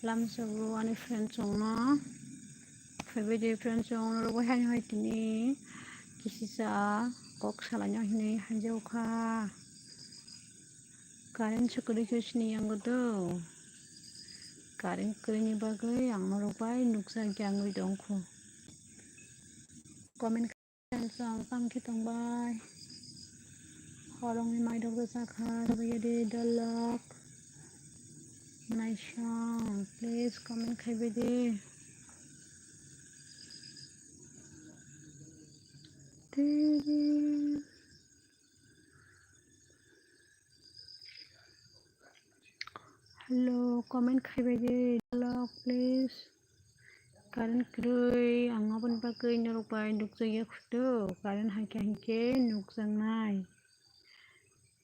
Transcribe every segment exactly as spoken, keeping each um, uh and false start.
Lamsogo ani friend chongno. Phaibai de friend chongno rogwi haino hai tini kisisa kok salaino hinwi hanjakha. Current se kwrwi khe sini yango do. Current kwrwini bagwi ang norok bai nukjagwi tongkhu. Comment Friends, ang tamo khe tongbai. Horongni mairok rwchakha, rwbaiyadi dolok. Naisong, please comment khaibaidi. Tiri. Hello, comment khaibaidi dolok, please. Current kwrwi, ang aboni bagwi norok bai nukjakya khudu. Current haikhe haikhe nukjaknai.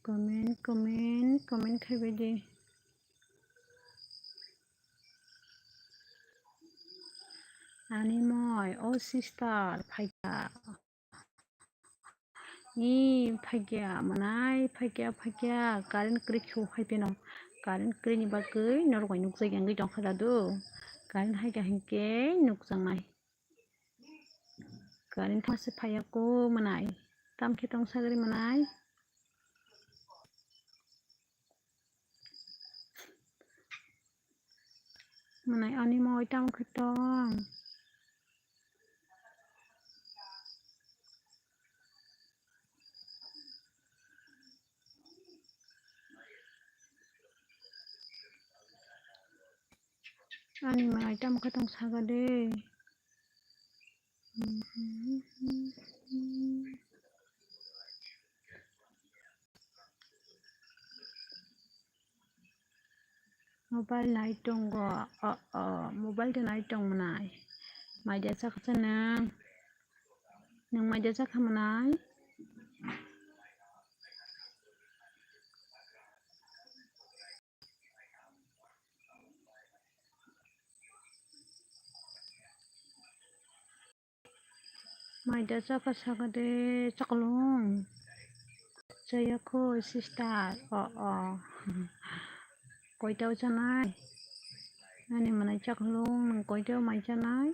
Comment, comment, comment khaibaidi. Ani moi, o sister, phaikha. Ee, phaikya, mwnai, phaikya, phaikya, current kwrwi khe hai pheno. Current kwrwini bagwi norok bai nukjagwi wngwi tongkha dadu. Current haikha hinkhe nukjaknai. Current thangse phaiya kho mwnai. Tamo khe tong sagri mwnai. Mwnai ani moi tamo khe tong. Ani mwnai tamo khe tong saga de. Mobile nai tongo, o, o, mobile de nai tong mwnai. Maida chakha sa nwng? Nwng maida chakha mwnai? Maida chakha saka de chaklung. Chaya kho sister. O, o. Koita o chanai? Ani mwnai chaklung, nwng koita o mai chanai?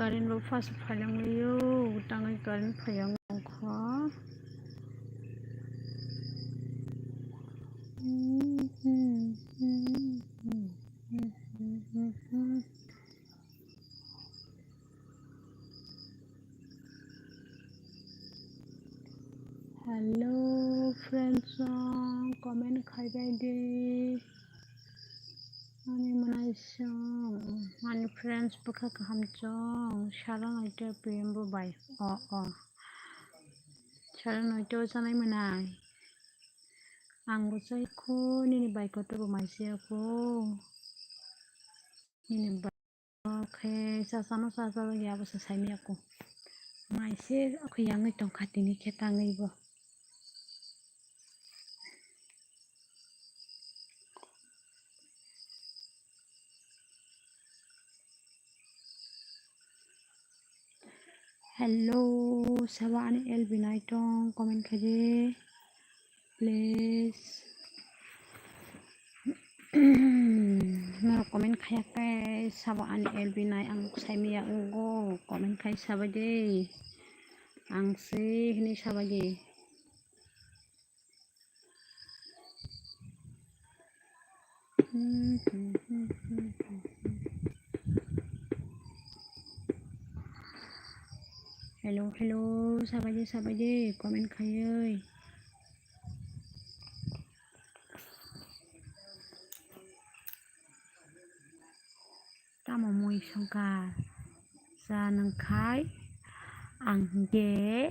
Current bo fast phailanglaio, tangwi current phaiyang wngkha. Hello friends, comment khaibai di. Ani mwnai song, ani friends bwkha kaham chong, sara noita P M bo bai. O, o. Sara noita o chanai mwnai. Ang bo chai kho, nini bai kotor bo mai se kho. Nini bai. Khe chachano chajagwi abo se saimaya kho. Mai se kho yangwi tongkha tini khe tangwi bo. Hello, sabo ani L B nai tong, comment khaidi. Please. Norok comment khaya khe sabo ani L B nai ang saimaya wngo, comment khai sabaidi. Ang se hwnwi sabaidi. Hello, hello, sabaidi, sabaidi, comment khaiwi. Tamo mui songkha? Cha nwng khai ang hinkhe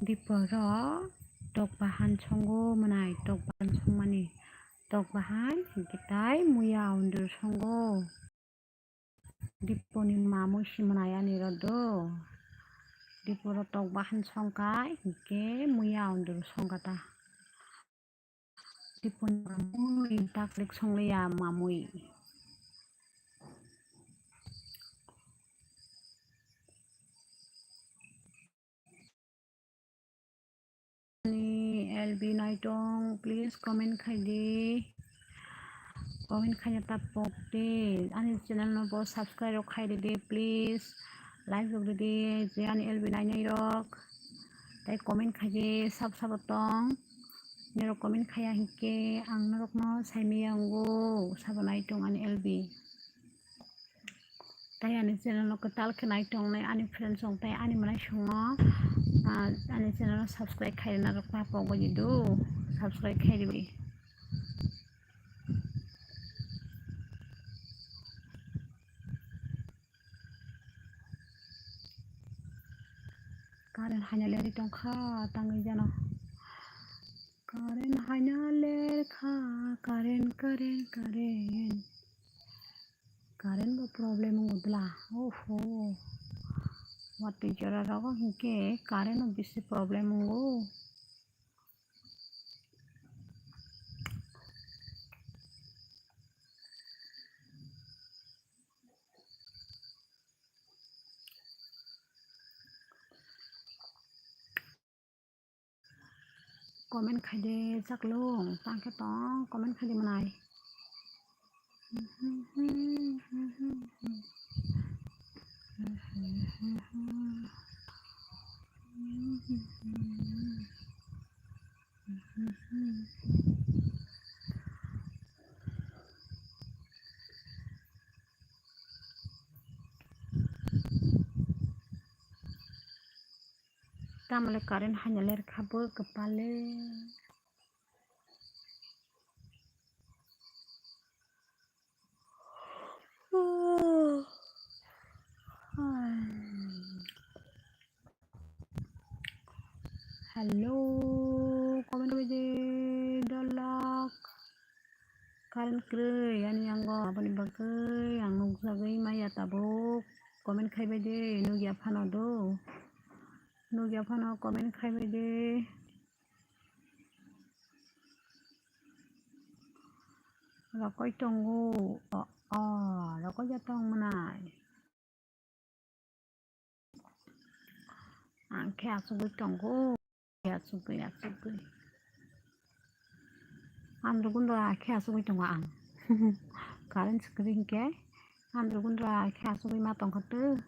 diporo tok bahan songo mwnai, tok bahan songmani, tok bahan hinkhe tai muya ondur songo. Diponi mamui si mwnai ani rw do. Diporo tok bahan songkha, hinkhe muya onduru songkha ta. Diponi mamui taklik songliya mamui. Ani L B naitong, please comment khaidi. Comment khaina ta pokdi. Ani channel no bo subscribe rok khaidi, please. Like rok ridi, je ani L B nainai rok. Tai comment khaidi, sab sabo tong. Norok comment khaya hinkhe ang norok no saimaya wngo, sabo naitong ani L B. Tai ani channel no kwtal khe nai tongnai ani friends rok tai ani mwnaisong no, ah, ani channel no subscribe khairina rok ta pogwi di do, subscribe khairwi. Current haina leri tongkha tangwi jano. Current haina lerkha, current, current, current. Current bo problem wngo dwla. Oho. Watwi jora rogo hinkhe current o bisi problem wngo. Comment khaide chaklung, tang khe tong, comment khaide mwnai. Tamole current haina lerkha bo kwpale. Hello, comment rwidi dolok. Current kwrwi ani yango, aboni bagwi ang nukjagwi maya tabuk. Comment khaibai de, nukya phano do. Nukya phano comment khaibai de. Rokoi tongo. O, o, rokoi ya tong mwnai. Ang khe asugwi tongo. Asugwi, asugwi. Andro gundra khe asugwi tongo ang. Current swkri hinkhe andro gundra khe asugwi ma tongkha tw.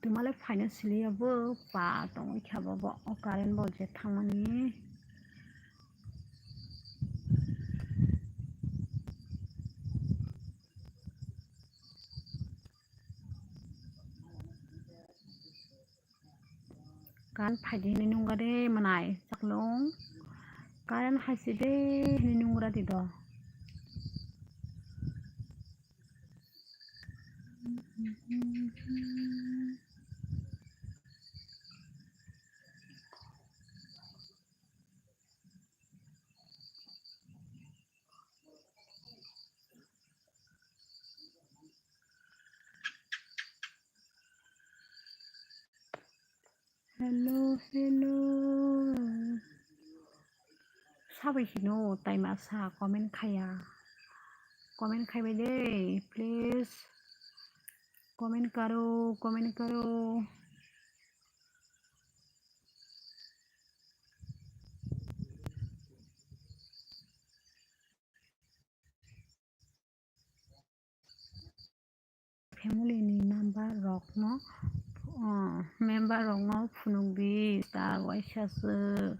Twmale phaina siliya bo pa tongwi kha bo, bo o current bo je thangmani. Current phaidi hinwi nungkha de mwnai chaklung. Current haisi de hinwi nungra di do. Hello, hello. Sabai hino taima sa comment khaya. Comment khaibai de, please. Comment karo, comment karo. Family ni member rok no, ah, member rok no phunuk di, ta waisa swk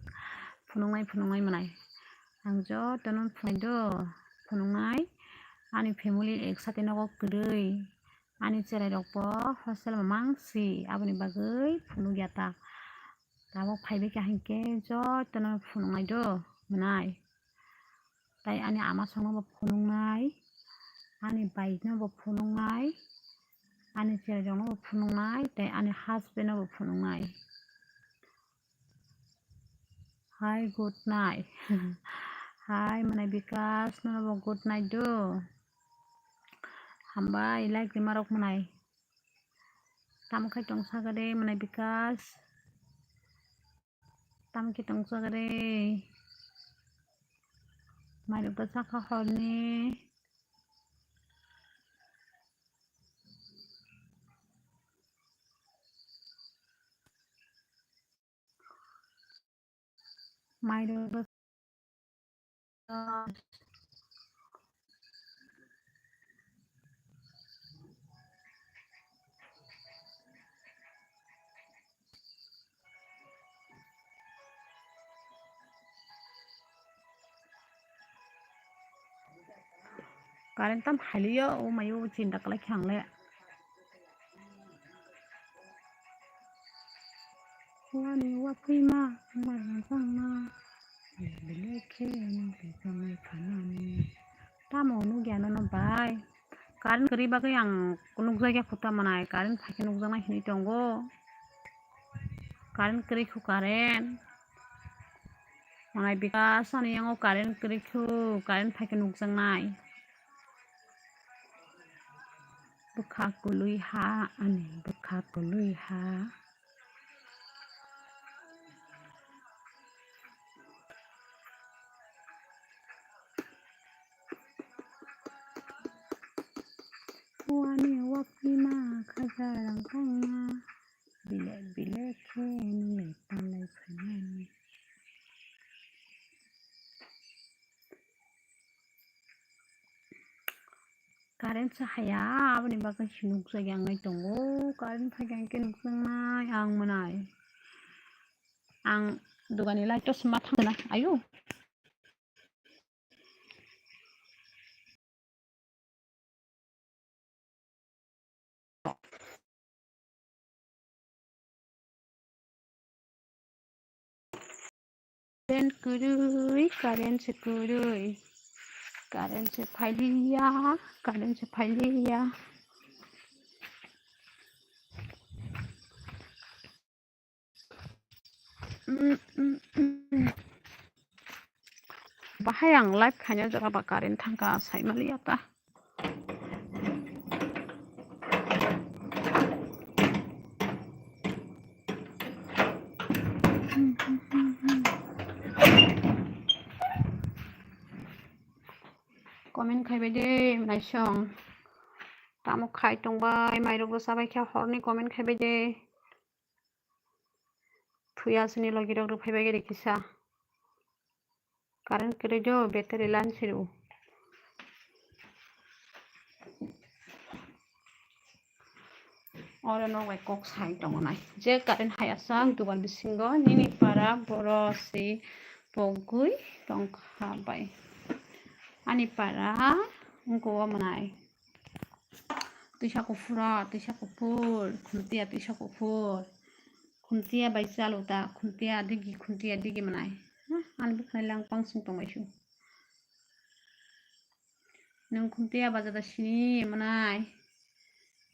phunuknai, phunuknai mwnai. Ang joto no phunai do, phunuknai. Ani family ek sate nogo kwrwi. Ani cherai rok bo hostel mamang si, aboni bagwi phunuk ya ta. Tabuk phaibai kha hinkhe joto no phunuknai do, mwnai. Tai ani ama songno bo phunuknai, ani bike no bo phunuknai, ani cherai rok no bo phunuknai, tai ani husband no bo phunuknai. Hi, good night. Hi, mwnai Bikas, nono bo good night do. Hambai, like rima rok mwnai. Tamo khai tong saka de, mwnai Bikas. Tamo khe tong saka de. Mairok da chakha horni. Mairok. Current tam haliyo, o mayo chinta kalai khe ang le. Wani waphima, wani wangma, bile khe nung khe tamo khanani. Tamo nugya nono bai. Current kwrwi bagwi ang nukjakya khuta mwnai, current phaikhe nukjaknai hinwi tongo. Current kwrwi khu current. Mwnai Bikas ani yango current kwrwi khu, current phaikhe nukjaknai. Bwkha kwlwi ha ani, bwkha kwlwi ha. Wani waphima khaja rang kangma, bilek bilek khe nini palai phainani. Current sa haya, aboni bagwi se nukjagwi ang nai tongo. Current phaikhe ang khe nukjaknai, ang mwnai. Ang dugani light to sima thangna, ayo. Current kwrwi, current se kwrwi. Current se phailiya, current se phailiya. Mm, mm, mm. Bahai ang live khaina jaga ba current thangkha, saimaliya ta. Comment khaibai de, naisong. Tamo khai tongbai, mairok bo chabai kha horni comment khaibai de. Thuya sini logi rok rw phaibai gari kisa. Current kwrwi do, battery lan siru. Oro nok bai kok sai tongo nai. Je current hai aswk dugan bisingo nini para boro si pogwi tongkha bai. Ani para wngkha o mwnai. Twisa kuphura, twisa kuphur, khumtiya twisa kuphur. Khumtiya bai chalo ta, khumtiya digi, khumtiya digi mwnai. Ha, ani bwkhani lang pangsing tongmaisu. Nwng khumtiya bazar da sini mwnai.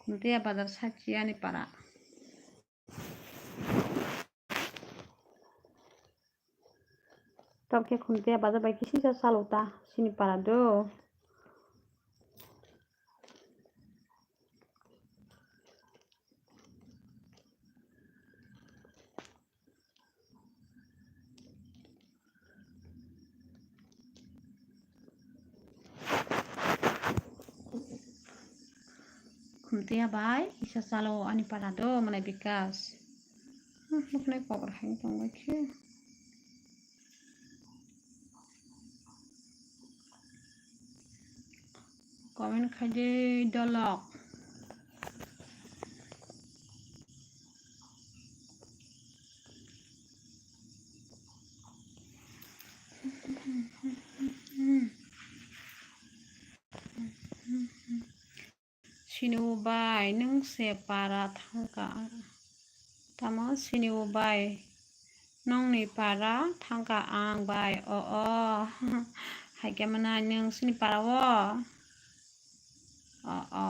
Khumtiya bazar sachi ani para. Tamo khe khumtiya bazar bai kisa chalo ta sini para do. Khumtiya bai kisa chalo ani para do mwnai Bikas. Hmm, bwkhwnai kotor hai tongbai khe. Comment khaidi dolok. Sini o bai, nwng se para thangka. Tamo sini o bai, nwngni para thangka ang bai. O, o. Hai khe mwnai nwng sini para o? O, o.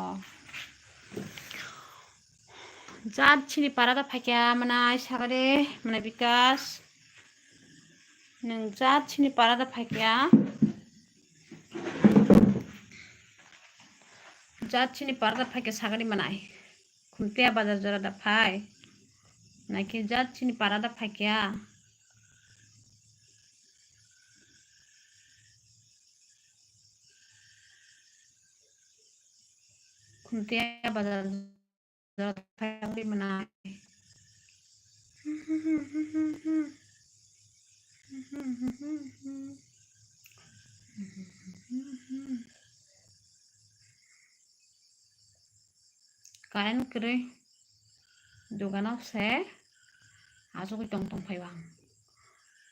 Jat sini para da phaikha mwnai sagade, mwnai Bikas. Nwng jat chini para da phaikya. Jat chini para da phaikya sagani manai. Khumtia bazar jora da phai. Naikhe jat chini para da phaikya. Khumtia bazar jora da phai manai. Current kwrwi. Dogano se achugwi tong tong phai o ang.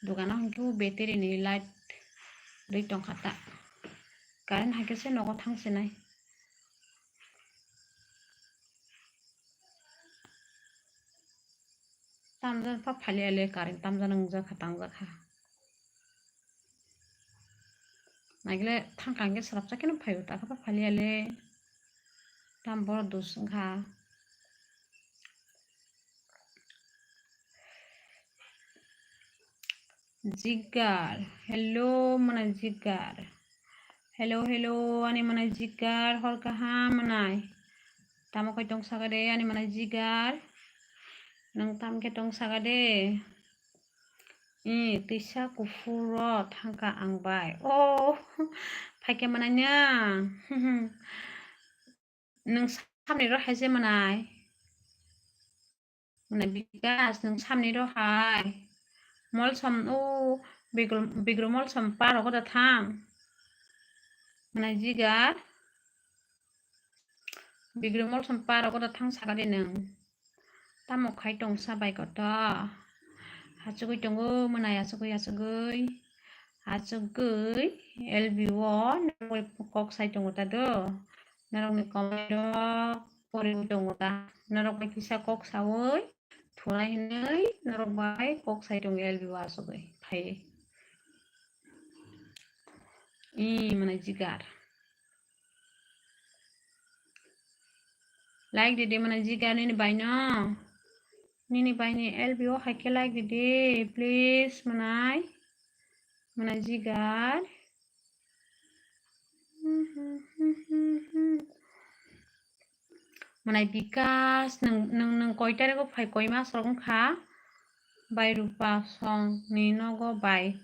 Dogano hinkhe o battery ni light rwi tongkha ta. Current haikhe se nogo thang sinai. Tamjani pha phaliya le, current tamjani wngjakha, tangjakha. Naikhe thangkha hinkhe swrapsa kheno phaibo, takha pha phaliya le. Tam boro dos wngkha. Jigar, hello, mwnai Jigar. Hello, hello, ani mwnai Jigar, hor kaham mwnai. Tamo khe tong saka de, ani mwnai Jigar? Nwng tam khe tong saka de? I, twisa kuphur o thangkha ang bai. Oh, phaikhe mwnai nang. Nwng samni ro hai se mwnai? Mwnai Bikas, nwng samni ro hai? Molsom, o, bigro, bigro molsom paro ko da thang. Mwnai Jigar. Bigro molsom paro ko da thang saka de nwng. Tamo khai tong sa bai koto. Achugwi tongo mwnai, achugwi, achugwi. Achugwi L B o norok bai kok sai tongo ta do. Norokni comment rok poriwi tongo ta. Norok bai kisa kok sawi thunai hinwi norok bai kok sai tongo L B o achugwi phaiwi. I mwnai Jigar. Like di di mwnai Jigar nini bai no. Nini bai ni L B o hai khe like di di, please mwnai. Mwnai Jigar. Mwnai Bikas, nwng, nwng, nwng koi tarikgo phai, koi mas rok wngkha? Bai Rupa song ni nogo bai.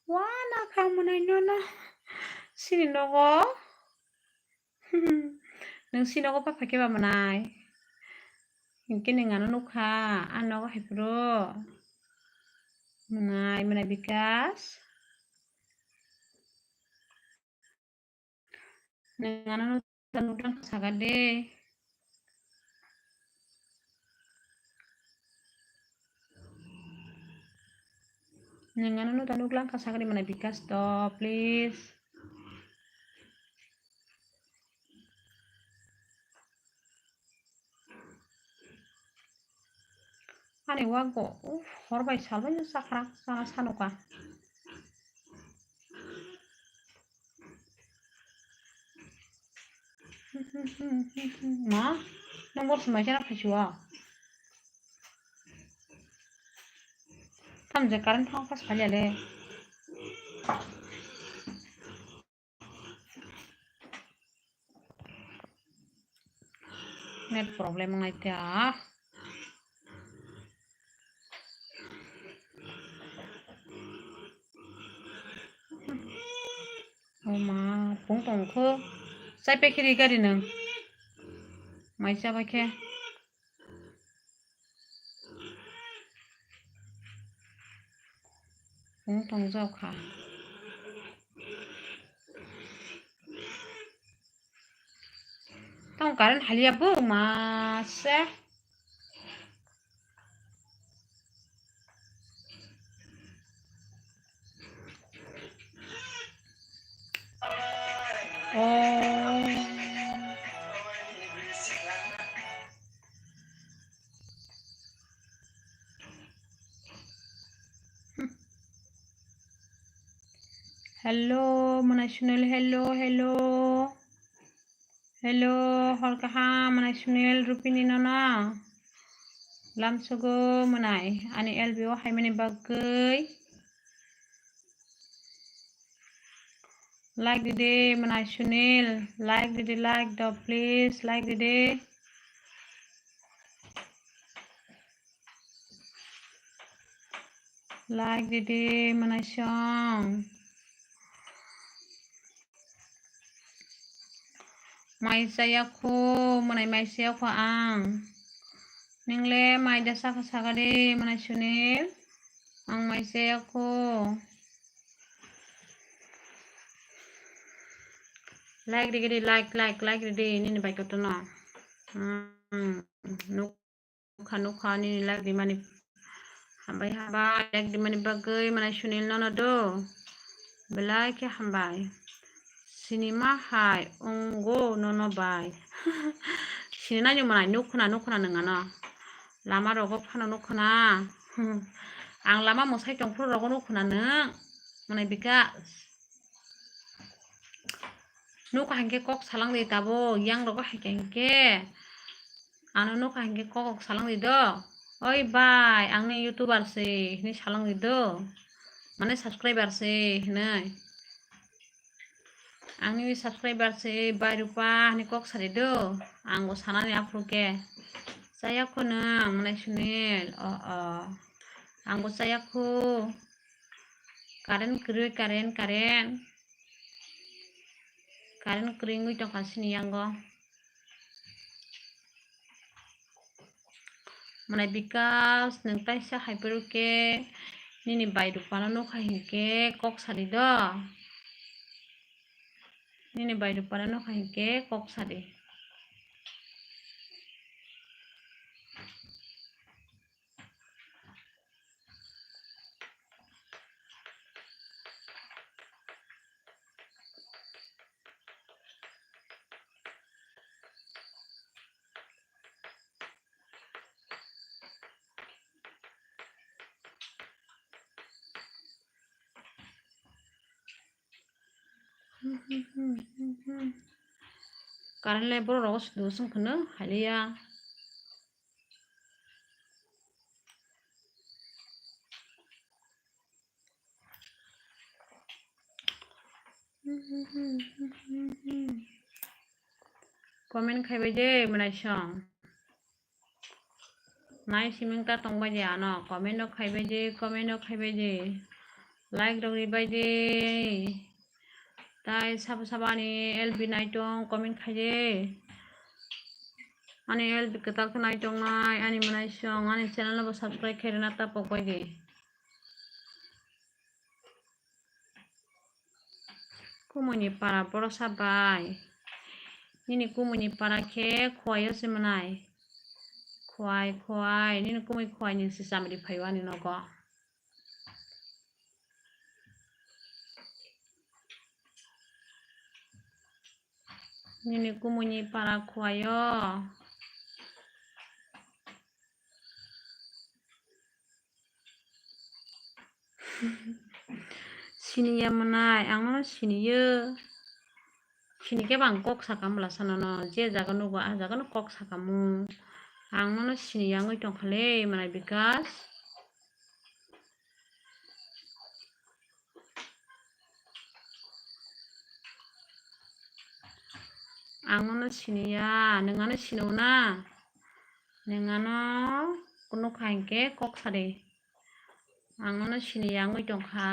Wa nakha mwnai nono. Sini nogo. Nwng si nogo pha phaikhe ba mwnai? Hinkhe nwng ano nukha, a nogo hai phuru. Mwnai, mwnai Bikas. Nwng ano nukha, nukha saka de. Nwng ano nukha, nuklang kha sakani mwnai Bikas to, please. Ani wago, uff, hor bai sal bai sakhrang sana sanuka. Ma, nang bor sumai khe na phai suwa. Tam je current thang pas phai le. Net problem ngai ta. O ma, pung tong kho. Chai pe khiri gari nang. Mai cha ba khe. Pung tong jao kha. Tamo current haliya bo ma se. Oh. Hello, mwnai Sunil, hello, hello. Hello, hor kaham, mwnai Sunil, Rupini nono. Lamsogo mwnai ani L B o haimani bagwi. Like ridi mwnai Sunil, like ridi, like do please, like ridi. Like ridi mwnai song. Mai chaya kho, mwnai mai chaya kho ang. Ningle mai da saka saka de mwnai Sunil. Ang mai chaya kho. Like ridi, like, like, like ridi, nini bai kotono. Hmm, nuk- Nukha, nukha, nini like rimani. Hambai, hambai, like rimani bagwi, mwnai Sunil nono do. Belai khe hambai. Sinima hai, wngo nono bai. Sini nai mwnai, nukhna, nukhna nwng ano. Lama rogo phano nukhna. Ang lama mwsai tongphuru rogo nukhna nwng. Mwnai Bikas. Nukha hinkhe kok salang di tabuk, yang rogo hai khe hinkhe. Ano nukha hinkhe kok salang di do. Oi bai, ang ni YouTuber se hinwi salang di do. Mane subscriber se hinwi. Ang ni subscriber se bai Rupa hinwi kok sa di do. Ang bo sanani aphuru khe. Chaya kho nwng, mwnai Sunil. O, o. Ang bo chaya kho. Current kwrwi, current, current. Current kwrwi wngwi tongkha chini yango. Mwnai Bikas, nwng taisa hai phuru khe nini bai Rupano nukha hinkhe kok sadi do. Nini bai Rupano nukha hinkhe kok sadi. Current le borok rogo sudu song kheno haliya. Comment khaibai de mwnai song. Nai siming ta tongbai de ano comment no khaibai de, comment no khaibai de. Like rok ribai de. Tai sabo sabo ani L B nai tong comment khai de. Ani L B kwtal khe nai tong nai, ani mwnai song ani channel no bo subscribe khai rwna ta pok bai de. Kumui ni para borok sa bai. Nini kumui ni para khe Khowai o se mwnai. Khowai, Khowai, nini kumui Khowai ni se chamri phai o ani nogo. Nini kumui ni para Khowai o. Siniya mwnai, ang no siniyo. Sini khe bang kok sakam bwla sano no, je jaga nugo ah jaga no kok sakamo. Ang nono siniya wngwi tongkha le mwnai Bikas. Ang nono siniya, nwng ano sino na? Nwng ano kunu kha hinkhe kok sadi. Ang nono siniya wngwi tongkha.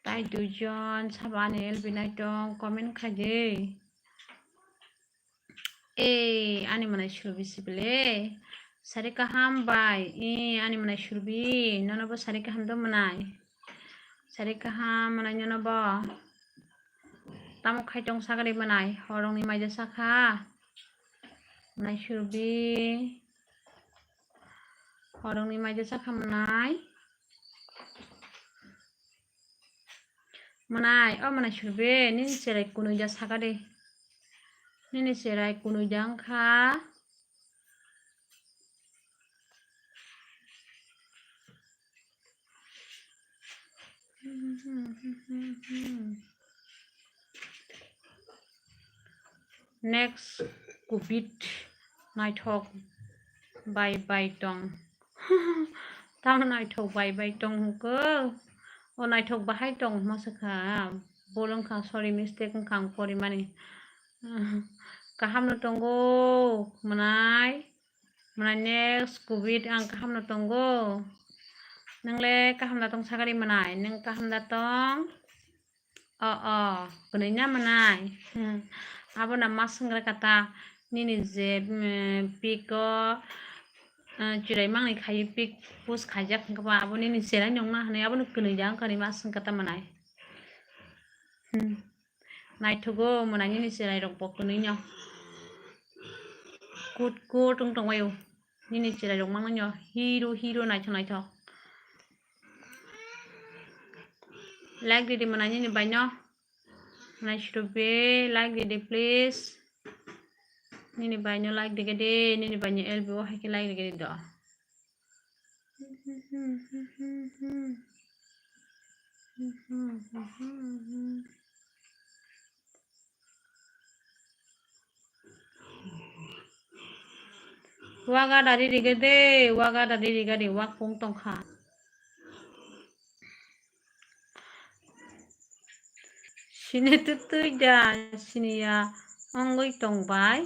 Tai duijon sabo ani L B nai tong comment khai de. Ei, ani mwnai Surbi sibile. Sari kaham bai. Ee, ani mwnai Surbi. Nono bo sari kaham do mwnai. Sari kaham mwnai nono bo. Tamo khai tong sakari mwnai. Horongni maija sakha. Mwnai Surbi. Horongni maija chakha mwnai. Mwnai, o mwnai Surbi, nini cherai kunui ja saka de. Nini cherai kunui ja wngkha. Next covid naithok bai bai tong. Tamo naithok bai bai tong hwnkhe? O naithok bahai tong hwnma swkha. Bol wngkha, sorry, mistake wngkha ang porimani. Kaham no tongo mwnai? Mwnai next covid ang kaham no tongo. Nwng le kaham da tong sakari mwnai? Nwng kaham da tong? O, o, kwnwi na mwnai? Hmm. Abo na ma swngra kata nini je, mm, pic o, eh, chirai mangni khai pic post khaijak hwnkhe ba abo nini cherai nongna hwnwi abo no kwnwi da wngkha ni ma swng kata mwnai. Hmm. Naithogo mwnai nini cherai rok bo kwnwi no. Kut kut wng tong bai o. Nini cherai rok mangno hero hero naithok naithok. Like ridi mwnai nini baino. Mwnai Surbi, like ridi please. Nini baino like ridi, nini baino L B o hai khe like ridi do. Waga dari riga de, waga dari riga de, wak pung tongkha. Sini tutui da, sini ya, ongoi tong bai.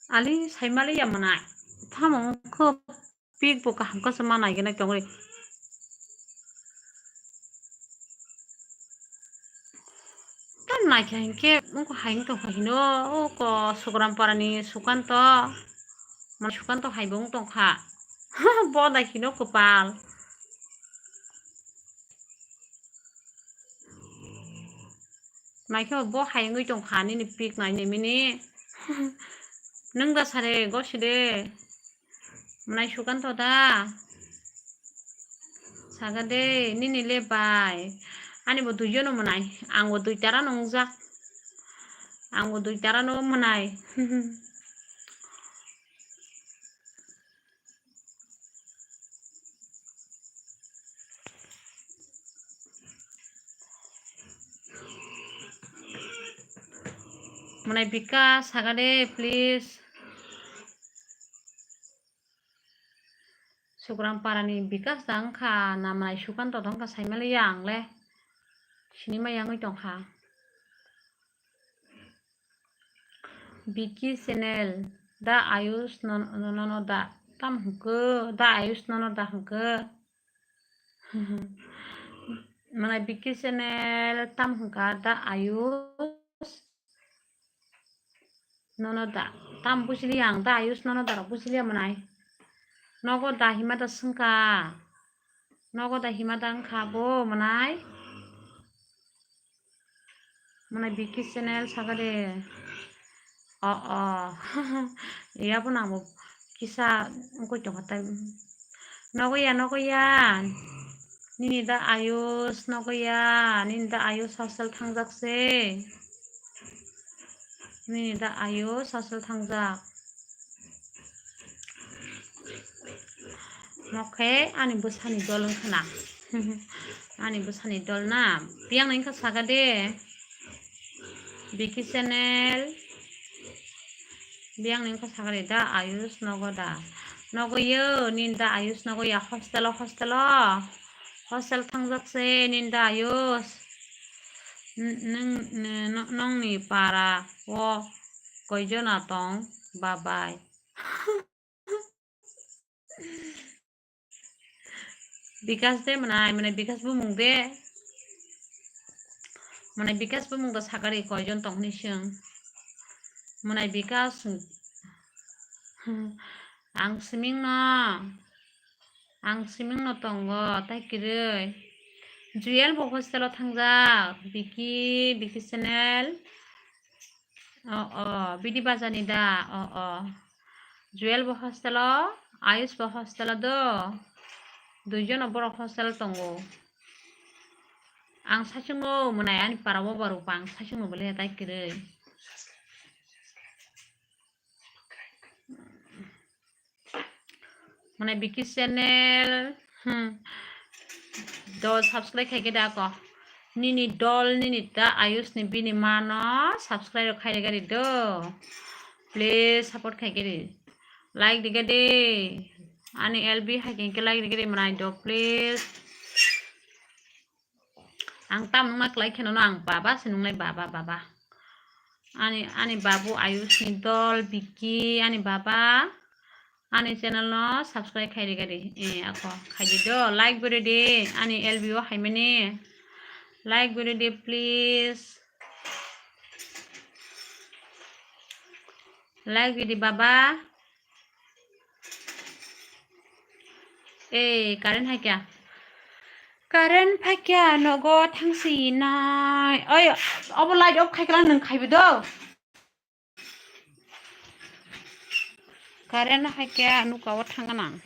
Ali saimali ya mwnai, tamo kho. Pik bo kaham kasa ma naigenai tongri. Ta naikha hinkhe wngkha hai wng tongkha hino, o ko Sugram parani Sukanto. Mane Sukanto hai bo wng tongkha. Bo dai hino kwpal. Naikhe bo hai wngwi tongkha nini pik nainai mini. Nwng da sare gosi de. Mwnai Sukanto da? Saga de, nini le bai. Ani bo duijono mwnai. Ang bo dui tara no wngjak. Ang bo dui tara no mwnai. Mwnai Bika saga de, please. Sugram parani Bikas da wngkha na mwnai Sukanto da wngkha saimaliya ang le. Sinimaya wngwi tongkha. Biki channel da Ayush no, no, no, no da tam hwnkhe, da Ayush no, no da hwnkhe. Mwnai Biki channel tam hwnkha da Ayush. Nono da, tam bujiliya ang da, Ayush nono da rok bujiliya mwnai. Nogo da hima da swngkha. Nogo da hima da wngkha bo mwnai. Mwnai Biki channel saka de. O, o. Yabo nang bo kisa wngkoi tongkha tai. Nogoya, nogoya. Nini da Ayush nogoya. Nini da Ayush hostel thangjak se. Nini da Ayush hostel thangjak. Nokhe ani bwsani dol wngkha na. Ani bwsani dol na. Biyang nai wngkha saka de. Biki channel. Biyang ni wngkha sakari da Ayush nogo da. Nogo yo, nini da Ayush nogo ya hostel o, hostel o. Hostel thangjak se nini da Ayush. N-, nwng, n-, n-, nongni para o koijona tong, babai. Bikas de mwnai, mwnai Bikas bumung de. Mwnai Bikas bumung da sakari koijon tong hwnwi swng. Mwnai Bikas ang siming no, ang siming no tongo tai kwrwi. Juyel bo hostel o thangjak, Biki, Biki channel. O, o, bidi bajani da, o, o. Jewel bo hostel o, Ayush bo hostel o do. Duijono borok hostel tongo. Ang saichungno mwnai ani para o borok ba ang saichungno bole tai kwrwi. Mane Biki channel, hmm, dol subscribe khaikhe da ko. Nini dol, nini ta Ayush ni bini mano subscribe rok khairega di do. Please support khaikhe di. Like diga di. Ani L B hai khe like diga di mwnai do, please. Ang tam nungma klai kheno no ang baba se nungnai, baba, baba. Ani, ani babu Ayush ni dol, Biki, ani baba. Ani channel no subscribe khai rega di. Eh, ako khai di do, like guri di. Ani L B o hai mani. Like guri di, please. Like guri di, baba. Eh, current hai kya? Current phai kya nogo thangsi nai. Oi, obo light off khai kala nung khaibi do. Current hai kya nuka o thang nang.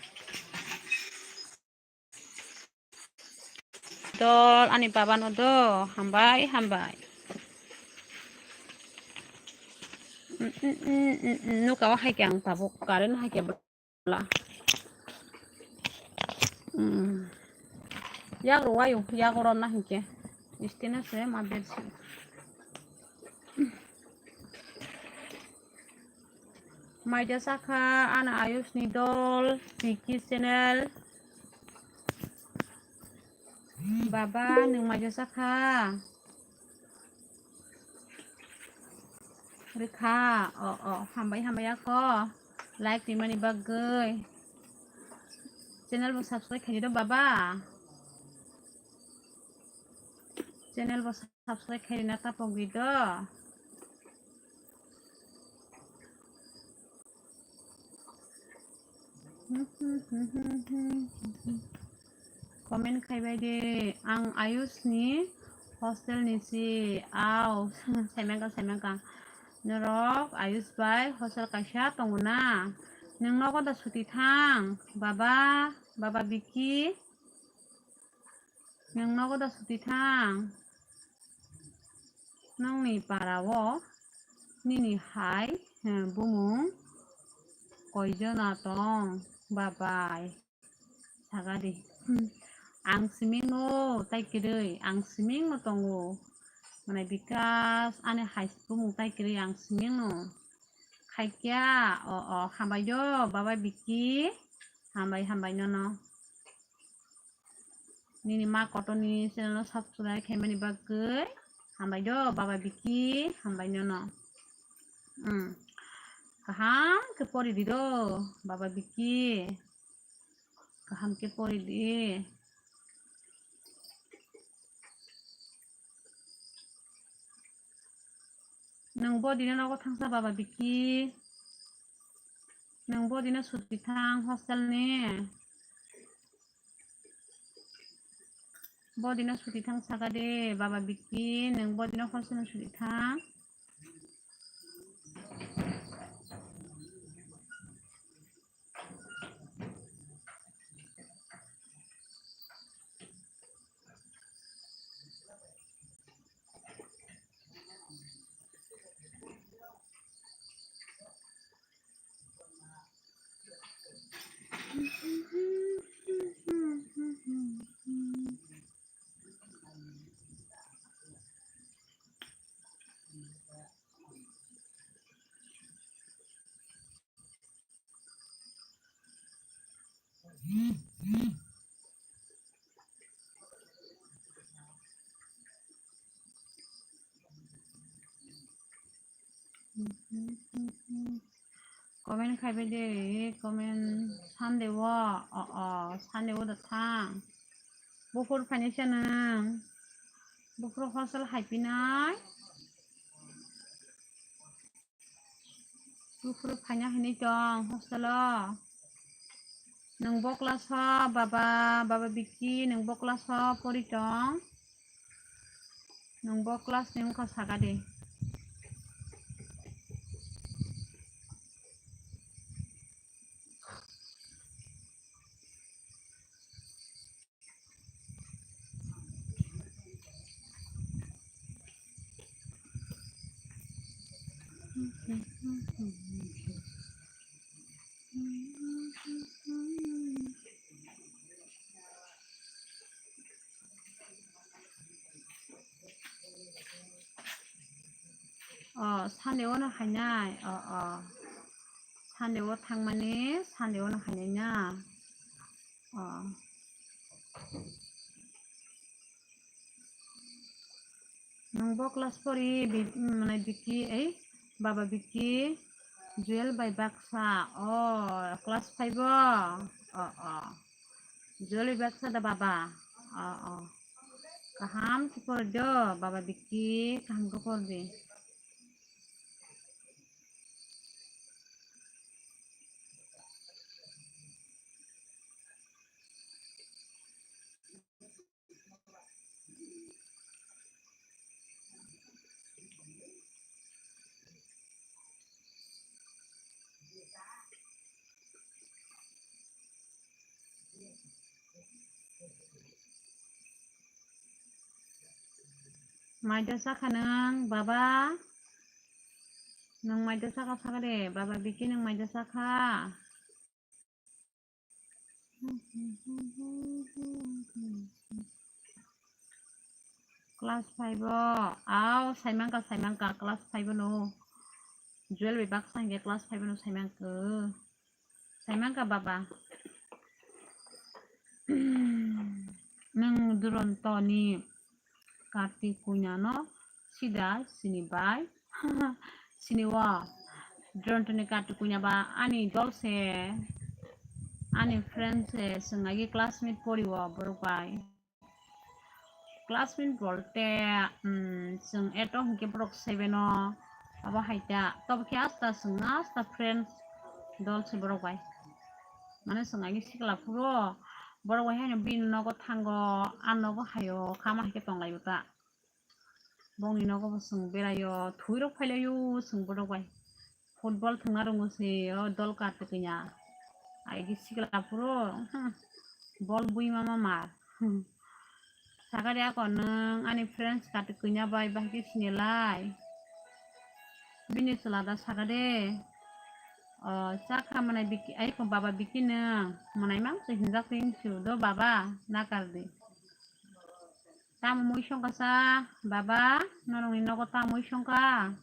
Dol ani baba no do, hambai, hambai. Mm, mm, mm, mm, mm, nuka o hai khe ang tabuk current hai khe bla. Mm. Yak ro wayo, yak ro na hinkhe. Istine se ma bersi. Maida sakha, ana Ayush ni dol, Vicky channel. Baba, nwng maida sakha. Rikha, o, o, hambai, hambai ako. Like rimani bagwi. Channel bo subscribe khaidi do, baba. Channel bo subscribe khairina tapok di do. Comment khaibai di, ang Ayush ni hostel ni si, au, saimangka, saimangka. Norok Ayush bai hostel kaisa tongo na? Nwng nogo da suti thang, baba, baba Vicky. Nwng nogo da suti thang? Nongni para o nini hai, eh, bumung koijona tong, babai? Saga di. Hmm. Ang simingno tai kwrwi, ang simingno tongo. Mane Bikas ani hai bumung tai kwrwi ang simingno. Khaikya, o, o, hambai do, baba Vicky. Hambai, hambai nono. Nini ma kotorni channel no subscribe khaimani bagwi hambai do, baba Vicky, hambai nono. Hmm. Kaham khe pori di do, baba Vicky. Kaham khe pori di. Nwng bodino nogo thangsa, baba Vicky? Nwng bodino suti thang hostel ni? Bodino suti thang saka de, baba Vicky, nwng bodino hostel ni suti thang? Comment khaibai de, comment Sunday o, o, o, Sunday o da thang. Buphur phainai se nwng. Buphur hostel hai pinai. Buphuru phaina hinwi tong hostel o. Nwng bo class o, baba, baba Vicky, nwng bo class o pori tong. Nwng bo class ni wngkha saka de. O, Sunday o no hainai. O, o. Sunday o thangmani, Sunday o no hainai na. O. Nwng bo class four i bi-, mm, mane Biki, ei, baba Biki, Jewel bai baksa, o, class five o, o, o. Jewel bai baksa da baba, o, o. Kaham khe por di o, baba Biki, kaham khe por di. Maida sakha nwng, baba? Nwng maida sakha, sakha de, baba Biki nwng maida sakha? Class five o, aw, saimangka, saimangka, class five o no. Jewel bai baksa hwnkhe class five o no saimangka. Saimangka baba. Nwng Duronto ni Kartik Punya no sida sini bai. Sini o. Duronto ni Kartik Punya ba ani dol se, ani friend se, chwng agi classmate pori o borok bai. Classmate bolte, um, chwng eto hwnkhe borok seven o, abo hai ta, tobo khe asta chwng asta friends dol se borok bai. Mane chwng agi sikla phuru borok bai haino bini nogo thango, a nogo haio, kama hai khe tonglaio ta. Bongni nogo bo chwng beraio, thwi rok phailaio chwng borok bai. Football thwngna rwngo se o dol Kartik Punya. Aigi sikla phuru, hmm, bol bui ma ma mar. Hmm. Sakari ako nwng ani friends Kartik Punya bai bahai khe sinilai. Bini chwla da sakade. O, chakha mwnai Biki, ai ko baba Biki nwng mwnai mang se hinjak twi wngsi do baba nakar di. Tamo mui songkha sa, baba, norokni nogo tamo mui songkha?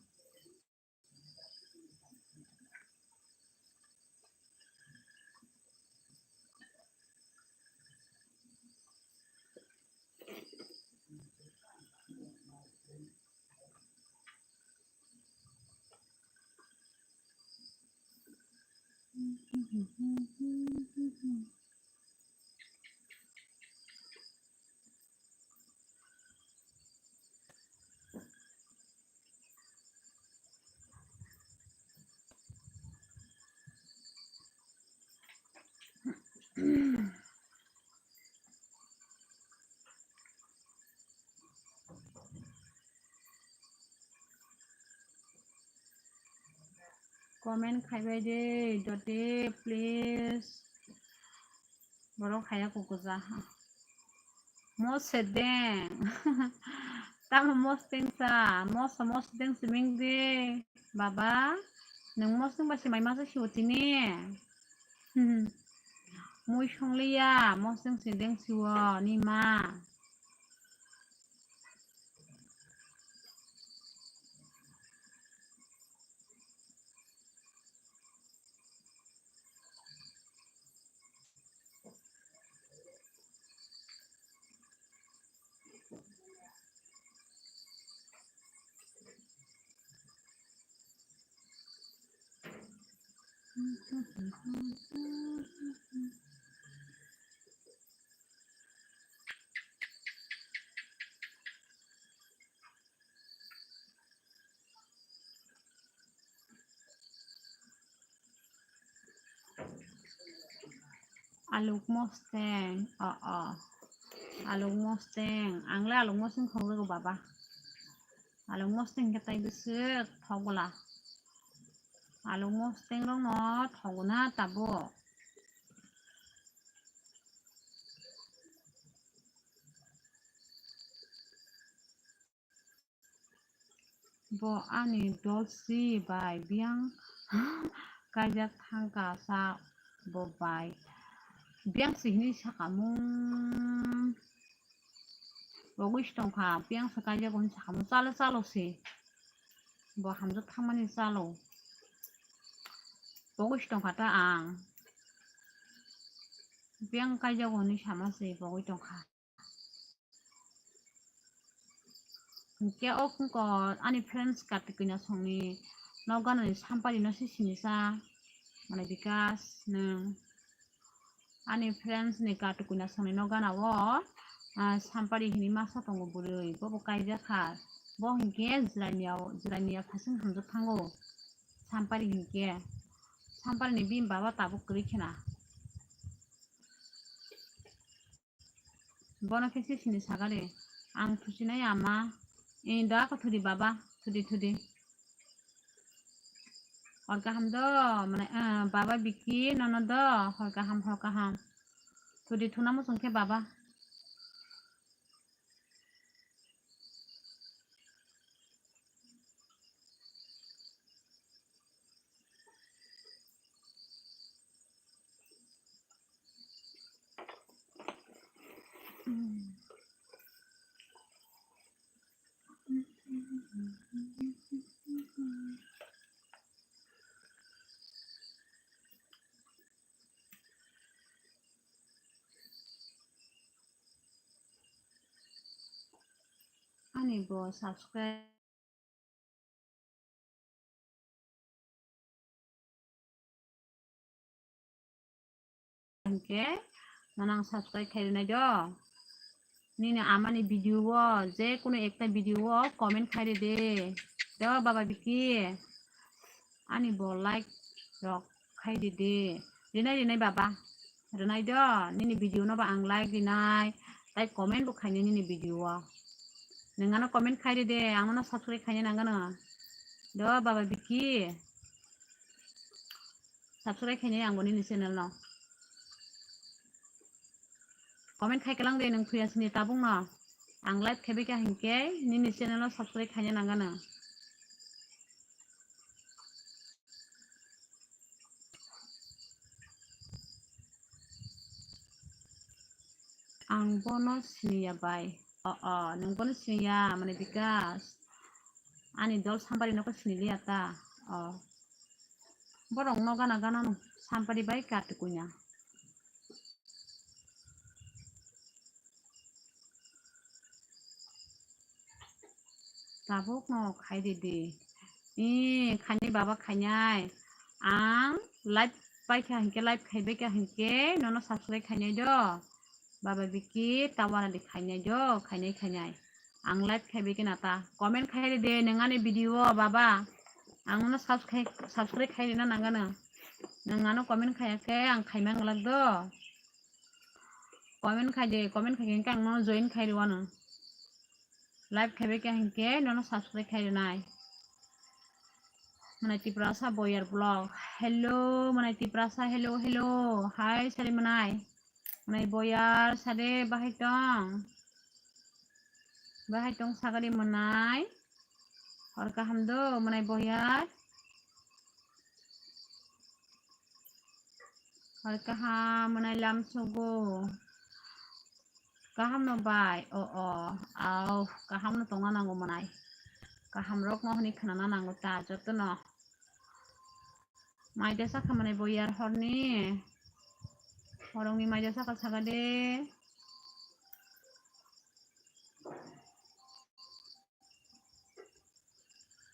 Comment khaibai de, dote, please. Borok haya kukuja. Mo sedeng. Tamo mosteng sa, moso mosteng siming de. Baba, nwng mosteng ba simai masa siwotini. Hmm. Mui songliya, mosteng sideng siwo, nima. Aluk mosteng, o, o. Aluk mosteng, ang le aluk mosteng thok jago baba. Aluk mosteng khe tai bwswk thok bwla. Aluk mosteng rok no thogo na tabuk. Bo ani dolsi bai biyang kaijak thangka sa bo bai. Biyang si hini sakamung. Pogwi si tongkha, biyang se kaijago hwnwi sakamung, chalo, chalo se. Bo hamjak thangmani chalo. Pogwi si tongkha ta ang. Biyang kaijago hwnwi sama se pogwi tongkha. Hinkhe o wngkha ani friends Kartik Kanya songni nok ganani sampari no se sinisa, mane Bikas nwng. Ani friends ni Kartik Kanya songni nok gana o, ah, sampari hini masa tongo bwrwi, bobo kaijak kha. Bo hinkhe jirania, jirania phasing hamjak thango. Sampari hinkhe, sampari ni bini baba tabuk kwrwi khena. Bono khe se sini sagari. Ang thusinai ama. Ee, da kho thudi baba. Thudi, thudi. Hor kaham do, mane, eh, baba Biki, nono do, hor kaham, hor kaham. Thudi thuna muchung khe baba. Ani bo subscribe hinkhe nono ang subscribe khai rwnai do. Nini amani video o, je kunu ekta video o comment khai rwdi do baba Biki. Ani bo like rok khai rwdi. Rwnai, rwnai baba. Rwnai do, nini video no ba ang like rinai, tai comment bo khainai nini video o. Nwng ano comment khai rwdi, ang no subscribe khainai nang ano. Do baba Biki. Subscribe khainai ang bo nini channel no. Comment khai kalang de nwng thuya sini tabuk no. Ang live khaibai kha hinkhe nini channel no subscribe khainai nang ano. Ang bono siniya bai. O, o, nwng bono siniya, mane Bikas. Ani dol sampari no khe siniliya ta. O. Borok no gana gana no sampari bai Kartik Kanya. Tabuk no khai rwdi. Ee, khainai baba khainai. Ang live pai kha hinkhe, live khaibai kha hinkhe nono subscribe khainai do. Baba Biki tawara di khainai do, khainai khainai. Ang live khaibai khe nata. Comment khai rwdi nwng ani video o baba. Ang nono subscribe, subscribe khai rwna nang ano. Nwng ano comment khaiya khe ang khaima wng glak do. Comment khai de, comment khai khe ang nono join khai rw ano. Live khaibai khe hinkhe nono subscribe khai rwnai. Mwnai Tiprasa Boyar Vlog. Hello, mwnai Tiprasa, hello, hello. Hi, sari mwnai. Mwnai Boyar, sade bahai tong. Bahai tong sagari mwnai. Hor kaham do, mwnai Boyar. Hor kaham mwnai lam sugo. Kaham no bai, o, o, au, kaham no tongna nango mwnai. Kaham rok no hwnwi khnana nango ta joto no. Maida sakha mwnai Boyar horni. Horongni maida sakha saga de.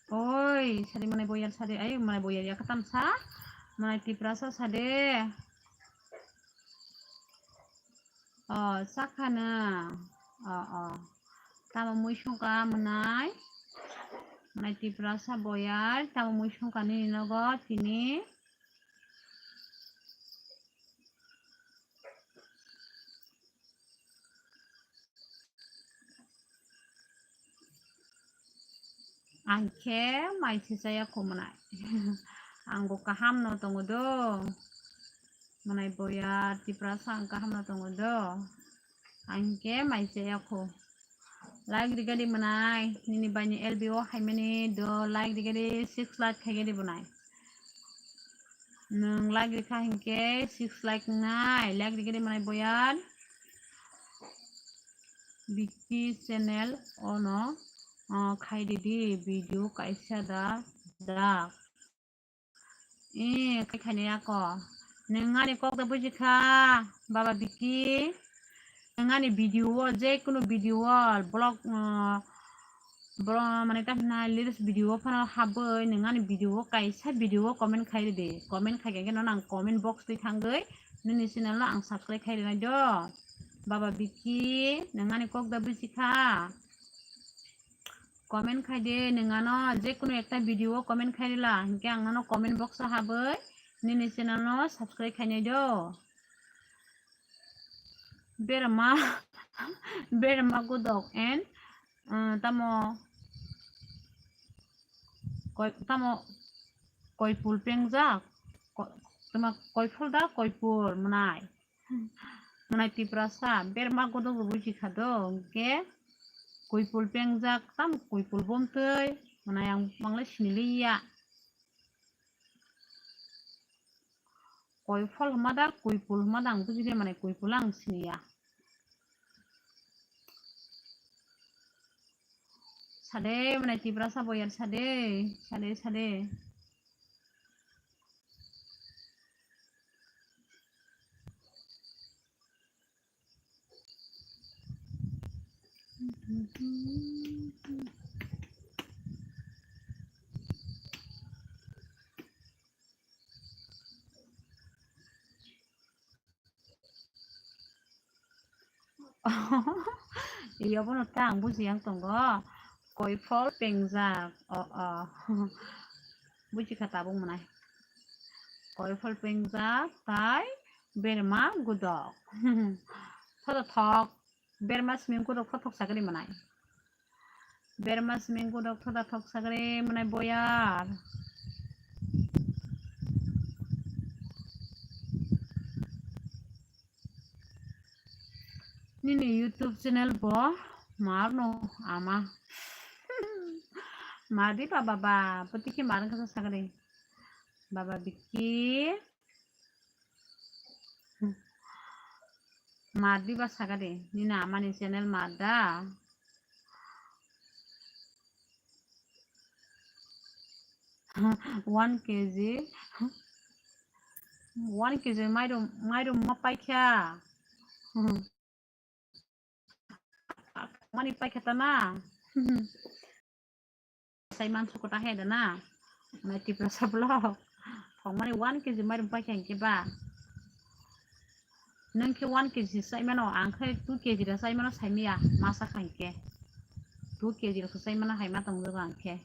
Oi, sadi mwnai Boyar sadi, ai, mwnai Boyar ya katam sa, mwnai Tiprasa sadi. O, sakhana. O, o. Tamo mui songka mwnai. Mwnai Tiprasa Boyar, tamo mui songka nini nogo tini. Ang khe mai se chaya kho mwnai. Ang bo kaham no tongo do. Mwnai Boyar Tiprasa ang kaham no tongo do. Ang khe mai chaya kho. Like rigadi mwnai, nini baini L B O haimani do like rigadi six lakh khaigadi bwnai. Nwng like rikha hinkhe six lakh wngnai, like rigadi mwnai boyar. Biki channel ono, o, khai ridi video kaisa da, da. Eh, khai khainai ako. Nwng ani kok da buji kha, Baba Biki. Nwng ani video o, je kunu video o, vlog, uh, bro, mane ta hwnna lyrics video o phano habwi, nwng ani video o kaisa video o comment khai ridi. Comment khai khe no nang comment box twi thangwi, nini channel no ang subscribe khai rinai do. Baba Biki, nwng ani kok da buji kha. Comment khai de, nwng ano je kunu ekta video o comment khai rila, hinkhe ang nono comment box o habwi nini channel no subscribe khainai do. Berma, berma godok and, uh, tamo koi, tamo koipul pengjak, ko-, tamo koiphol da koipul mwnai. Mwnai Tiprasa, berma godok rw buji kha do, hwnkhe kuipul pengjak, tam kuipul bomtwi, mwnai ang mangle siniliya. Koiphol hwnma da, kuipul hwnma da, ang buji de, mwnai kuipul ang siniya. Sade, mwnai Tiprasa boyar sade, sade, sade. Iyo, bono ta ang buji yang tongo. Koiphol pengjak. O, o. Buji kha tabuk mwnai. Koiphol pengjak tai berma godok. Thodo thok. Berma sming godok thothok sagri mwnai. Berma sming godok thoda thok sagri mwnai boyar. Nini YouTube channel bo marno ama. Madi baba ba, pati ke marang kasa sagri. Baba Biki. Madi ba sagade, nini amani channel mada. One K G, one K G mairum, mairum ma paikha. Mani paikha tama. Sai mansu kota he da na. Mwnai Tiprasa vlog. Thongmani one K G mairum paikha hinkhe ba. Nwng khe one K G sai mano, ang khe two K G da sai mano sai miya, masa kha hinkhe. Two K G rok sai mano hai ma tong jago ang khe.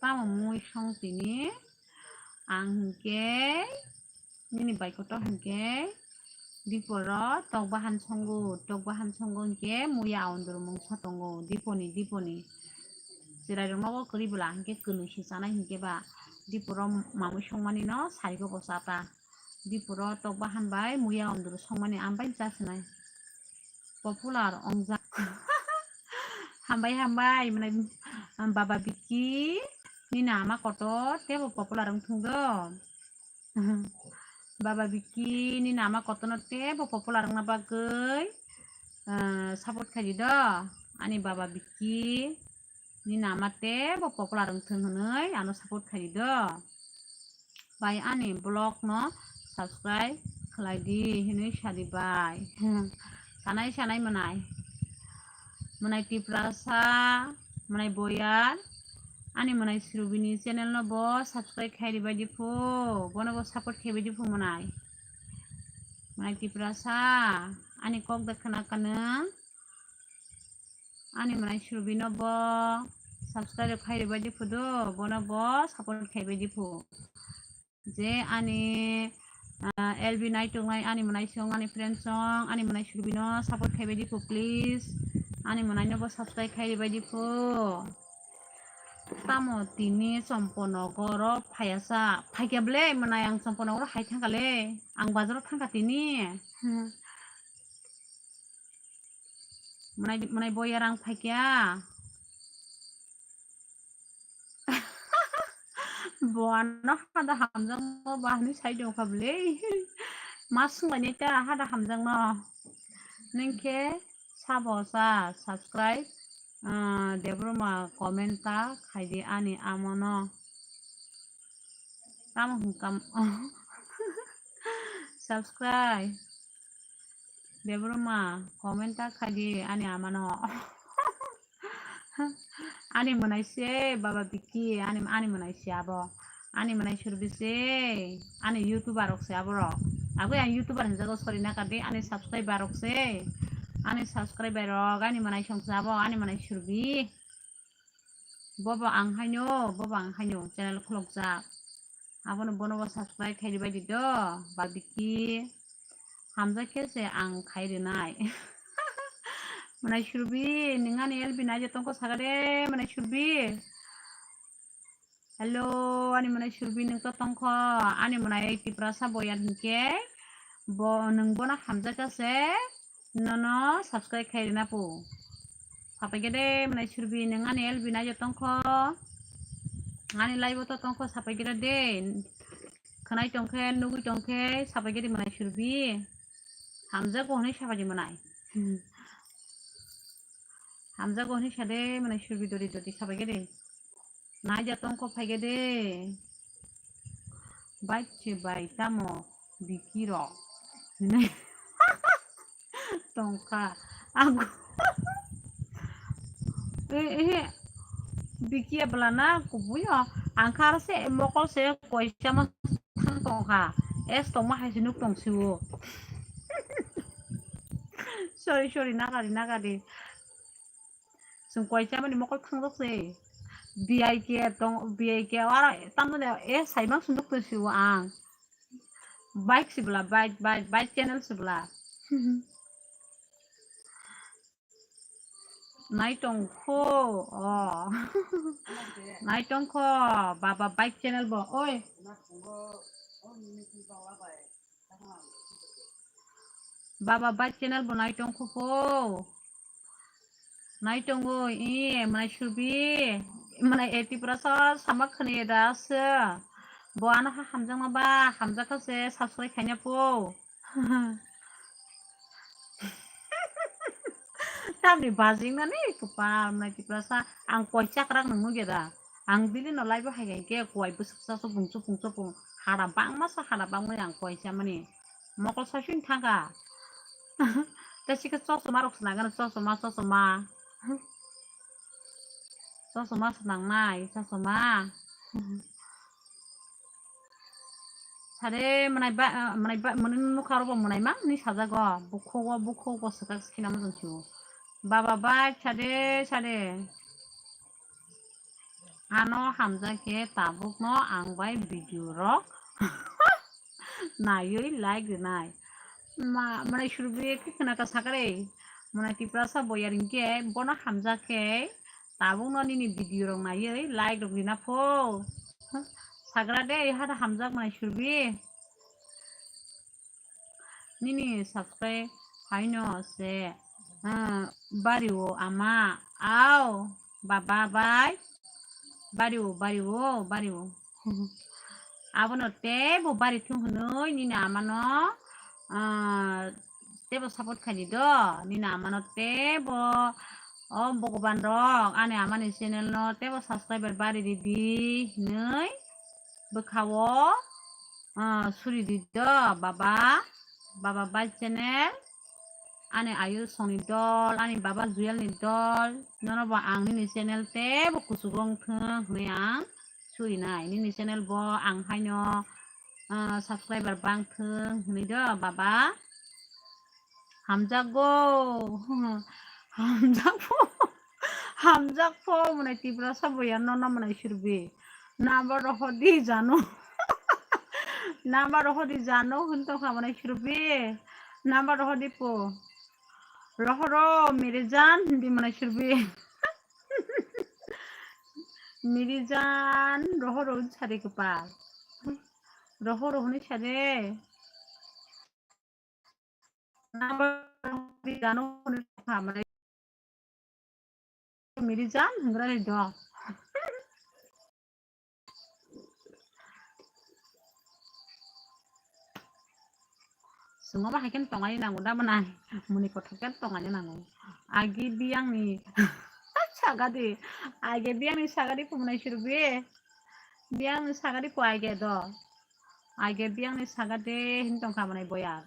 Tamo mui song tini ang hinkhe nini bai kotor hinkhe diporo tok bahan songo, tok bahan songo hinkhe muya aondoro mungsa tongo diponi, diponi. Chwrairokno o kwrwi bwla hinkhe kwnwi se chanai hinkhe ba diporo mamui songmani no sarigo bo chata. Diporo tok bahan bai muya aondoro songmani ambai cha sinai. Popular ongjak. Hambai, hambai, mwnai, um, Baba Biki, nini ama kotor teibo popular wng thung do. Baba Biki, nini ama kotorno teibo popular wngna bagwi, uh, support khaidi do. Ani Baba Biki, nini ama teibo popular wng thung hwnwi ano support khaidi do. Bai ani vlog no subscribe khlai di hinwi sadi bai. Sanai sanai mwnai. Mwnai Tiprasa, mwnai Boyar, ani mwnai Srubini channel no bo subscribe khai ribai di phu, bono bo support khaibai di phu mwnai. Mwnai Tiprasa, ani kok da khna kanwng. Ani mwnai Srubino bo subscribe khai ribai di phu do, bono bo support khaibai di phu. Je ani, ah, L B nai tongnai ani mwnai song, ani friend song, ani mwnai Srubino support khaibai di phu, please. Ani mwnai no bo subscribe khai ribai di phu. Tamo tini Chomponogoro phaiya sa? Phaikya ble, mwnai ang Chomponogoro hai thangkha le. Ang bazaro thangkha tini. Hmm. Mwnai, mwnai boyar ang phaikya. Bo ano hada hamjakno ba hwnwi sai tongkha ble. Ma swnglainai ta hada hamjakno. Nwng khe sabo sa subscribe, ah, Debbarma comment ta khaidi ani amano. Tamo hwnkam subscribe. Debbarma comment ta khaidi ani amano. Ani mwnai se baba Biki, ani, ani mwnai se abo. Ani mwnai Surbi se, ani YouTuber rok se aborok. Abo ang YouTuber hinjago, sorry na kadi, ani subscriber rok se. Ani subscriber rok, ani mwnai song se abo, ani mwnai Surbi. Bobo ang haino, bobo ang haino channel khulokjak. Abono bono bo subscribe khairi bai di do, ba Biki. Hamjak khe se ang khai rinai. Mwnai Surbi, nwng ani L B nai je tongkho sakha de, mwnai Surbi. Hello, ani mwnai Surbi, nwng to tongkho, ani mwnai Tiprasa boyar hinkhe, bo, nwng bono hamjak kha se, nono subscribe khai rina po. Sapai khe de, mwnai Surbi, nwng ani L B nai je tongkho, ani live o to tongkho, sapai khe de, khwnai tongkhe, nugui tongkhe, sapai khe de mwnai Surbi. Hamjago hwnwi sapai di mwnai. Hmm. Hamjago hwnwi sa de, mwnai Surbi dori dori sabai khe de. Naija tongkho phai khe de. Bai se bai tamo Biki rok. Hinwi tongkha. Ago. Eh, eh, Biki ya bwla na kubui o. Ang kha aro se mokol se koisa ma thang tong kha. Es tongma hai se nuk tong si o. Sorry, sorry, nagari, nagari. Chwng koisa mani mokol thangjak se. B I K tong, B I K aro tamjani e saimang se nuk tong si o ang. Bike si bwla, bike, bike, bike channel si bwla. Naitongkho, oh. Naitongkho, baba bike channel bo, oi. Baba bike channel bo naitongkho pho. Naitongo, i, mwnai Surbi, mwnai e Tiprasa sama khwnaye da se. Bo ano ha hamjakma ba, hamjakha se subscribe khaina pho. Tamni bajingnani kwpal, mwnai Tiprasa, ang koisa kwrak nwng nukya da. Ang bini no live o hai hai khe kuai bwswk sa supung, supung, supung, hada bangma sa, hada bangmani ang koisa mani. Mokol saisun thangkha. Tei sikhe chosma rok swnagano, chosma, chosma. Chosma swnangnai, chosma. Sade mwnai ba, mwnai ba, mwnai nukha robo mwnai ma ni sajago. Bukhugo, bukhugo swkak sikhinamo jong sio. Baba bai sade, sade. Ano hamjakhe tabukno ang bai video rok naiwi like rinai. Ma, mwnai Surbi khe khwna ka sakare. Mwnai Tiprasa boyar hinkhe bono hamjakhe tabukno nini video rok naiwi like rok rina pho. Sagra de, hada hamjak mwnai Surbi. Nini subscribe haino se, ah, bari o ama, au, baba bai, bari o, bari o, bari o. Abono teibo bari thung hwnwi nini amano, ah, teibo support khaidi do, nini amano teibo, o Bhogoban rok, ani amani channel no teibo subscriber bari ridi hwnwi bwkha o, ah, suri di do, baba, baba bai channel, ani Ayush songni dol, ani baba Juyal ni dol, nono bo ang nini channel teibo kuchugo wng thung hwnwi ang surinai, nini channel bo ang haino, ah, subscriber bang thung hwnwi do, baba. Hamjakgo. Hamjakpho. Hamjakpho mwnai Tiprasa boyar no na mwnai Surbi. Namba rohor di jano. Namba rohor di jano hwn tongkha mwnai Surbi. Namba rohor di po. Rohoro mere jan hindi mwnai Surbi. Mirijan, rohor rohor sade kwpal. Rohor rohor ni sade. Number jano phone khamai. Mirijan, hwngra ni do. Swngo ba hai khe tongani nango da mwnai. Muni kothok khe tongani nango. Agi biyangni sagadi. Agi biyangni sagadi phumunai sirbi. Biyangni sagadi po agi do. Agi biyangni sagadi hin tongkha mwnai boya.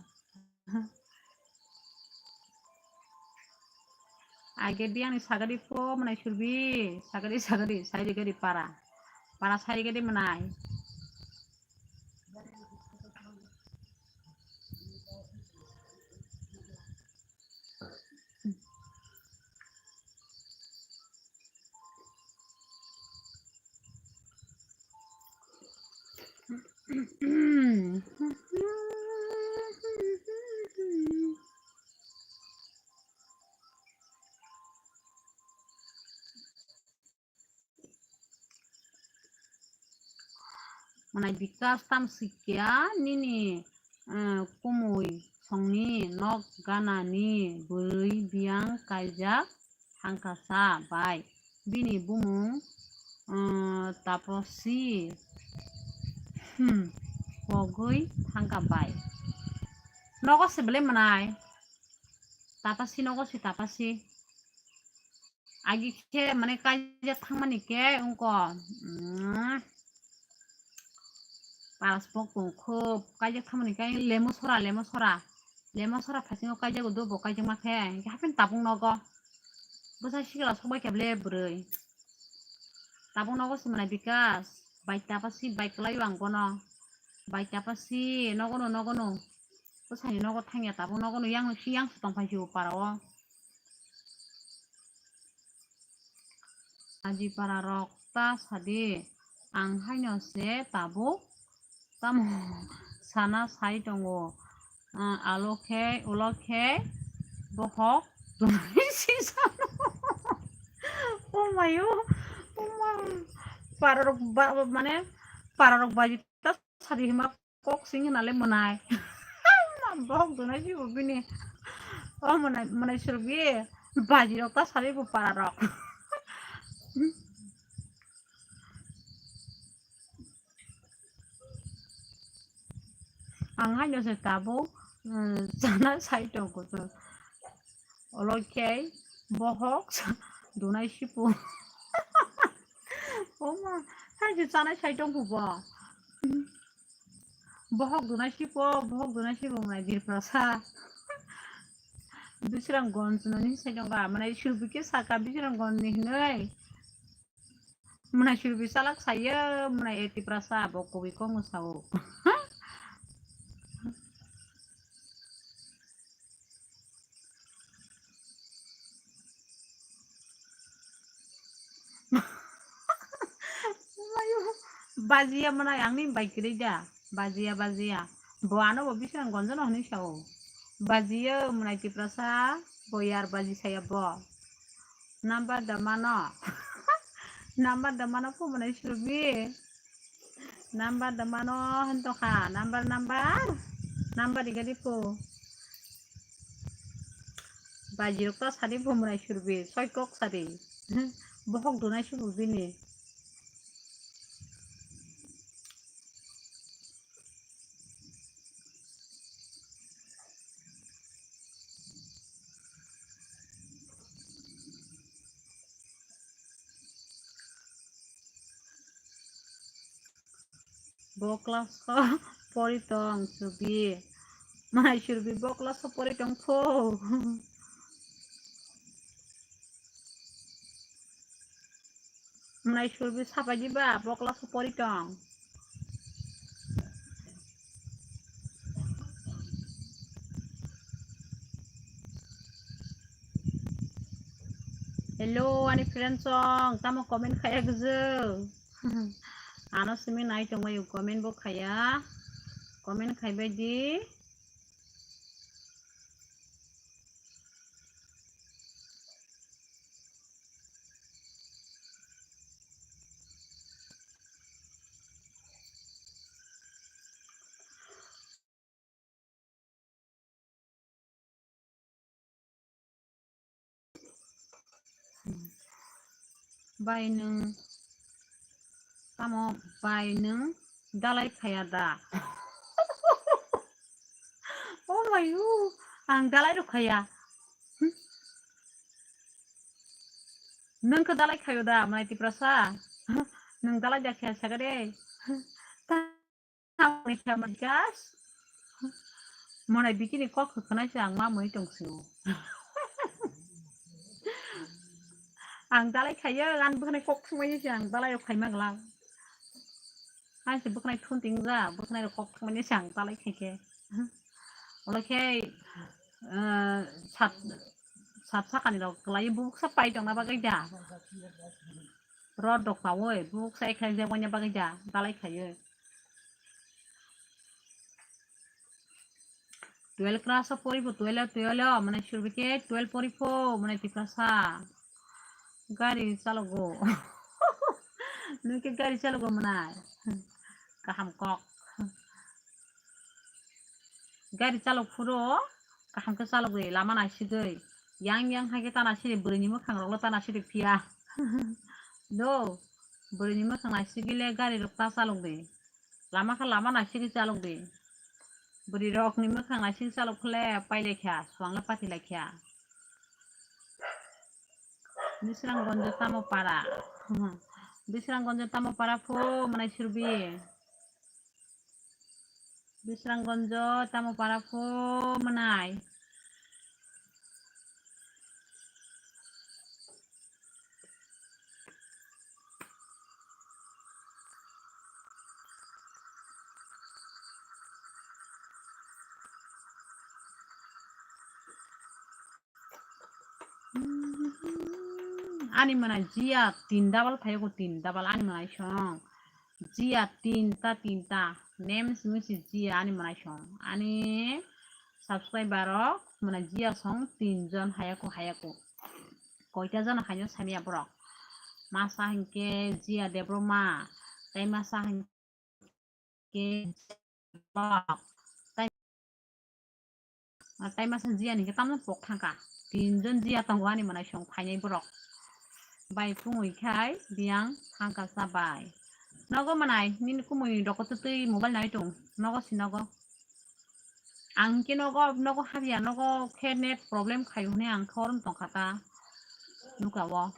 Age biyangni sagadi po mwnai surbi, sagadi, sagadi, sairi gadi para. Para sairi gadi mwnai. Mwnai Bikas tam sikya nini, eh, kumui songni nok ganani bwrwi biyang kaijak thangkasa bai bini bumung, eh, Tapasi, hmm, pogwi thangka bai. Nogo se belai mwnai? Tapasi nogo se Tapasi. Agi khe mane kaijak thangmani khe wngkha, mm, paras pok tong khub kaijak thangmani khe lemo sora, lemo sora, lemo sora phasingo kaijago do bo kaijakma khe, hingkhe hapheno tabuk nogo bwsa sikla sokbai khe ble bwrwi. Tabuk nogo se mwnai Bikas, bai Tapasi bai kwlaio ang bono, bai Tapasi nogono, nogono, bwsani nogo thangya tabuk nogono yang si yang se tongphai si o para o. Aji para rok ta sadi, ang haino se tabuk tamo sana sai tongo. Ah, alo khe, ulo khe, bohok, si sano. Oh my, oh, oh my. Para rok ba, mane, para rok baji ta sadi hima kok sing hwnale mwnai. Bohok dunai si bo bini. Oh, mwnai, mwnai surbi. Baji rok ta sari bo para rok. Ang haino se tabuk, mm, chana sai tongo to. Olo khe bohok dunai sipu. Oma, hai je chanai sai tong bo. Bohok dunai sipo, bohok dunai sipo mwnai Birprasa. Bisramganj noni sai tong ba, mwnai surbi khe saka Bisramganj ni hinoi. Mwnai surbi salak sayo, mwnai Tiprasa bo kubui kok no sao. Bajiya mwnai angni bai kwrwi da. Bajiya, bajiya. Bo ano bo Bisramganj no hinwi sao. Bajiya mwnai Tiprasa, bo yar baji saya bo. Number da mano. Number da mano pho mwnai surbi. Number da mano hwn tongkha. Number, number. Number rigadi pho. Baji rok ta sadi pho mwnai surbi. Soi kok sadi. Bohok dunai sibo bini. Bo class o pori tong surbi. Mwnai surbi bo class o pori tong pho. Mwnai surbi sapai diba bo class o pori tong. Hello, ani friend song, tamo comment khaya gujung. Ano simi nai tongmai comment bo khaya. Comment khaibai di. Bai nwng tamo bai nwng dalai khaya da? Oh my, oh, ang dalai rok khaya. Nwng khe dalai khayo da, mai Tiprasa? Nwng dalai da khaya sagade? Tamoni khe mankas. Monai bikini kok khwkhwnai se ang ma mui tong sio. Ang dalai khayo, ang bwkhnai kok thumai se ang dalai rok khaima glang. Hai se bwkhnai thun ting ja, bwkhnai rok kok thumai se ang dalai khaikhe. Olo khe, eh, sat, sat sakani rok kwlai buksa pai tongna bagwi da. Rot rok pawi buksa ekhai je wanya bagwi da, dalai khayo. Twelve class o pori pho, twelve, twelve o, mane surbi khe twelve pori pho, mane Tiprasa. Gari chalogo. Nung khe gari chalogo mwnai. Kaham kok. Gari chalok phuru kaham khe chalok di, lama naisigwi. Yang yang hai khe ta naisidi, bwrwini mwkhang rok le ta naisidi phiya. Do, bwrwini mwkhang naisigwi le gari rok ta chalok di. Lama khe lama naisigwi chalok di. Bwrwi rokni mwkhang naisigwi chalok khe le pai lai kha, swang le pati lai kha. Bisranggonjo tamo para? Bisranggonjo tamo para pho, mwnai surbi? Bisranggonjo tamo para pho, mwnai? Ani mwnai Jia tin double phaiyago, tin double ani mwnai song. Jia tinta, tinta. Name simi si Jia ani mwnai song. Ani subscriber rok mwnai Jia song tin jon hayako, hayako. Koita jon haino samya borok. Masa hinkhe Jia Debbarma. Tai masa hinkhe khe tai, tai masa Jia ni khe tamno pok thangka. Tin jon Jia tongo ani mwnai song phainai borok. Bai kumui khai biyang thangka cha bai. Nogo mwnai nini kumui rokotwtwi mobile nai tong. Nogo si nogo. Ang khe nogo, nogo habya, nogo khe net problem khayo hwnwi ang khe orom tongkha ta. Nuka o.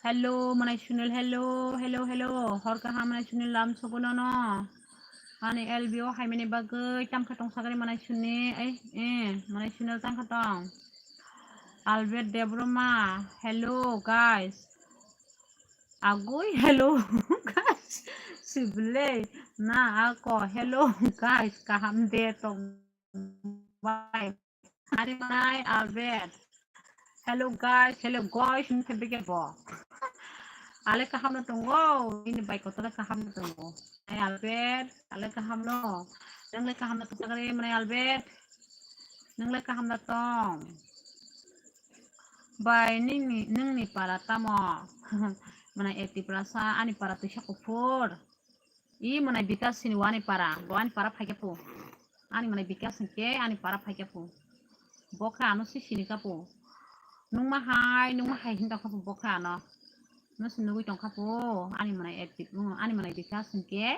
Hello, mwnai Sunil, hello, hello, hello. Hor kaham mwnai Sunil, lam sogo nono. Ani L B O haimani bagwi tamkha tong sagri mwnai Sunil, eh, eh, mwnai Sunil tamkha tong. Albert Debbarma, hello, guys. Agui, hello, guys. Sible, na ako, hello, guys. Kaham de tong bai. Ani mwnai Albert. Hello guys, hello guys, wngkha bege bo. Ale kaham no tongo, ini bai kotor kaham no tongo. Ai Albert, ale kaham no. Nang le kaham no tong sagri mwnai Albert. Nang le kaham no tong. Bai nini, nini para tamo. Mwnai Tiprasa, ani para twisa kuphur. I mwnai Bikas sini wani para, bo ani para phaikhe phu. Ani mwnai Bikas hinkhe ani para phaikhe phu. Bo khe ano si sini kha phu. Nungma hai, nungma hai hin tongkha phu bo khe ano. No si nugui tongkha phu, ani mwnai active, mm, ani mwnai Bikas hinkhe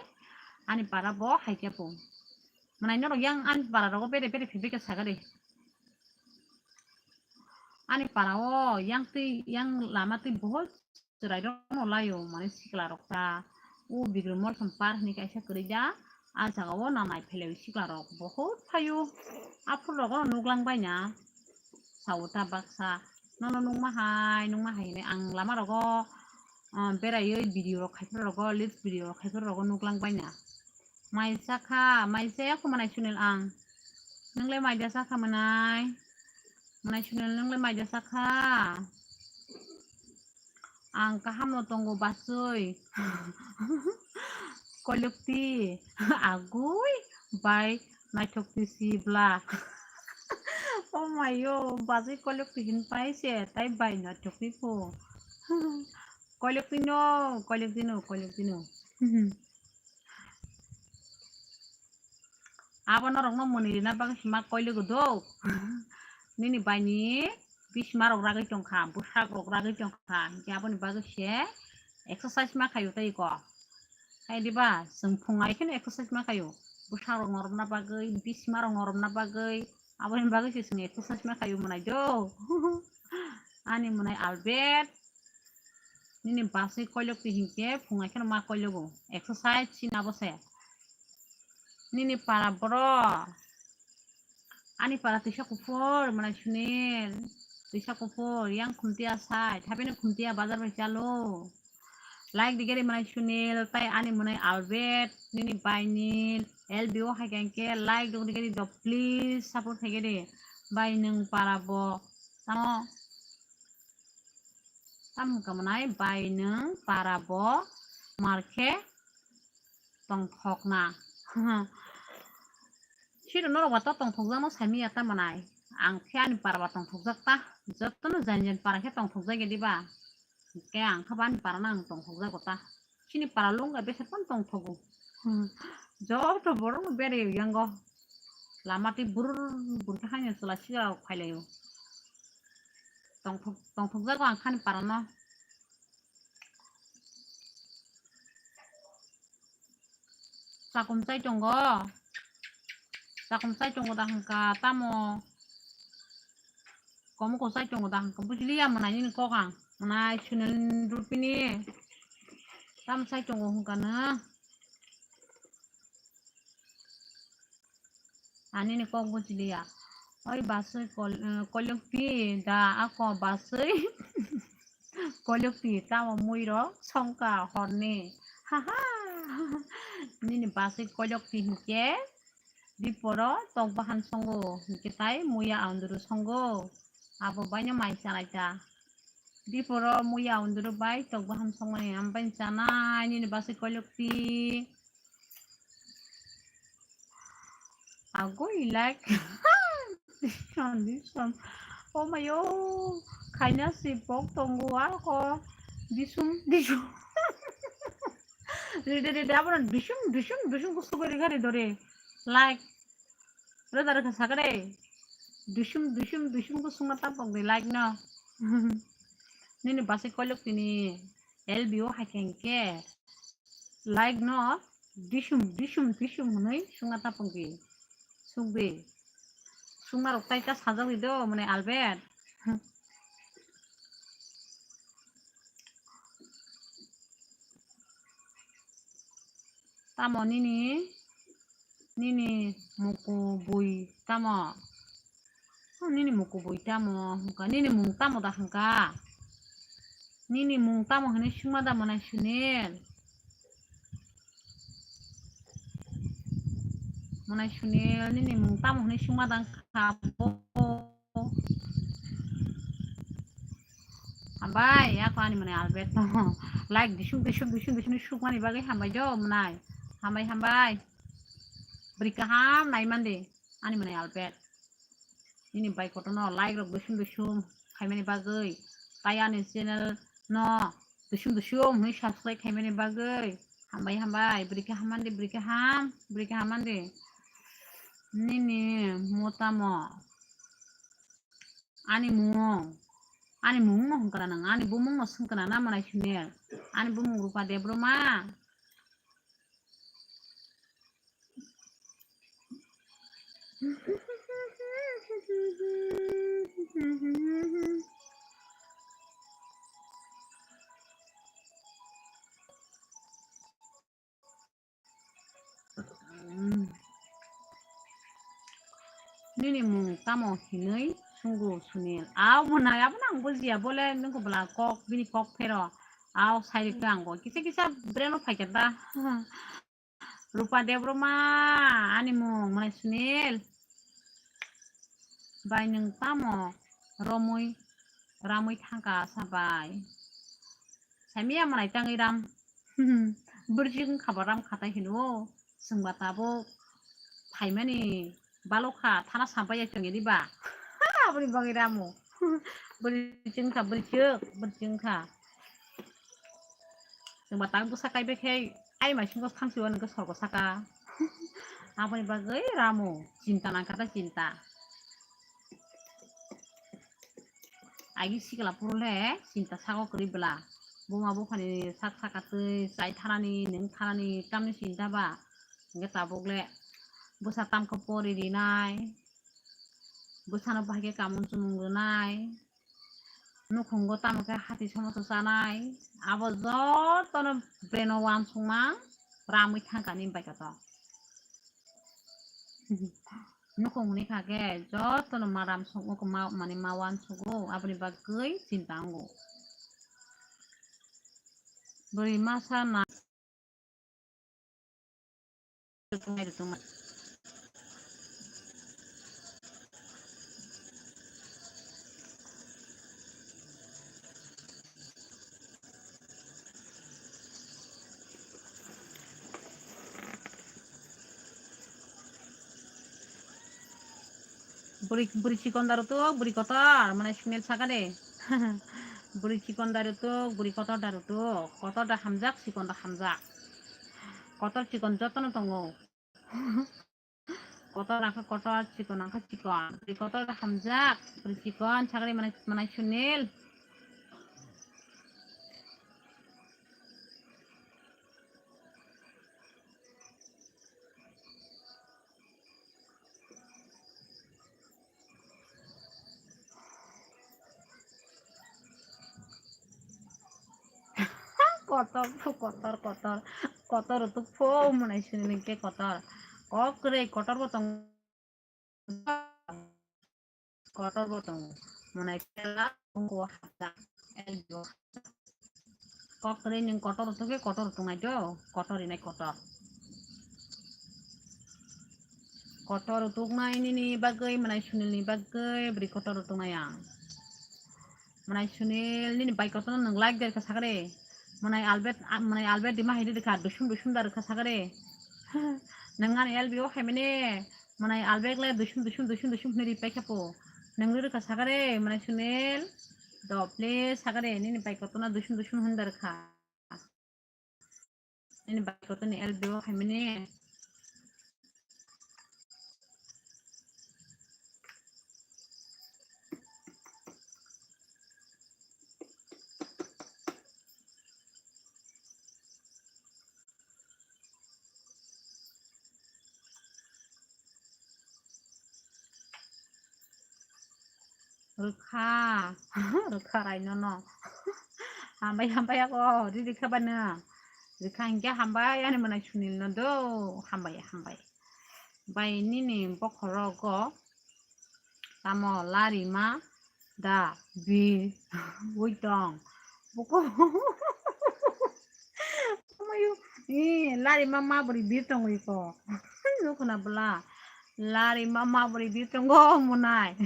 ani para bo haikhe phu. Mwnai norok yang ani para rogo bere bere phibike sagari. Ani para o yang twi, yang lama twi bohol chwrai rok no laio, mane sikla rok ta. O Bikram Mall song par hwnwi kaisa kwrwi da, a jaga o nanai phailaio sikla rok bohut phaio. Aphuru rogo nuklang baina sao ta baksa. Nono nukma hai, nukma hai hwnwi ang lama rogo, ah, beraiwi video rok khai phuru rogo, live video rok khai phuru rogo nuklang baina. Mai chakha, mai chaya kho mwnai Sunil ang. Nwngle mai da chakha mwnai? Mwnai Sunil nwngle mai da chakha? Ang kaham no tongo bachwi. Koilokti, agui, bai naithok twi si bla. Oh my yo, bachwi koilokti hin pai se, tai bai naithok twi pho. Koilokti no, koilokti no, koilokti no. Abo norokno mwnwi rina bagwi sima koilego do. Nini baini bisma rok ragwi tongkha, bwsak rok ragwi tongkha, hinkhe aboni bagwi se exercise ma khaio tei ko. Hai diba, chwng phung ai kheno exercise ma khaio, bwsak rok noromna bagwi, bisma rok noromna bagwi, aboni bagwi se chwng exercise ma khaio mwnai do. Ani mwnai Albert, nini baswi koilok ti hinkhe phung ai kheno ma koilogo, exercise chini abo se. Nini para boro. Ani para twisa kuphur, mwnai Sunil. Twisa kuphur, yang khumtiya sai, thabeno khumtiya bazar bai chalo. Like di gari mwnai Sunil, tai ani mwnai Albert, nini bai Nil, L B O hai khe like di gari do, please support khai gari. Bai nwng para bo. Tamo. Tamo hwnkha mwnai bai nwng para bo mar khe tongthokna. Siro norok ba to tongthokjakno saimanya ta mwnai. Ang khe ani para ba tongthokjak ta. Jotono jan jan para khe tongthokjak ya diba? Hwnkhe ang khe bo ani para no ang tongthokjago ta. Chini para lung bai bwswk phano tongthogo. Joto borok no beraio yango. Lama tei burur burur khe haino chwla sigra rok phailaio. Tongthok-, tongthokjago ang khani parano. Chakum chai tongo. Chakum chai tongo da hwnkha tamo. Komo ko chai tongo da hwnkha bujiliya mwnai nini kok ang. Mwnai Sunil Rupini. Tamo chai tongo hwnkha no. Ani ni kok bujiliya. Oi basui kol-, eh, kolyokti da ako basui. Kolyokti tamo mui rok songka horni. Haha. Nini basui kolyokti hinkhe diporo tok bahan songo. Hinkhe tai muya aunduru songo. Abo baino mai chanai ta. Diporo muya aunduru bai tok bahan songmani ambai chanai nini basui kolyokti. Agoi like. Condition. Oh my oh. Khaina si pok tongo ako. Disum, disum. Rede, rede, abono disum, disum, disum ko sugari gari dore. Like. Reda reka sakare. Disum, disum, disum ko sungna tapok de like no. Nini basai kolyok tini L B O hai khe hinkhe. Like no disum, disum, disum hwnwi sungna tapung di. Suk di. Sungna rok tai ta sajagwi do, mane Albert. Tamo nini, nini muku bui tamo? Oh, nini muku bui tamo? Hwnkha, nini mung tamo da hwnkha? Nini mung tamo hwnwi swngma da mwnai Sunil? Mwnai Sunil, nini mung tamo hwnwi swngma da wngkha bo? Hambai, ako ani mwnai Albert no. Like dusung, dusung, dusung, dusung sukmani bagwi hambai jo mwnai. Hambai, hambai. Bwrwi kaham nai mandi ani mwnai Albert. Nini bai kotorno like rok dusum dusum khaimani bagwi, tai ani channel no dusum dusum hwnwi subscribe khaimani bagwi. Hambai hambai, bwrwi kaham mandi, bwrwi kaham, bwrwi kaham mandi. Nini motamo, ani mung, ani mung no hwnkha na nang, ani bumung no swngkha na, na mwnai Sunil? Ani bumung Rupa Debbarma. Nini mung tamo hinwi sungo Sunil? Au mwnai, abono ang bujiya, bole nungkhe bwla kok, bini kok phero. Au sai rikha ang bo. Kisa kisa brain o phaikha da. Rupa Debbarma, ani mung mwnai Sunil. Bai nwng tamo romwi ramwi thangkha sabai? Saimaya mwnai tangwi ram. Bwrwswk wngkha bo ram khatai hino. Chwngba tabuk phaimani balokha thana sampaiya chwngni diba? Aboni bagwi ramo. Bwrwswk wngkha, bwrwswk, bwrwswk wngkha. Chwngba tak bwsa kaibai khe ai maisingo thangsiwani khe sorgo saka. Aboni bagwi ramo chinta nangkha ta chinta. agi sikla phuru le chinta sago kwrwi bwla. Buma buphani sak saka twi chai thanani, nwng thanani tamni chinta ba. Hwnkhe tabuk le bwsa tamkhe pori rinai, bwsano bahai khe kamung chumung rwnai, nukhungo tamo khe hati somoso chanai, abo jotono brain o uansukma ramwi thangkha nini baikha to. Nukhung hwnwi kha khe jotono ma ramsukgo, ma, mane ma uansugo, aboni bagwi chinta wngo. Bwrwi masa na Bwrwi, bwrwi chikon da rutuk, bwrwi kotor, mwnai Sunil saka de. Bwrwi chikon da rutuk, bwrwi kotor da rutuk, kotor da hamjak, chikon da hamjak. Kotor chikon jotono tongo. Kotor angkha kotor, chikon angkha chikon. Bwrwi kotor da hamjak, bwrwi chikon, saka de mwnai, mwnai Sunil. Kotor, kotor, kotor, kotor rutuk pho mwnai Sunil hwnkhe kotor. Kok kwrwi kotor bo tong. Kotor bo tongo. Mwnai kela ungko hapjak, L B O hapjak. Kok kwrwi nwng kotor rwtwk khe kotor rwtwk nai do, kotor rinai kotor. Kotor rwtwk nai nini bagwi, mwnai Sunil ni bagwi bwrwi kotor rwtwk nai ang. Mwnai Sunil, nini bike kotorno nwng like da rwkha sakha de. Mwnai Albert, a, mwnai Albert dima hai rwkha, dusum dusum da rwkha sakha de. Nwng ani L B O hai mani, mwnai Albert le dusum dusum dusum dusum hwnwi ri paikha po. Nwng rwkha sakha de, mwnai Sunil. Do please sakha de, nini bike kotorno dusum dusum hwn da rwkha. Nini bike kotorni L B O hai mani. Rwkha, rwkha raino no. Hambai, hambai ako, ri rwkha bano. Rwkha hinkhe hambai, ani mwnai Sunil no do. Hambai, hambai. Bai nini bokhorogo tamo larima da bi ui tong. Buko. Amayo, eh, larima ma bwrwi bir tongwi ko. Nukhuna bwla. Larima ma bwrwi bir tongo mwnai.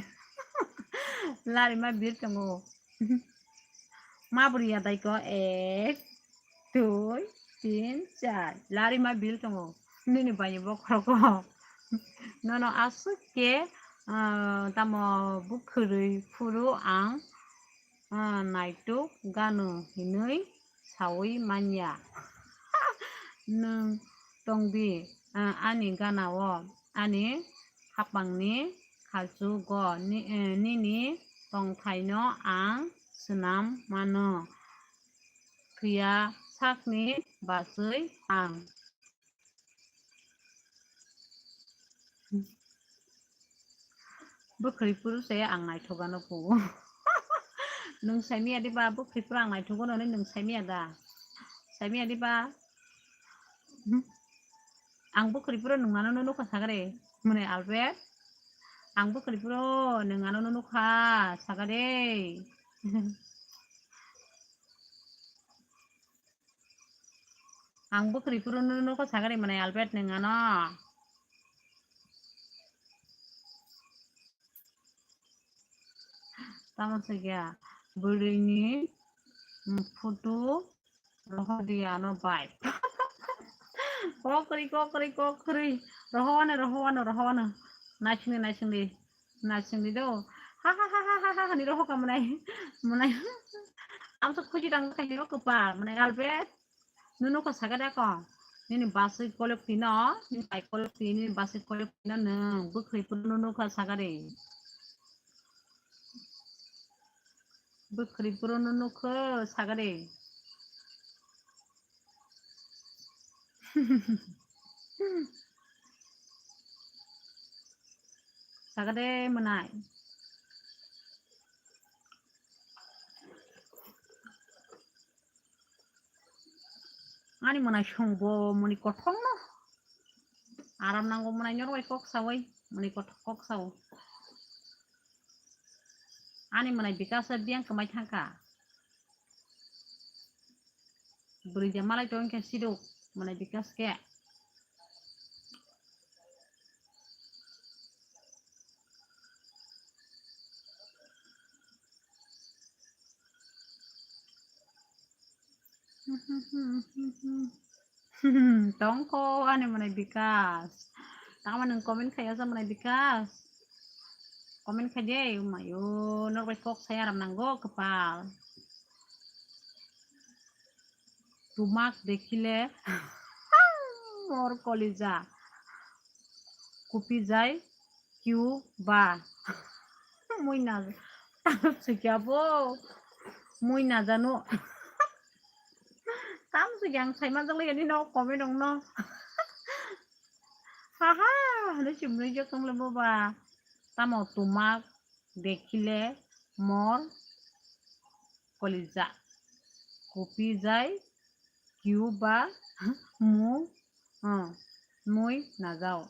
Larima bir tongo. Ma bwrwi ya dai ko. Ek, dui, tin, char. Larima bir tongo. Nini bai bo khorok ko. Nono aswk khe, ah, tamo bwkhwrwi phuru ang, ah, naituk ganu hinwi saui manya. Nwng tongdi, ah, ani ganao, ani hapangni khalchugo ni-, eh, nini tongthaino ang swnam mano. Phiya sakni bachwi ang. Bwkhwrwi phuru se ang naithok ano po. Nwng saimaya diba bwkhwrwi phuru ang naithok ano hinwi nwng saimaya da? Saimaya diba? Hmm? Ang bwkhwrwi phuru nwng ano nukha sakha de. Mwnai Albert. Ang bwkhwrwi phuru nwng ano nukha sakha de. Ang bwkhwrwi phuru nukha sakha de mwnai Albert nwng ano. Tamo se kya bwrwini, mm, photo rohor di ano bai. Kokrwi, kokrwi, kokrwi. Rohor ano, rohor ano, rohor ano. Naisingdi, naisingdi. Naisingdi do. Ha, ha, ha, ha, ha, ha, ni rohor ka mwnai. Mwnai. Ang so khuji dang ka hino kwpal. Mwnai Albert. Nunu ko saga da ko. Nini baswi kolok tino, nini pai kolok tini, nini baswi kolok tino nwng. Bwkhwrwi phuru nunu ko saga de. Bwkhwrwi bwrwino nukho sagade. Sagade mwnai. Ani mwnai songbo mwnai kothokno. Aram nango mwnai norok bai kok sawi, mwnai kothok kok sao. Ani mwnai Bikash biyang kwmai thangkha. Bwrwi de malai tongkhe siduk mwnai Bikash khe. Tongkho ani mwnai Bikash. Tama nwng comment khaiya sa mwnai Bikash. Comment khaide, umayo, norok bai kok saya ram nango, kwpal. Tumak dekhile, mor kolija. Kupi jai, kiu ba. Mui na, tam sikya bo. Mui na janu. Tam sikya ang sai manjak lai ani no, comment ong no. Haha, hwnwi chumui jok tong le bo ba. Tamo tumak dekhile mor kolija. Kupi jai kiu ba mu, ah, mui na jao.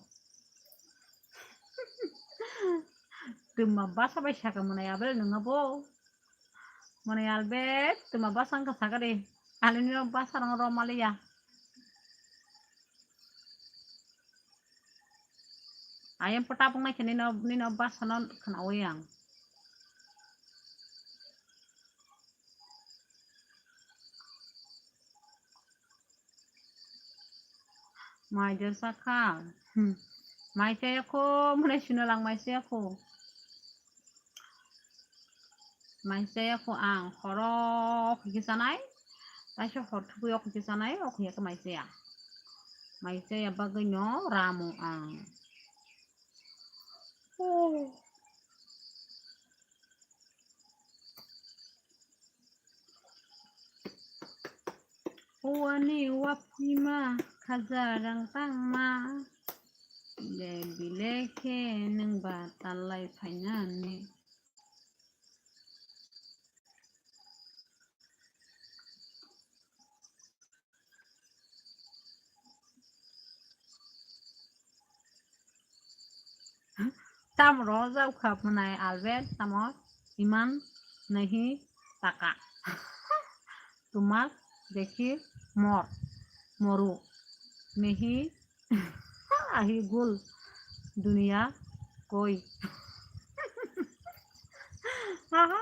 Twma basa bai saka mwnai abel nwnga bo. Mwnai Albert, twma basa wngkha saka de. Alini no basa rong ro maliya. Ayam pota pung nai khe nino, nino basa no khna oi ang. Mai jasa kha. Hmm. Mai chaya kho, mwnai sino lang mai chaya kho. Mai chaya kho ang, horo khe sanai. Taisa hor thugui o khe sanai, o khe mai chaya. Mai chaya bagwi no ramo ang. Oh. Uani waphima khaja rang tangma, de bile khe nwng ba talai phainani. Tam ro jau kha mwnai Albert, tamo iman nahi taka. Tumak dekhi mor, moru, nahi ahi gul duniya koi. Aha.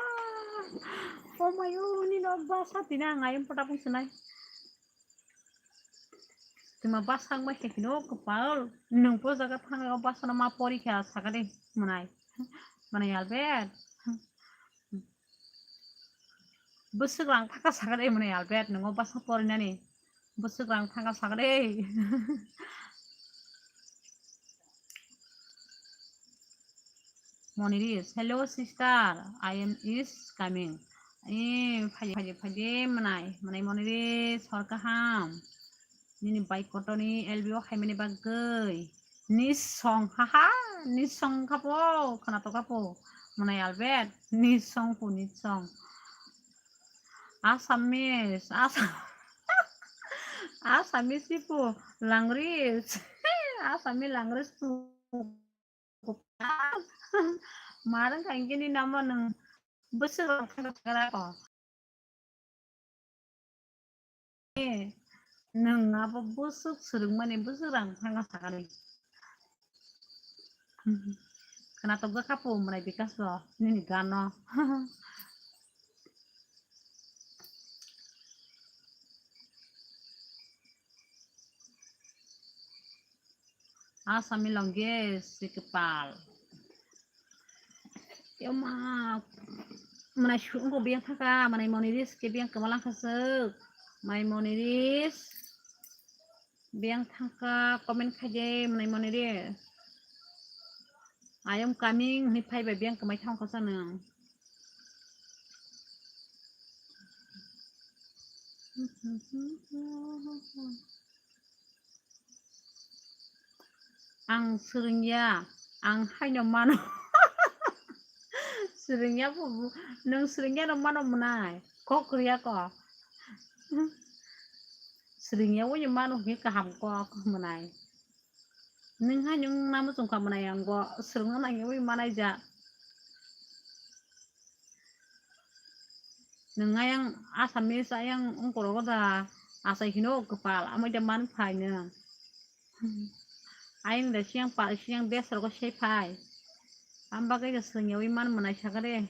Oh my, oh, ni no basa tina ngai pota pung sinai. Tuma basa ang mai khe kino kwpal. Nung po jaga thang o basa no ma pori kha saka de mwnai. Mwnai Albert. Bwswk rang thaka saka de mwnai Albert, nungo basa pori nani. Bwswk rang thaka saka de. Moniris, hello sister, I am is coming. Eh, phaidi, phaidi, phaidi, mwnai, mwnai Moniris, hor kaham. Nini bai kotoni L B O khaimani bagwi. Nisong, haha, nisong khapo, khwnatok khapo. Mwnai Albert, nisong po, nisong. Assamese, Assam-, Assamese po, language. Assamese language po. Marang kangkini nama nung besok rang khagra ko. Eh, nung abo besok serung mani besok rang khagra sakani. Khwnatok khapo mwnai Bikash bo nini gano. Asami longge si kepal. Yo ma, mwnai sungko biyang thaka, mwnai Moniris ke biyang kemalang khasuk. Mwnai Moniris biyang thangka comment khaide mwnai Moniris. I am coming hwnwi phaibai biyang kemai thangkha sa nung. Ang swrwngya, ang haino mano. Swrwngya bo, nwng swrwngya no mano mwnai. Kok kwrwya ko. Swrwngya wi mano hwnkhe kaham kok mwnai. Nwng hai nwng namo chwngkha mwnai ang bo swrwngna nangya wi manai ja. Nwng ayang Assamese ayang ungkorogo da asai hino kwpal amai da man phai nwng. Ayang da siyang pa siyang bes rogo sei phai. Am bagwi da swrwngya wi man mwnai sakare.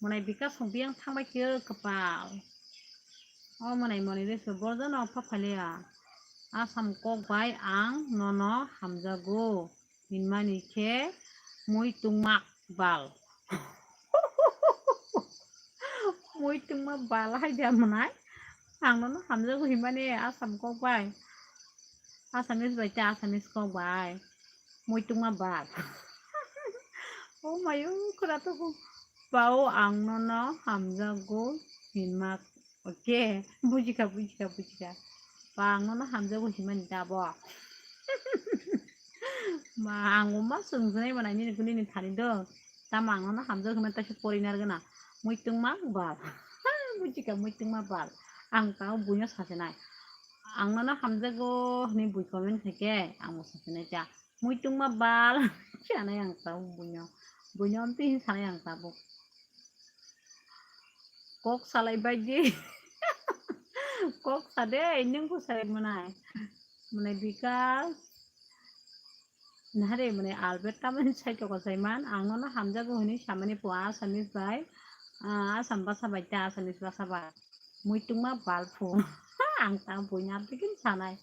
Mwnai bika song biyang thangbai khe kwpal. O mwnai moni de se borjano pha phaliya. Asam kok bai ang nono hamjago. Hinmani khe muitungma bal. Muitungma bal hai da mwnai. Ang nono hamjago hinmani Asam kok bai. Assamese bai ta Assamese kok bai. Muitungma bal. O mayo khura to ko. Bao ang nono hamjago hinma. Oke, bujikha, bujikha, bujikha. Ba ang nono hamjago hinmani da bo. Ma ang ma swngjwnai mwnai nini nini thani do. Tamo ang nono hamjago hinmani ta se porinar gana. Muitungma bal. Bujikha muitungma bal. Ang tamo buino sasinai. Ang nono hamjago hinwi bui comment khaikhe ang bo sasinai cha. Muitungma bal. Sanai ang tamo buino. Buino amtwi hin sanai ang tabuk. Kok salai bai di. Kok sa de, nwng bo salai mwnai. Mwnai bika. Nahare mwnai Albert tamani sai toko sai man. Ang nono hamjago hinwi samani po Assamese bai. Ah, Assam basa bai ta Assamese basa bai. Muitungma bal phu. Ang ta buino amtwi hin sanai.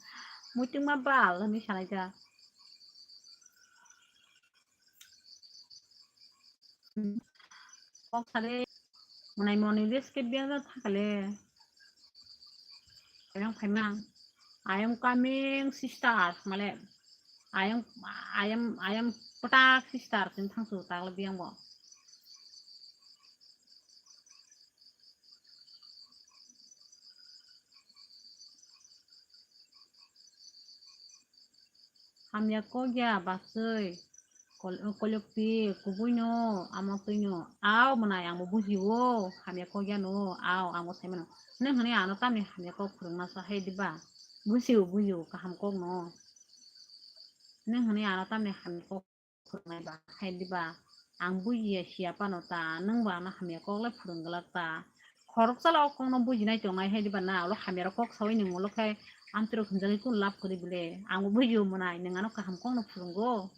Muitungma bal hinwi sanai ta. Kok sare mwnai moni de skip biya ja thakale. Ayang phaima. I am coming sister male. I am, I am, I am patak sister sin thangsu takle biyang bo. Hamya kok ya basui. Kol-, kolokti, kubuino, amotwino. Aw, mwnai, ang bo bujio. Hamya kok ya no. Aw, ang bo sai mano. Nwng hwnwi ano tamni hamya kok phwrwngna sa hai diba? Bujio, bujio, kaham kok no. Nwng hwnwi ano tamni hamya kok phwrwngnai ba hai diba? Ang bujiya siya pano ta, nwng bo ano hamya kok le phwrwng glak ta. Khoroksa le o kokno bujinai tongnai hai diba na, ulo hamya rok kok sawi nwng ulo khe amtwrwk hwnjagwi kunu lab kwrwi bwle. Ang bo bujio mwnai, nwng ano kaham kokno phwrwngo.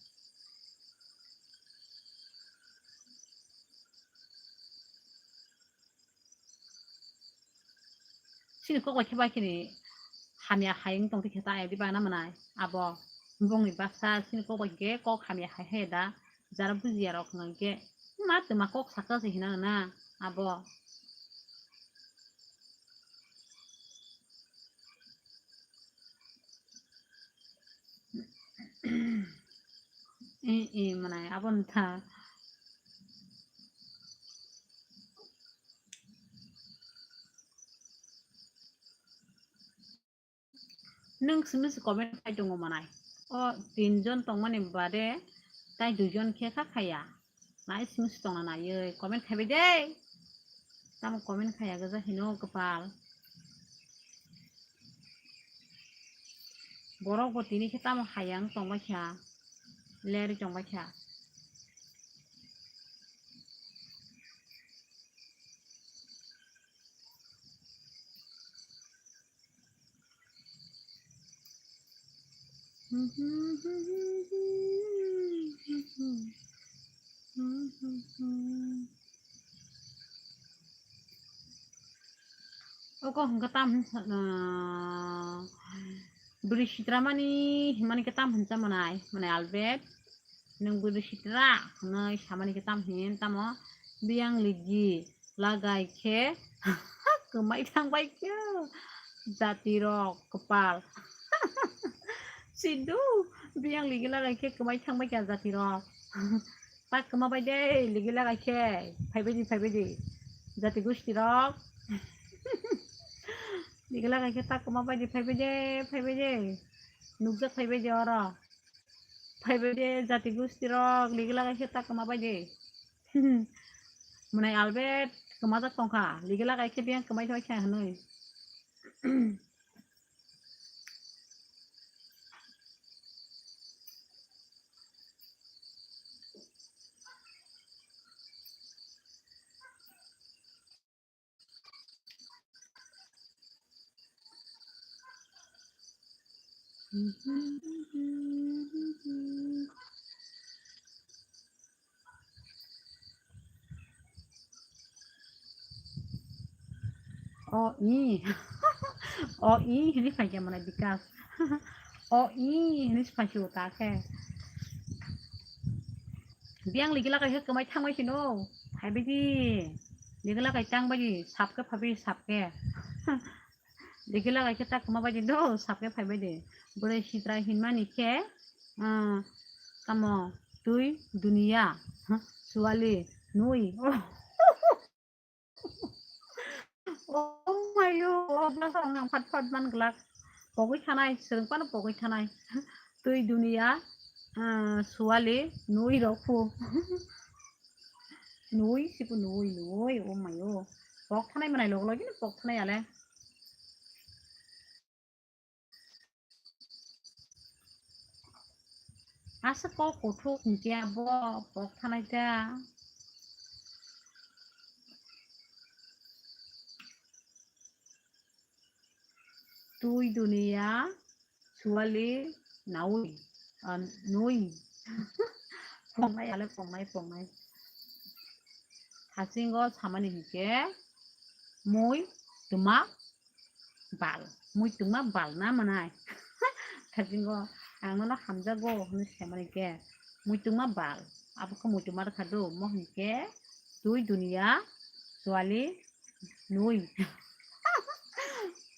Chini kok bai khe bai khini hamya hai wng tong khe ta ayang diba na mwnai abo bongni baksa chini kok bai khe kok hamya hai hai da jara bujiya rok hwnka khe ma twma kok saka se hina na abo. Eh, eh, mwnai abo wngkha. Nwng simi se comment khai tongo mwnai. O tinjon tongmani bade tai duijon khe kha khaya. Nai simi se tongna naiwi comment khaibai de. Tamo comment khaya gajak hino kwpal. Borok bo tini khe tamo hayang tongbai kha, leri tongbai kha. Oko hwnkhe tam hin sa-, ah, bwrwi sitra mani himani khe tam hinsa manai, manai Albert, nwng bwrwi sitra hwnwi samani khe tam hin tamo biyang ligi lagai khe kwmai thang bai khe jati rok kwpal. Sidu biyang ligi lagai khe kwmai thang bai khe jati rok. Tak kwma bai de, ligi lagai khe, phai bai di, phai bai di. Jati gusti rok. Ligi lagai khe tak kwma bai di, phai bai de, phai bai de. Nukjak phai bai de oro. Phai bai de, jati gusti rok, ligi lagai khe tak kwma bai de. Mwnai Albert kwmajak tongkha, ligi lagai khe biyang kwmai thai khe hwnwi. O i. O i hwnwi phaikha mwnai Bikas. O i hwnwi phaikha o ta khe. Biyang ligi lagai khe kwmai thang bai sino. Phai bai di. Ligi lagai tang bai di. Sap khe phai bai di, sap khe. Ligi lagai khe tak kwma bai di do, sap khe phai bai di. Bwrwi sitra hinmani khe, ah, tamo twi duniya, ha, suwali nui. Oh my God, o bwsa ang phat phat man glak. Pogwi thanai, swrwng phano pogwi thanai. Twi duniya, ah, suwali nui rok phu. Nui sipu nui, nui, oh my God. Pok thanai manai log logino pok thanai ale. Asa kok kuthuk hwnkhe abo pok thanai ta. Twi duniya, suwali, naui, ah, nui. Pongnai ale pongnai, pongnai. Hasingo samani hwnkhe mui twma bal. Mui twma bal na manai. Hasingo ang nono hamjago hwnwi samani khe mui twma bal. Abo khe mui twma rwkha do, mo hwnkhe twi duniya, suwali, nui.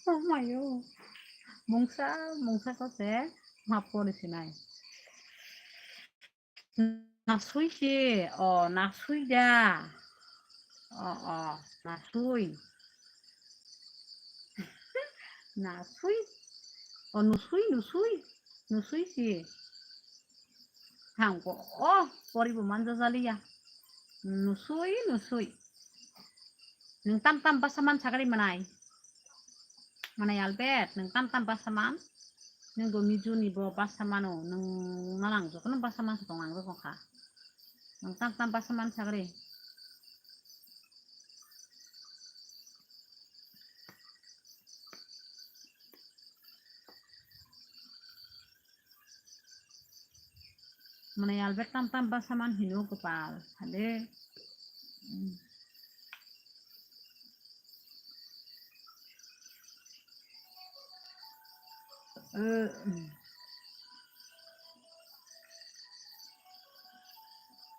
Oh my God. Mungsa, mungsa ko se ma pori sinai. Nasui se, o, nasui da. O, o, nasui. Nasui. O, nusui, nusui. Nusui se. Hangko, o, poribo manjajaliya. Nusui, nusui. Nwng tam tam basa man sagari manai. Manai Albert, nwng tam tam basa man. Nwng bo Mizu ni bo basa mano. Nwng malang jokono basa man sa tong ang jokon kha. Nwng tam tam basa man sagari. Mwnai Albert tam tam basa man hino kwpal sade.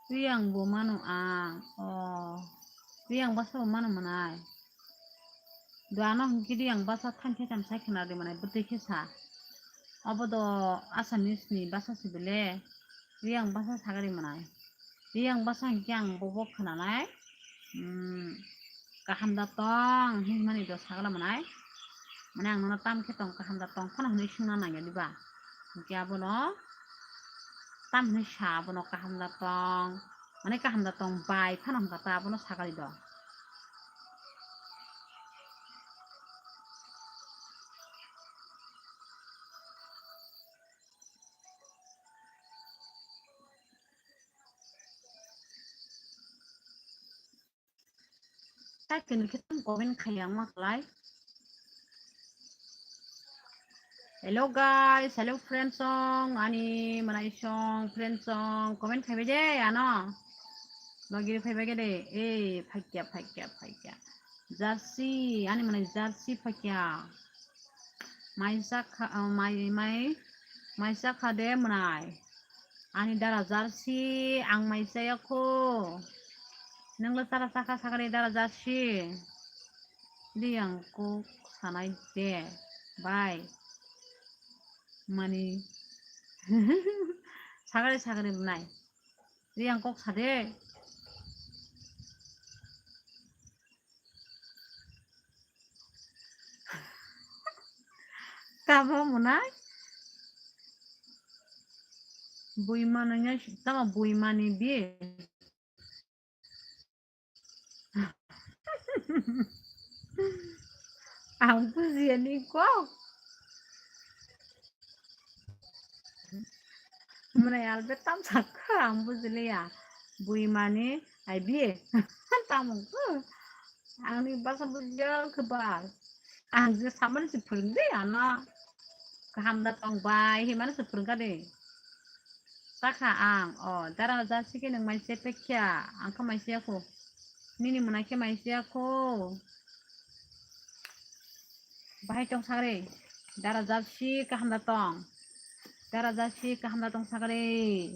Riyang bo mano ang. O. Riyang basa bo mano mwnai. Do ano hwnkhe Riyang basa thansa thansa khna di manai bwtwi khe sa. Obo do Assamese ni basa se bele. Riyang basa sagari manai. Riyang basa hwnkhe ang bobo khwnanai. Hmm, kaham da tong hinmani do sagala manai. Mane ang nono tam khe tong kaham da tong phano hwnwi swngna nangya diba. Hwnkhe abono tam hwnwi sa abono kaham da tong. Mane kaham da tong bai phano hwnkha ta abono sagari do. Tei kunu khe tang comment khai yang ma klai. Hello guys, hello friends song, ani manai song, friends song, comment khai bai de ano. Logiri phai bai de, eh, phaikya, phaikya, phaikya. Jersey, ani manai jersey phaikya. Maisa kha, ah, mai, mai, maisa kha de manai. Ani dara jersey, ang maisa ya kho. Nangla tara saka sakari dara jersey. Di ang kok sanai de, bai. Mani. Sagare sagare bunai. Di ang kok sade. Tamo munai? Bui mano nya, tamo bui mani di. Ang bujiya ni kok. Mwnai albe tam sakha ang bujiliya. Bui mani ai biye. Tamung ko. Ang ni basa bujiya kebal. Ang je samani se phwrwng de ano. Kaham da tong bai himani se phwrwng ka de. Takha ang, o, dara jersey khe nwng mai se pekya, ang khe mai se yakho. Nini mwnai khe mai se yakho. Bahai tong sagre. Dara jersey kaham da tong. Dara jersey kaham da tong sagre.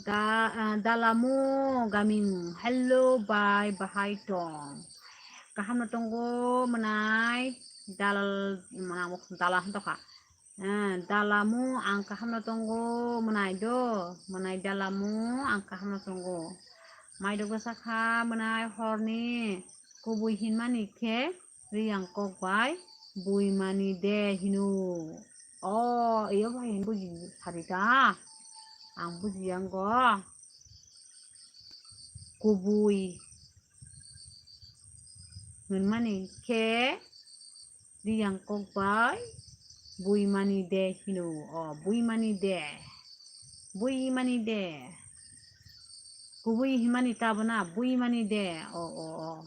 Da, ah, dalamu gaming. Hello, bai bahai tong. Kaham da tongo mwnai. Dal, mwnai dala hantokha. Ah, dalamu ang kahamno tongo, mwnai do, mwnai dalamu ang kahamno tongo. Maidok bwsa kha mwnai horni kubui hinmani khe riyang kok bai buimani de hino. O, iyo bai hin buji sadi ta. Ang buji yang go. Kubui hinmani khe riyang kok bai buimani de hino. O, buimani de. Buimani de. Kubui hinmani ta bo na, buimani de. O, o, o.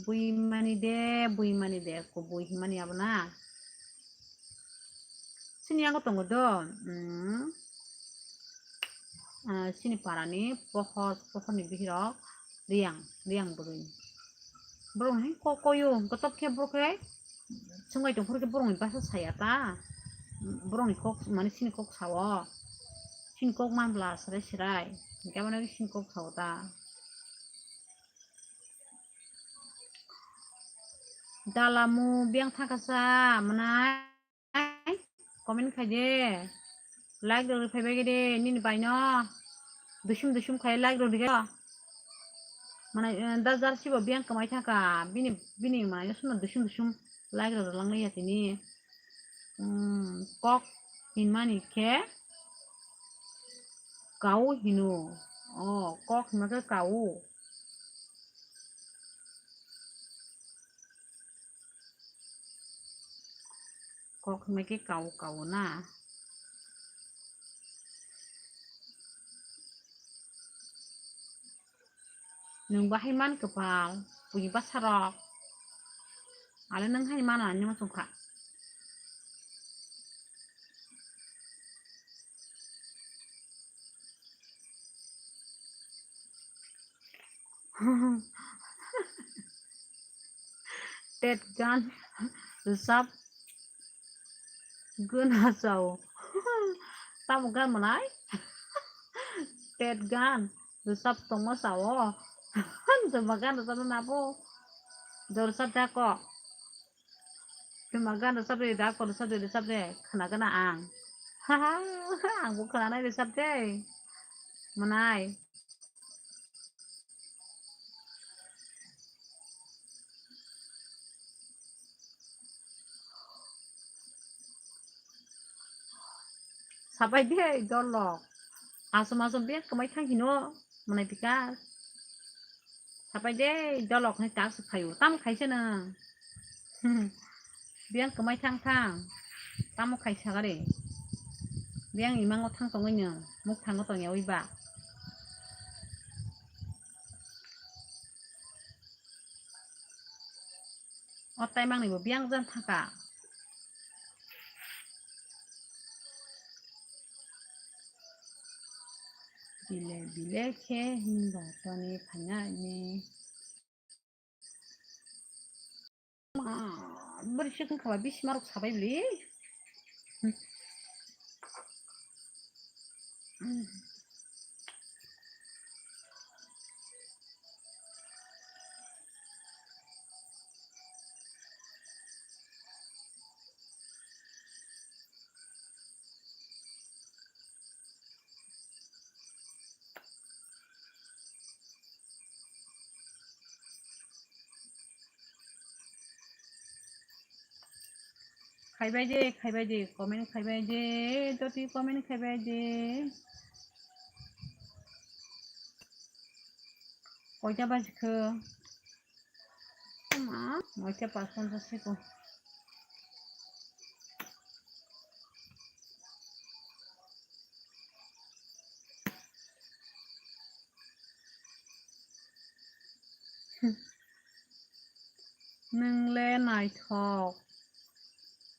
Buimani de, buimani de. Kubui hinmani abo na. Sini yango tongo do, mm, ah, sini parani pohor, pohorni bihirok riyang, riyang bwrwi. Borok hai kok koyo, kotok khe borok hai swngai tongphuru khe borokni basa saya ta. Borokni kok, mane sini kok sao. Sini kok manbla serai serai. Hingke abono sini kok sao ta. Dalamu biyang thangkasa, mwnai? Comment khai de. Like rok rwphai bai de nini bai no. Dusum dusum khai like rok rwkhe. Mane, eh, da jersey bo biyang kwmai thangkha. Bini, bini mane sumno dusum dusum like rok rwlang ya tini. Hmm, kok hinmani khe kau hino. O, kok hinma khe kau. Kok hinma khe kau kau na. Nwng bahai man kwpal, buini bwsarok. Ale nwng hai mano ani ma chwngkha. Tet gan rwchap gana chao. Tamo gan mwnai? Tet gan rwchap tongma chao. Tongma gan rwchap na bo. Do rwchap da ko. Tongma gan rwchap de da ko, rwchap de, rwchap de. Khna gana ang. Haha, ang bo khna nai rwchap de. Mwnai. Sapai de dolok. Asom asom bek kwmai thang hino mwnai bika. Sapai de dolok ni tak se phaio. Tam khaise nwng. Biyang kwmai thang thang. Tamo khai sagare. Biyang imango thang tongwi nwng. Muk thango tongyawi ba. O taimang ni bo biyang jan thangka. Bile bile khe hinba toni phaina ni. Ma, bwrwi se wngkha ba bisi marok sabai bwlwi. Khaibai de, khaibai de, comment khaibai de, jotwi comment khaibai de. Koita bajikho? Ma, noita pas ponchas seko. Nwng le naithok,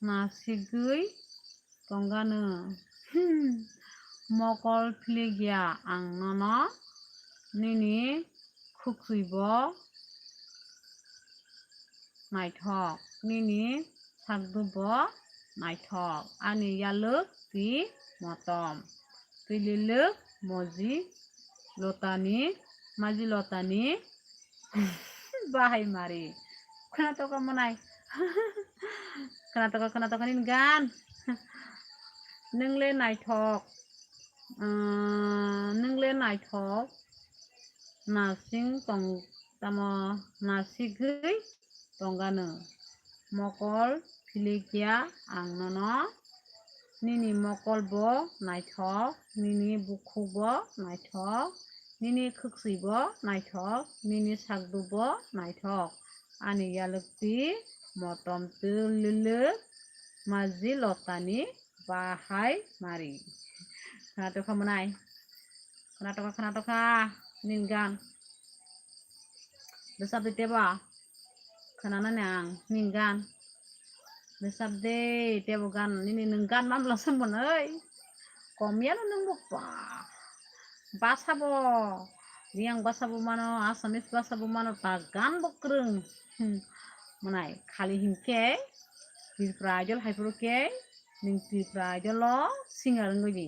nasigwi tongganw. Mokol philikya ang nono, nini khukchwibo naithok, nini sakdubo naithok, ani yalwk twi motom, twi lilwk moji lotani, maji lotani bahai mari. Khwnatoka mwnai. Khwnatoka, khwnatoka nini gan. Nwng le naithok. Umm, nwng le naithok. Nasing tong tamo nasigwi tongganw. Mokol philikya ang nono. Nini mokol bo naithok, nini bukhuk bo naithok, nini khwksui bo naithok, nini sakdu bo naithok. Ani yalwk twi motom twi lwlwk maji lotani bahai mari. Khwnatokha mwnai? Khwnatokha, khwnatokha nini gan. Bwsabdi tebo khwnanani ang nini gan. Bwsabdi tebo gan, nini nwng gan mamla se mwnwi. Komyano nwng bo ba. Basa bo, Riyang basa bo mano, Assamese basa bo mano, ta gan bo kwrwng. Hmm. Mwnai khali hinkhe Tripura Idol haiphuru khe nwng Tripura Idol o singer wngwi di.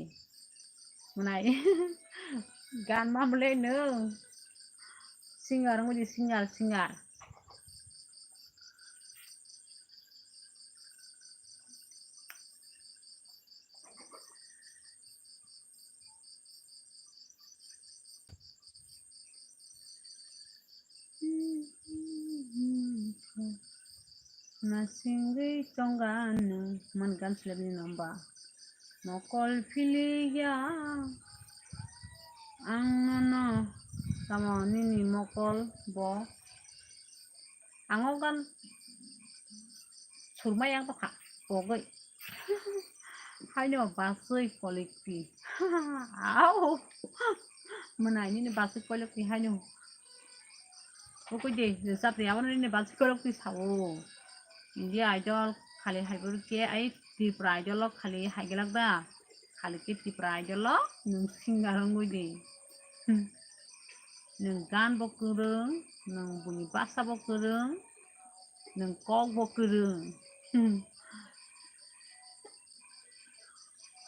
Mwnai gan ma bwle nwng singer wngwi di, singer, singer. Nasingwi tongganw, man gan slabni nomba. Mokol philikya ang nono, tamo nini mokol bo. Ang o gan surmai ang tokha, pogwi. Haino baswi kolikti. Au. Mwnai nini baswi kolikti haino. Ukui de, rwchapni abono nini baswi kolikti sao. India Idol khali haibo khe, ai Tripura Idol o khali haiglak da. Khali khe Tripura Idol o nwng singer wngwi di. Hmm. Nwng gan bo kwrwng, nwng buni basa bo kwrwng, nwng kok bo kwrwng. Hmm.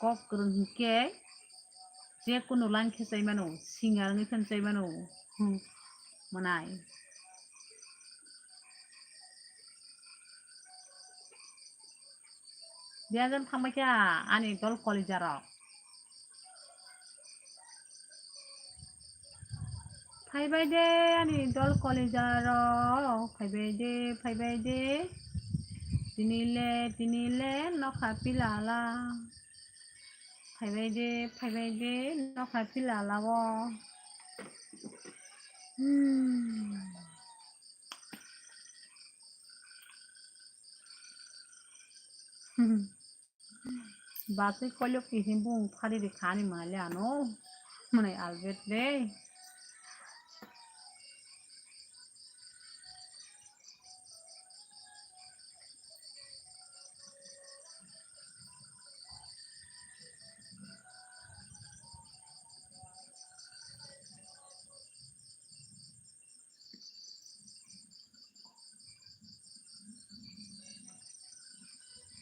Kok kwrwng hinkhe je kunu line khe chai mano, singer wngwi khe chai mano. Hmm. Mwnai. Biyajan thangbai kha ani dol kolijarok. Phaibai de ani dol kolijarok, phaibai de, phaibai de. Tini le, tini le nokha pilala. Phaibai de, phaibai de nokha pilala o. Hmm. Baswi koilok twi hwnwi bung phari rwkha ani mwnai le ano. Mwnai Albert le.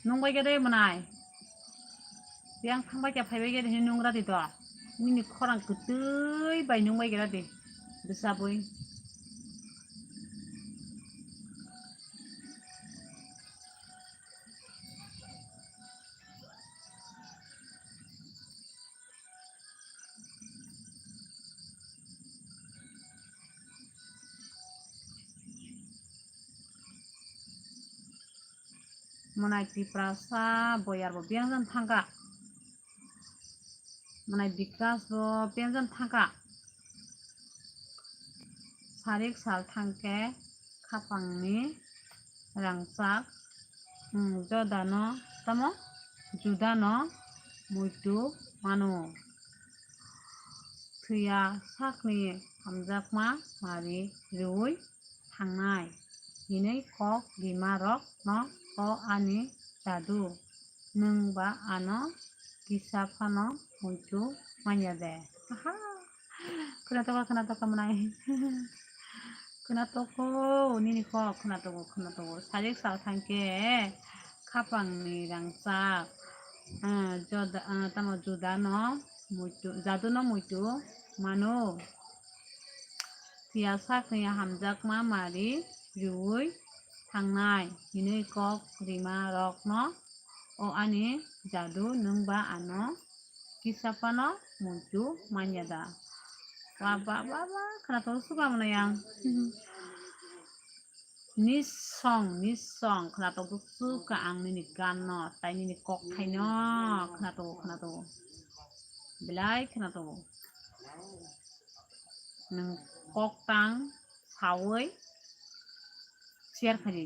Nung bai khe de mwnai. Yang thang bai khe phai bai khe de hinwi nung ra di to. Nini khorang kwtwi bai nung bai khe ra di. Bwsa bui. Mwnai Tiprasa boyar bo biyang jan thangkha. Mwnai Bikas bo biyang jan thangkha. Sarik sal thangkhe khapangni rangchak, hmm, jodano, tamo judano muitu mano. Thwiya sakni hamjakma mari rwui thangnai hinwi kok rima rok no o ani jadu, nwng ba ano kisa phano muitu manya de. Aha! Khwnatokha, khwnatokha mwnai. Khwnatokho, nini kok khwnatogo, khwnatogo. Sajik sal thangkhe khapangni rangchak, ah, joda, ah, tamo judano muitu, jaduno muitu mano. Phiya sakni hamjakma mari riui thangnai hinui kok rima rokno o ani jadu nwng ba ano kisa phano muitu manya da. Ba, ba, ba, ba, khwnatok suka mwnai ang. Nisong, nisong, khwnatok suka ang nini gan no, tai nini kok thai no, khwnatok, khwnatok. Belai khwnatok. Nwng kok tang saui share khai di.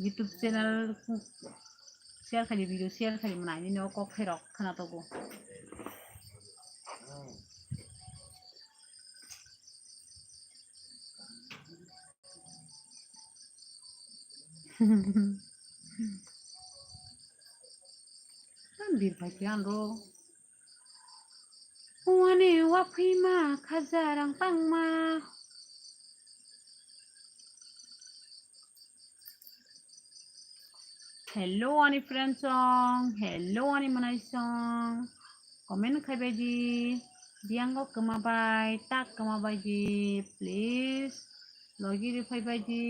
YouTube channel share khai di, video share khai di, mwnai nini o kok pherok khwnatok o. Tam bir pai khe ang ro. Wani waphima khaja rang tangma. Hello ani friend song, hello ani mwnai song. Comment khai bai di. Biyango kwma bai, tak kwma bai di, please. Logi ri phai bai di.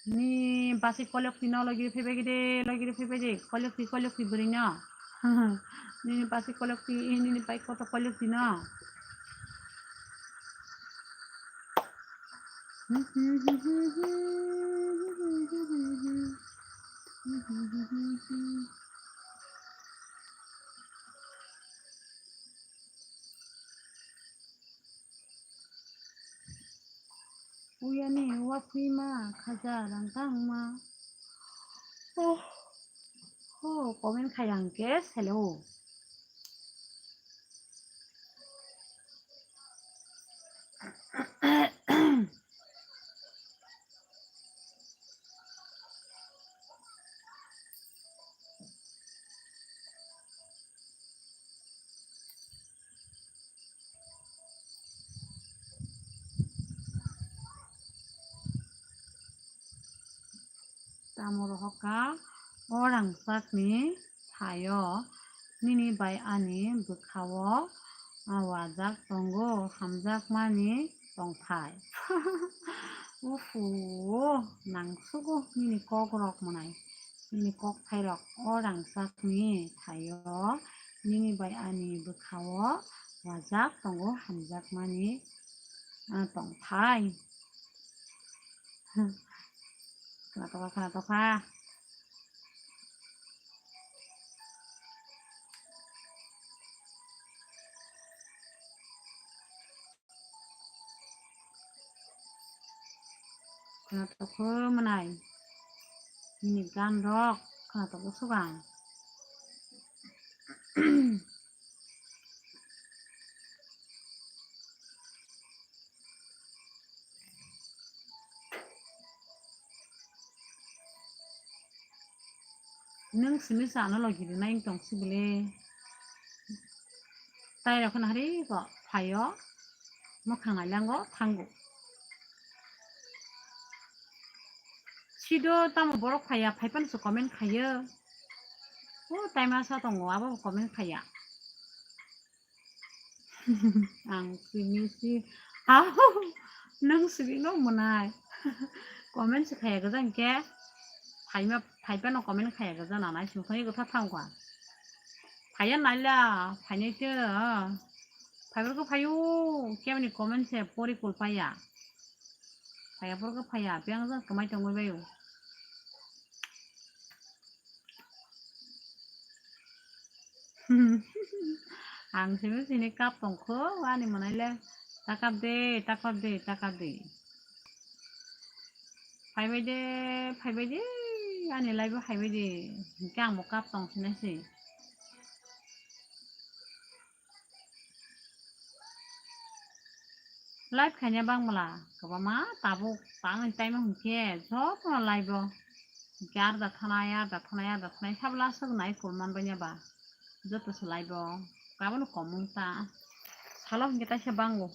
Ni basi kolok twi no logi phai bai de, logi phai bai de, kolok twi, kolok twi bwrwi no. Nini basi kolok twi, nini bai koto kolok twi no. Uyani waphima khaja rang tangma. Oh, oh, comment khai ang ke selo. Tamo rohorkha o rangchakni thaio nini bai ani bwkhao wajak tongo, hamjakmani tongthai. Uhu, nangsugo nini kokrok mwnai, nini kokthairok o rangchakni thaio nini bai ani bwkhao wajak tongo, hamjakmani, ah, tongthai. Khwnatokha, khwnatokha. Khwnatokho mwnai. Nini gan rok khwnatokgo sugang. Nwng simi sa ano logi rwnai wng tong sibole. Tai rok kheno hari bo phaio, mwkhang nailango thango. Sido tamo borok phaiya, phaiphano se comment khaio. O taima sa tongo, abo bo comment khaiya. Ang simi si, ha, nang simi no mwnai. Comment se khaiya gajang ke. Phaima, phaiphano comment khaiya gajang na nai simi khani gotha thang kwa. Phaiya naila, phainai te, ah. Phaibar ko phaio, kemani comment se pori kul paiya. Phaiya porok phaiya, biyang jang kwmai tongwi baio. Ang simi sini cup tongkho, ani mwnai le ta cup de, ta cup de, ta cup de. Phaibai de, phaibai de, ani live o phaibai de. Hinkhe ang bo cup tong sinai se. Live khaina bangmala kwbangma tabuk tangni time o hinkhe jotono live o hinkhe arda thanai, arda thanai, arda thanai, sabla aswk nai kol manbaina ba joto se live o kabono kom wng ta. Salo hinkhe taisa bango,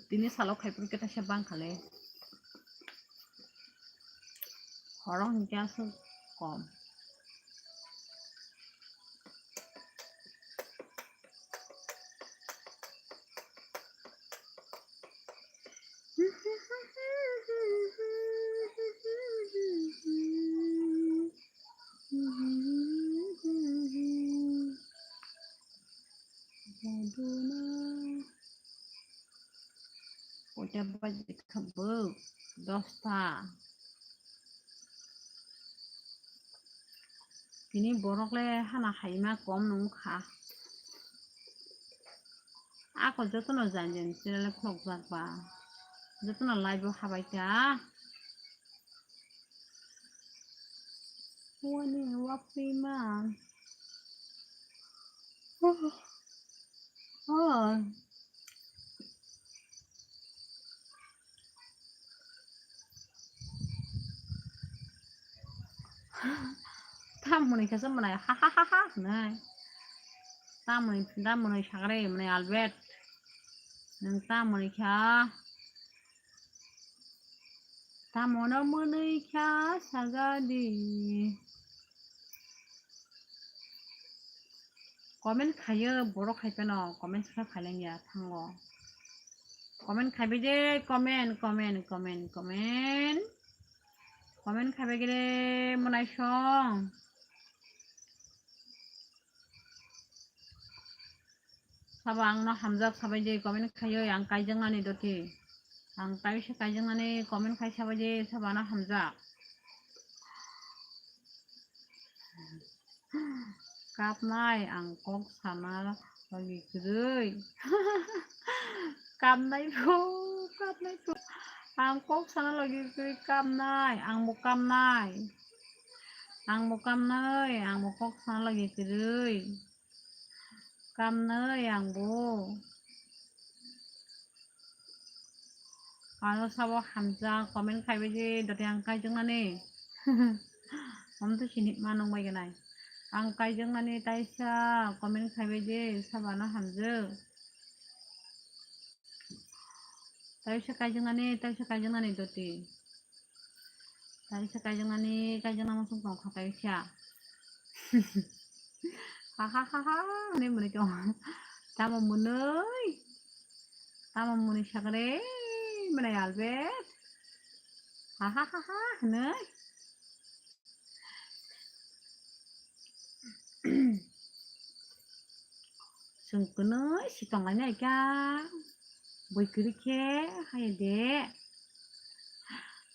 tini salo khai phuru khe taisa bangkhale, horo hinkhe aswk kom. Koita baji kha bo? Dosta. Tini borok le hana haima kom nung kha. Ako jotono jani jani channel khulokjak ba. Jotono live o habai ta. Wani wakwi man. Oh. Oh. Tamoni khe se mwnai ha ha ha ha hwnwi. Tamoni, tamoni sagre mwnai Albert. Nwng tamoni kha. Tamono mwnwi kha saga di. Comment khaio borok hai phano comment khe khailangya thango. Comment khaibai de, comment, comment, comment, comment. Comment khaibai gede mwnai song. Sabo ang no hamjak sabai de comment khaio, ang kaijaknani doti. Ang taisa kaijaknani comment khai sabai de sabo ano hamjak. Kapnai ang kok sana logi kwrwi. Kapnai bo, kapnai bo. Ang kok sana logi kwrwi kapnai, ang bo kapnai. Ang bo kapnai, ang bo kok sana logi kwrwi. Kapnai ang bo. Ano sabo hamjak comment khaibai di, doti ang kaijaknani. Om to sini ma nung bai ganai. Ang kaijaknani taisa comment khaibai di, sabo ano hamjak. Taisa kaijaknani, taisa kaijaknani doti. Taisa kaijaknani, kaijakna muchung tong kha taisa. Ha ha ha ha, hwnwi mwnwi tong. Tamo mwnwi? Tamo mwnwi sakre, mwnai Albert. Ha ha ha ha, hwnwi. Chwng kwnwi si tonglainai kha, bui kwrwi khe hai de.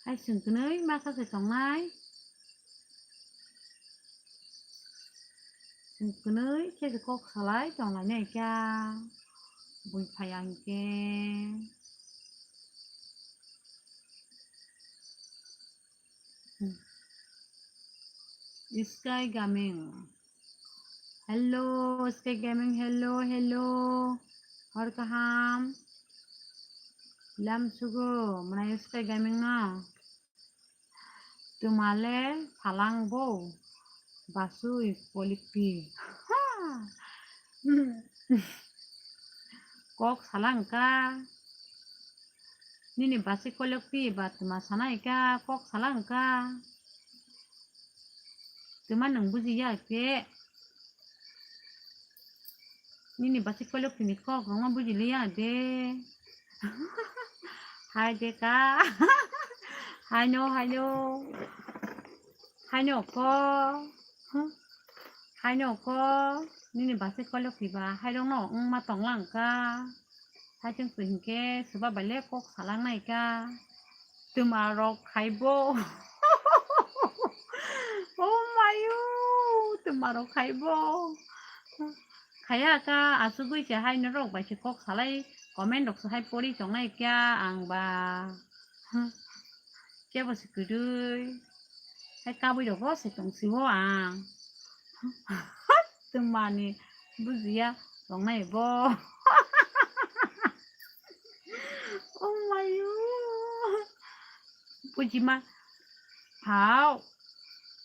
Hai chwng kwnwi masa se tongnai. Chwng kwnwi khe se kok salai tonglainai kha, bui phaiya hinkhe. Sky Gaming. Hello, Sky Gaming. Hello, hello. Hor kaham. Lam sugo, mwnai Sky Gaming no. Tumale phalang bo. Basui polipi. Kok salang ka. Nini basi kolok pi ba twma sana ika, kok sala wngka. Twma nwng buji ya khe. Nini basi kolok tini kok rwma buji liya de. Hai de ka. Hai no, hai no. Hai no ko. Hai no ko. Nini basi kolok tiba hai rok no wngma tonglang ka. Hai chwng twi hinkhe swba bai le kok salang nai ka. Twma rok khaibo. Oh mayu, twma rok khaibo. Khaya ka, asugwi se hai norok bai se kok salai, comment rok se hai pori tongnai kya ang ba. Kebo se kwrwi. Hai kabui rogo se tong sibo ang. Twmani bujiya tongnai bo. Oh mayu. Bujima. Hao.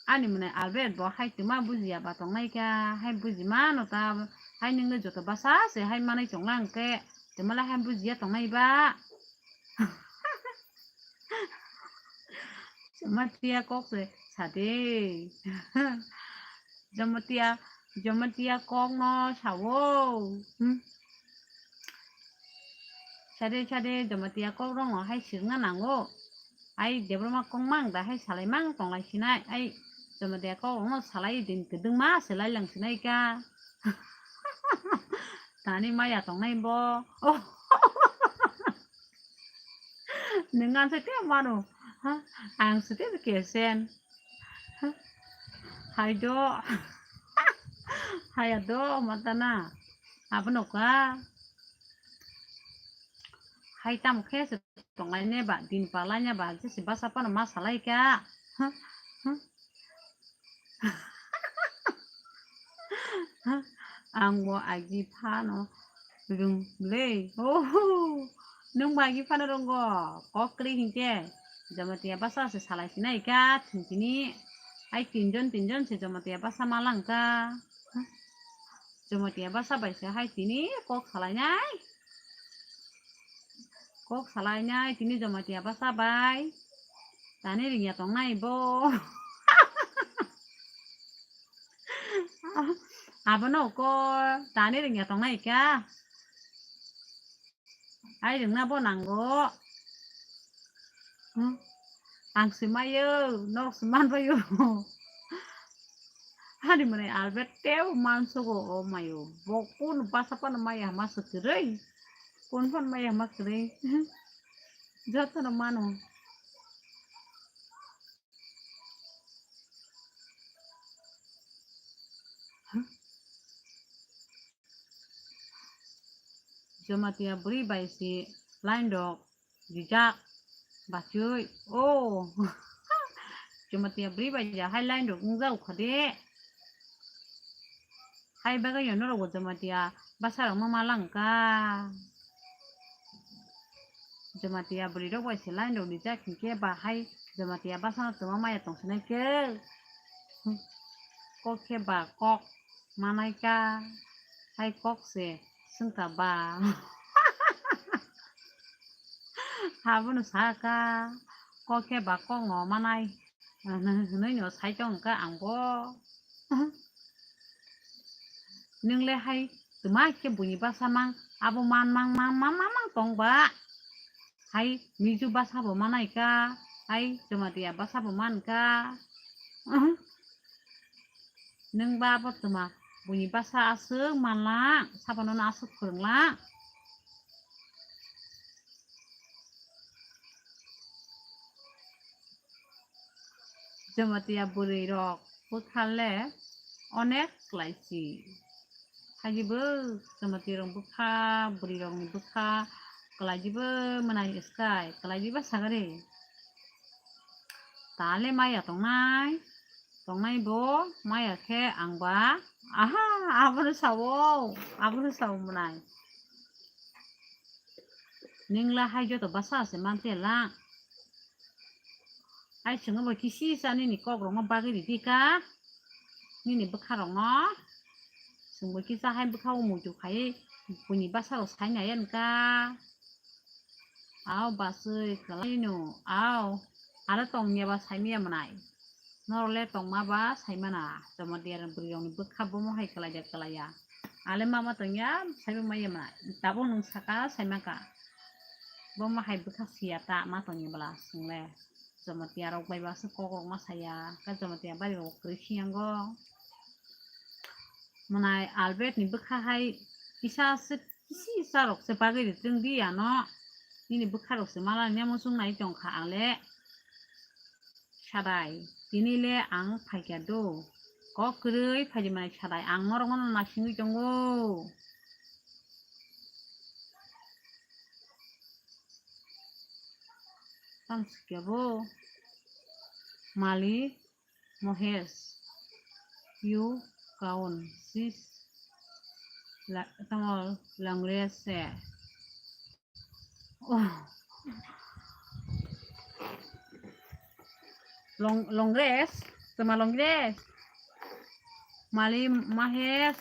Ani mwnai Albert bo hai twma bujiya ba tongnai kha. Hai bujima no ta. Hai nungni joto basa se hai manai tonglang khe. Twmala hai bujiya tongnai ba. Jamatia kok se sade. Jamatia, Jamatia kok no sawo. Hmm. Sade, sade, Jamatia kok rong no hai sirna nango. Ai Debroma kong mang da hai salai mang tonglai sinai. Ai Jamatia kok rong no salai din kedung ma selai lang sinai ka. Tani maya tongnai bo. Oh. Nung ang se te mano. Ha? Ang se te kesen. Ha? Hai do. Hai do matana. Abono ka. Hai tam khe se tonglai ne ba din palai ne ba je se basa pano ma salai ka. Ha? Ha? Ang bo agi phano rung le. Oho, nung bo agi phano runggo. Kok kri hinkhe Jamatia basa se salai sinai ka thintini. Hai tinjon tinjon se Jamatia basa malang ka. Jamatia basa bai se hai tini kok salai nai. Kok salai nai tini Jamatia basa bai. Tani ringya tong nai bo. Abono ko tani ringya tong nai kya. Ai ringna bo nango. Hmm. Ang simayo, nok siman bayo. Hani mane Albert teo mansogo o mayo. Bo kun basa pano maya ma sukirei. Kun pon maya ma kirei. Joto no mano. Jamatia bwrwi bai si line rok rijak bachwi. Oh. Jamatia bwrwi bai ja hai line rok wngjak kha de. Hai bagwi norok bo Jamatia bwsarok no malang kha. Jamatia bwrwi rok bai se line rok rijak hinkhe ba hai Jamatia bwsano twma maya tong sinai khe. Kok khe ba kok manai kha. Hai kok se swngkha ba. Abono sakha kok khe ba kok no manai. Hwnwi no sai tong kha ang bo. Nung le hai twma khe buini bwsa mang, abo man mang, mang, mang, mang, mang tong ba. Hai Mizo bwsa bo manai kha, hai Jamatia bwsa bo man kha. Nung ba abo twma buini bwsa aswk manlang, sabono no aswk phwrwnglang. Jamatia bwrwi rok bwkha le onek kwlaisi. Hajibo Jamatia rok bwkha, bwrwi rokni bwkha kwlaisibo mwnai swkai, kwlaisibo sagari. Tale maya tongnai, tongnai bo maya khe ang ba. Aha, abono sawo, abono sawo mwnai. Ningla hai joto bwsa se mantia lang. Ai chwngno bo kisi sa nini kok rokno bagwi ridi ka. Nini bwkha rokno. Chwngbo kisa hai bwkha o muitu khai buini bwsa rok sai nai yan ka. Ao basui kwlaino, ao, aro tongya ba saimaya mwnai. Norok le tongma ba saimana, Jamatia bwrwi rokni bwkha bomo hai kwlai da kwlaiya. Ale mama tongya, saibo maya mwnai. Tabuk nwng saka, saimaka. Bomo hai bwkha siya ta ma tongya bwla, chwng le. Jamatia rok bai ba se kok rok ma saya, ka Jamatia bari rok kwrwi siyango. Mwnai Albert ni bwkha hai kisa se, kisi sa rok se bagwi ri twng di ano. Nini bwkha rok se mala ni muchung nai tong kha ang le. Sadai, tini le ang phaikha do. Kok kwrwi phaidi mwnai sadai, ang norok no nasingwi tongo. Tang sikya bo. Mali. Mohesh, you kaun sis la, tamo Longres se. Oh. Long, Longres, tama Longres. Mali Mahesh.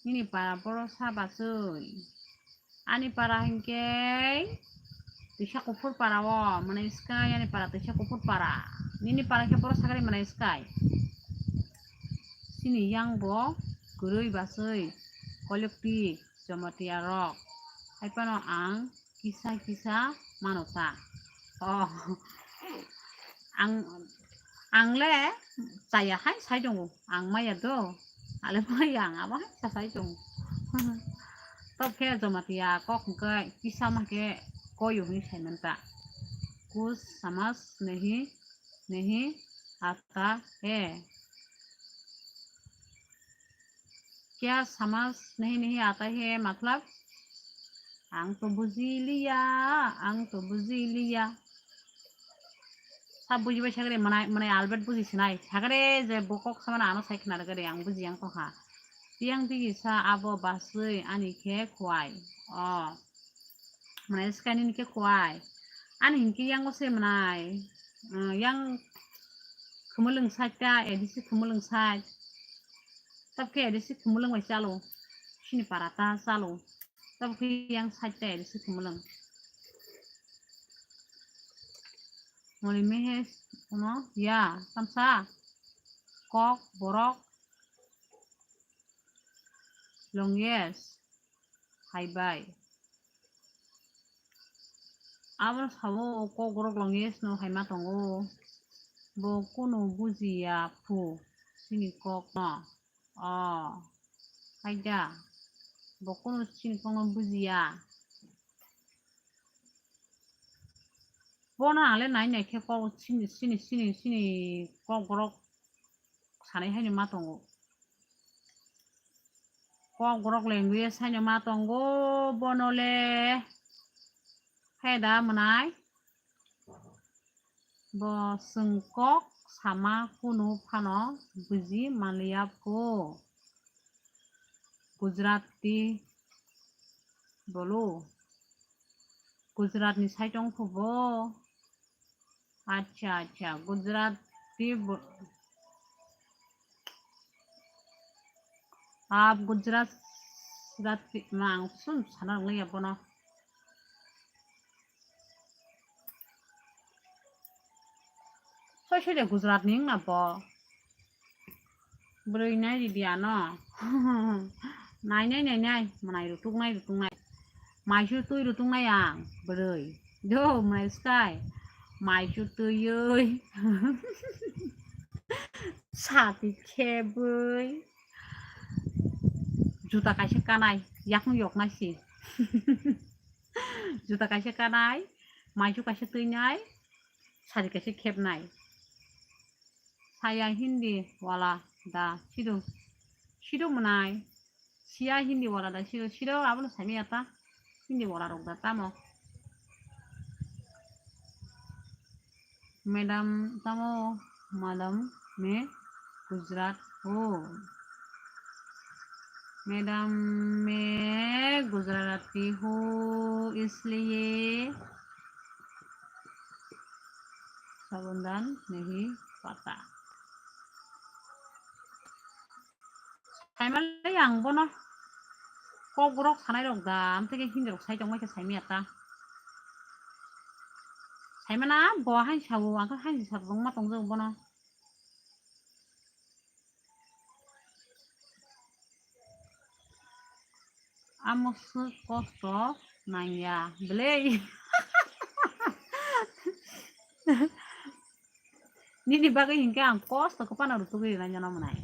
Nini para boro sa basui. Ani para hinkhe Twisa Kuphur para o, mwnai sky ani para Twisa Kuphur para. Nini para khe boro sakari mwnai sky. Sini yang bo kwrwi basui, koilok twi, Jamatia rok. Hai phano ang kisa kisa mano ta. Oh. Ang, ang le chaya hai sai tongo. Ang maya do. Ale maya ang abo hai sa sai tongo. Tok khe Jamatia kok hwnkhe kisa ma khe koyo hwnwi sai man ta. Kuch samajh nahi, nahi aata hai. Kya samajh nahi, nahi aata hai matlab? Ang to buji liya, ang to buji liya. Sa buji bai sagre mwnai, mwnai Albert buji sinai. Sagre je bokok samana ano sai khna gare ang buji yang tongkha. Tiyang tigi sa abo basui ani khe khuai. Oh. Mwnai sky nini khe khuai. Ani hinkhe yango se mwnai. Yang khumulwng side ta, A D C khumulwng side. Tabkhe A D C khumulwng bai chalo. Sini para ta chalo. Tabkhe yang side ta A D C khumulwng. Moli mehe kono ya tamsa kok borok. Long yes. Hai bai. Abo sabo kok borok long yes no hai ma tongo. Bo kunu bujiya phu sini kok no. Oh. Hai da. Bo kunu sini kok no bujiya. Bono ang le nai nai khe kok sini, sini, sini, sini kok borok sanai haino ma tongo. Kok borok language haino ma tongo bono le. Hai da mwnai. Bo chwng kok sama kunu phano buji manliya pho. Gujarati bolo. Gujarat ni side wng pho bo. Acha, acha, Gujarati bo-, ab Gujarati ma ang sum sana wng ya bono. Soi soi de Gujarat ni wngna bo. Bwrwi nai ridi ano. Nai nai nai nai. Mwnai rutuk nai rutuk nai. Maisu twi rutuk nai ang. Bwrwi. Do mwnai sky. Maisu twiwi. Sati khebwi. Juta kaisa kanai. Yakung yok nai si. Juta kaisa kanai. Maisu kaisa twi nai. Sari kaisa khebnai. Saya Hindi wala da sido. Sido mwnai. Siya Hindi wala da sido. Sido abono saimaya ta. Hindi wala rok da tamo. Madam tamo, madam me Gujarat ho. Madam me Gujarati ho, isliye Sabundan nahi pata. Saimale ang bono. Kokborok sanai rok da, amtwi khe Hindi rok sai tongbai khe saimaya ta. Saimana bo hain sao, ang khe hain sa tongma tongjago bono. Amo swk kosto nangya, belai. Nini bagwi hinkhe ang kosto khe phano rutugwi rinai nono mwnai.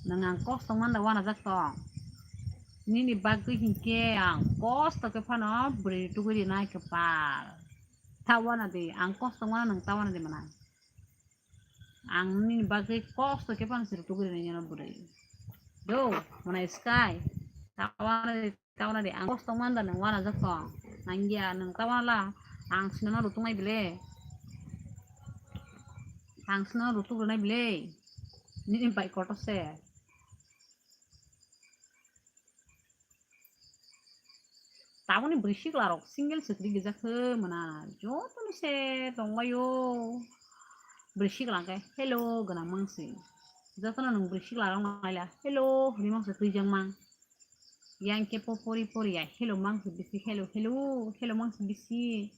Nwng ang kosto manda uanajak tong. Nini bagwi hinkhe ang kosto khe phano bwrwi rutugwi rinai kwpal. Ta uana di, ang kosto mano nwng ta uana di mwnai. Ang nini bagwi kosto khe phano se rutugwi rinai nono bwrwi. Do, mwnai sky. Ta uana di, ta uana di, ang kosto manda nwng uanajak tong. Nangya nwng ta uana la, ang sinono rutungnai bile. Ang sinono rutugwi rinai bile. Nini bai kotor se. Taboni bwrwi sikla rok single swkri gijak khe mwnai, joto ni se tonglaio. Bwrwi sikla khe hello gwnang mangsi. Jotono nwng bwrwi sikla rok naila hello hwnwi mangsi twijak mang. Yang khe po pori pori ya hello mangsi bisi, hello, hello, hello mangsi bisi.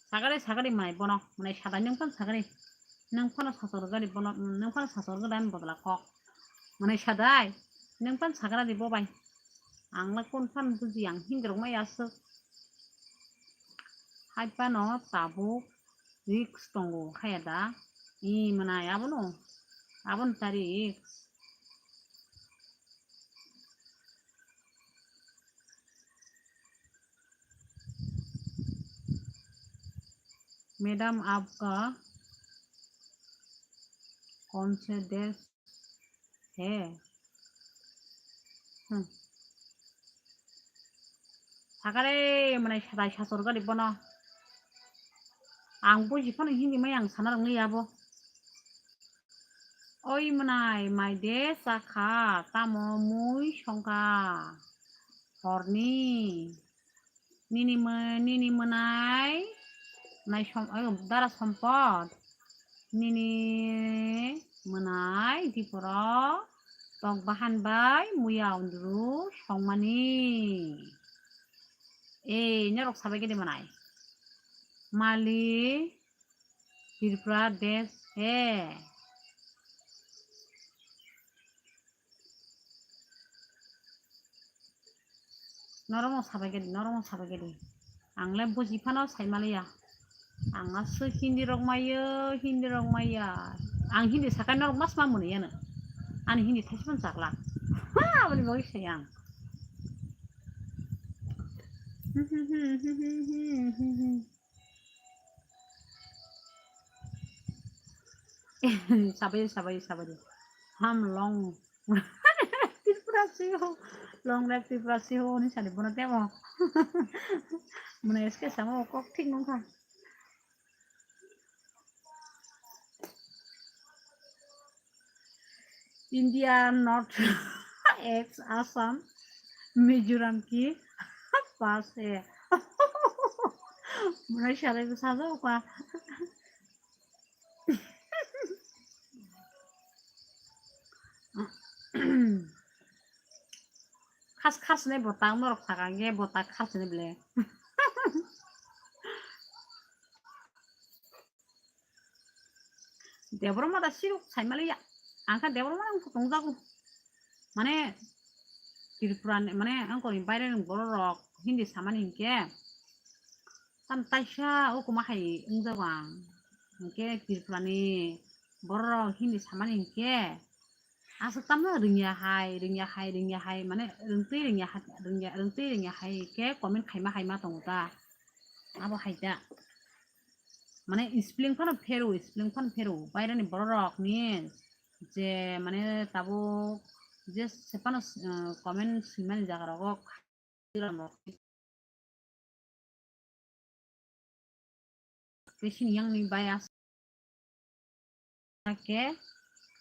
Sagari, sagari mai bono, mwnai sadai nwng phano sagari. Nwng phano sasor gari bono, nwng phano sasor gari ani bodol kok. Mwnai sadai, nwng phano sagra di bo bai. Ang la kon phano buji, ang Hindi rok mai aswk. Hai phano tabuk risk tongo, haya da? I mwnai abono, abono ta risk. Madam, आपका कौन से देश है? Hmm. Sakare mwnai sadai sasor gari bono. Ang buji phano Hindi mai ang sana rwngya bo. Oi mwnai, mai de chakha, tamo mui songkha horni. Nini mw-, nini mwnai, mwnai som-, eh, dara sompot. Nini mwnai diporo tok bahan bai muya unduru songmani. Eh, norok sabai khe de mwnai. Mali Tripura desh hai. Norokno sabai khe di, norokno sabai khe di. Ang le buji phano sai maliya. Ang aswk Hindi rok maiyo, Hindi rok maiya. Ang Hindi sakai norok mas ma mwnwi yano. Ani Hindi thaisa phano chakla. Ha, aboni bagwi sai ang. Sabai, sabai, sabai. Ham long. Tripura si ho. Long life Tripura si ho ni sani bono temo. Mane eske samo kok thik nung kha. India, North East, Assam, Mizoram ki pass hai. Mane sare ko saja upa. Khas khas ne bota norok saka ge bota khas ne ble. Debro mata siruk saimaliya. Angkha Debro mata ang tongjago. Mane Tripura ni, mane angkoni baire ni borok rok Hindi samani hinkhe. Tam taisa o kuma hai wngjago ang. Hinkhe Tripura ni borok rok Hindi samani hinkhe. Aswk tamno rwngya hai, rwngya hai, rwngya hai, mane rwngtwi rwngya hai, rwngya, rwngtwi rwngya hai khe comment khaima, khaima tongo ta. Abo hai ta. Mane spelling phano phero, spelling phano phero. Bairani borok rok ni je mane tabuk je se phano, uh, comment swimani jaga rogo. Tei sini yang ni bai as-, ake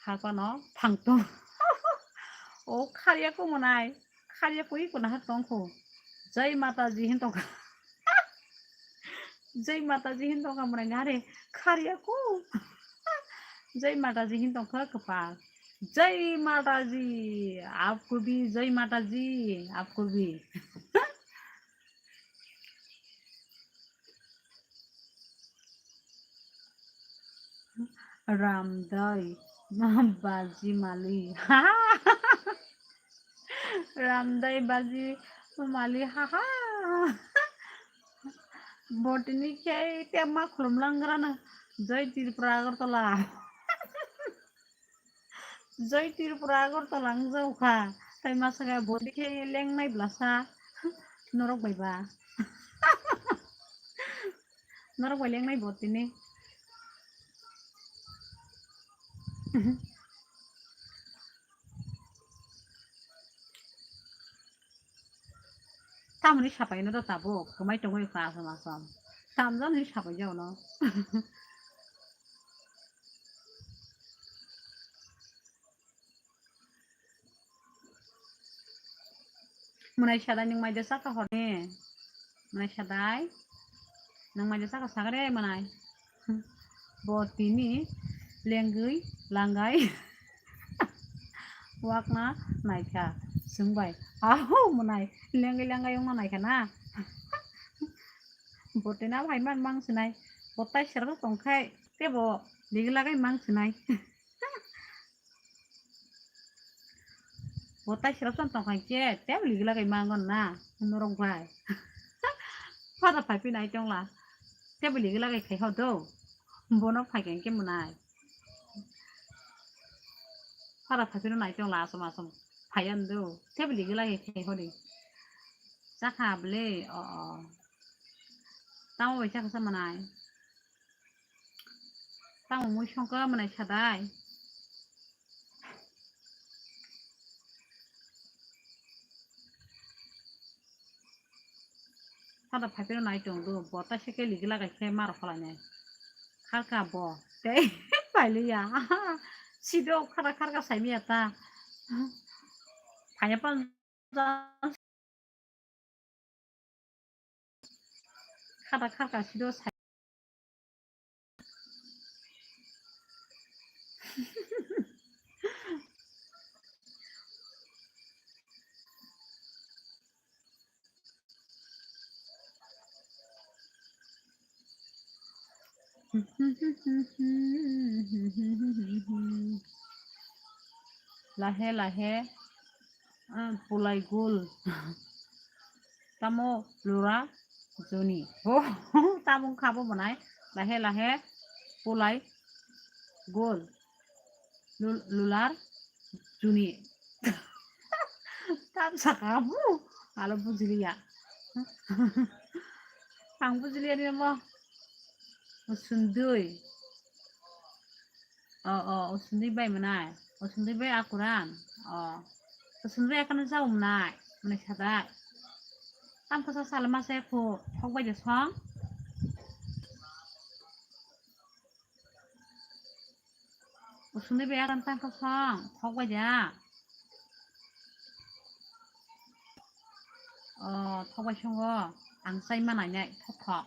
harpano phangto. O kharya ko mwnai, kharya ko iko nahar tongkho. Jai Mata Ji hin tongkha. Jai Mataji hin tongkha mwnai ngare khariya ko. Jai Mataji hin tongkha kwpal. Jai Mataji, aapko bhi Jai Mataji, aapko bhi. Ramdai Baji Mali. Ramdai Baji Mali, haha. Botini khe tema khulum langrana. Jai Tripura Agartala. Jai Tripura Agartala wng jao kha. Tai masa khe botini khe lengnai blasa. Norok bai ba. Norok bai lengnai botini. Tamoni sapai no do tabuk, kwmai tongwi kha asom asom. Tamjani sapai jao no. Mwnai sadai nwng mai de saka horni. Mwnai sadai. Nwng mai de saka sagre mwnai. Bo tini lengwi langai. Wakna naikha. Swngbai. Aho mwnai. Lengwi langai wngna naikha na. Bo tini abo hai man mang sinai. Bo tai sero tongkhai. Tebo ligi lagai mang sinai. Bo tai sirap san tong kha khe, tebo ligi lagai mangon na, norok bai. Father phai phi nai tong la, tebo ligi lagai khai ho do, bono phai khe mwnai. Father phai phi no nai tong la, asom asom phai ya do, tebo ligi lagai khai ho di. Chakha bwle, o, o. Tamo bai chakha sa mwnai. Tamo mui songkha mwnai sadai. Sada phaipero nai tong do, bo ta seke ligi lagai khe ma rok kholai nai. Kharka bo, tei pailiya. Sido khara kharka saimiya ta. Phaiya pan. Khata kharka sido sai. Lahe lahe, ah, pulai gul. Tamo lura joni. Oh, tamo khabo mwnai. Lahe lahe pulai gul. Lul-, lular juni. Tam saka bu. Alo bujiliya. Ang bujiliya ni mo. Usundui. O, o, usundui bai mwnai. Usundui bai akuran. O. Usundui akan jao mwnai. Mwnai sada. Tam kasa salma se khu. Thok bai de song. Usundui bai akan tang kosong, thok bai ja. O, thok bai songo, ang chai manai nai, thok thok.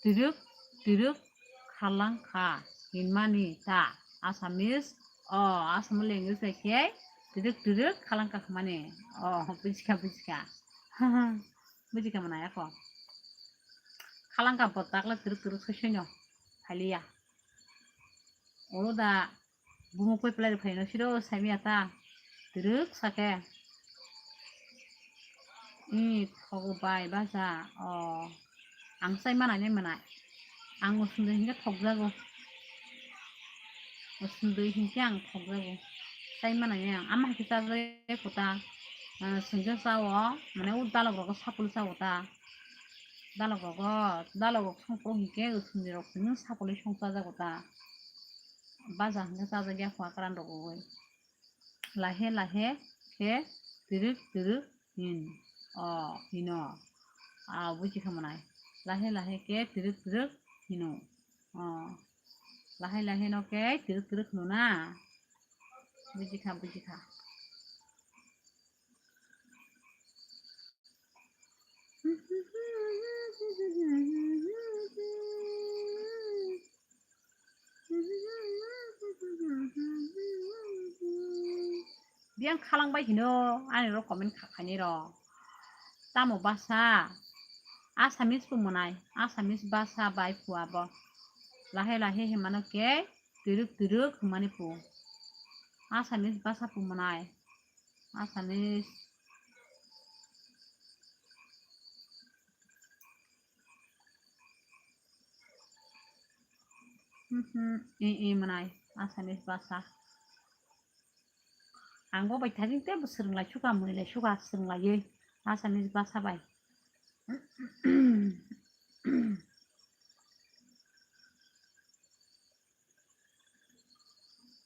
Tiruk, tiruk, khalang kha, hinmani ta, Assamese, o, Assam language bai khe, tiruk, tiruk, khalang kha hwnmani. O, bujikha, bujikha. Bujikha manai ako. Khalang kha bo takla tiruk, tiruk soi soi no, phailiya. Oro da bumuk pai pwlai rok phaino siro saimaya ta. Twrwk sake. I thogo bai baja. O. Ang sai manai nai manai. Ang usundui hinkhe thokjago. Usundui hinkhe ang thokjago. Sai manai nai ang. Ama haikhe chajak kho ta. Ah, sengkhe chao. Mane o dalok rogo sapul chao ta. Dalok rogo, dalok rok songkro hinkhe usundui rok sini sapulwi song chajago ta. Baja hinkhe chajakya hua kwran rok oi. Lahe lahe khe twrwk twrwk hin. O, hino. A, buji kha manai. Lahe lahe khe twrwk twrwk hino. O. Lahe lahe no khe twrwk twrwk hino na. Buji kha, buji kha. Yang khalang bai hino, ani ro comment kha khaini ro. Tamo basa? Assamese pu mwnai, Assamese basa bai pu abo. Lahe lahe himano ke twiruk twiruk himani pu. Assamese basa pu mwnai. Assamese. Mhm, i, i mwnai, Assamese basa. Ang bo bai thajing tei bo swrwng lai suka, mwnwi lai suka, swrwng laiwi Assamese basa bai.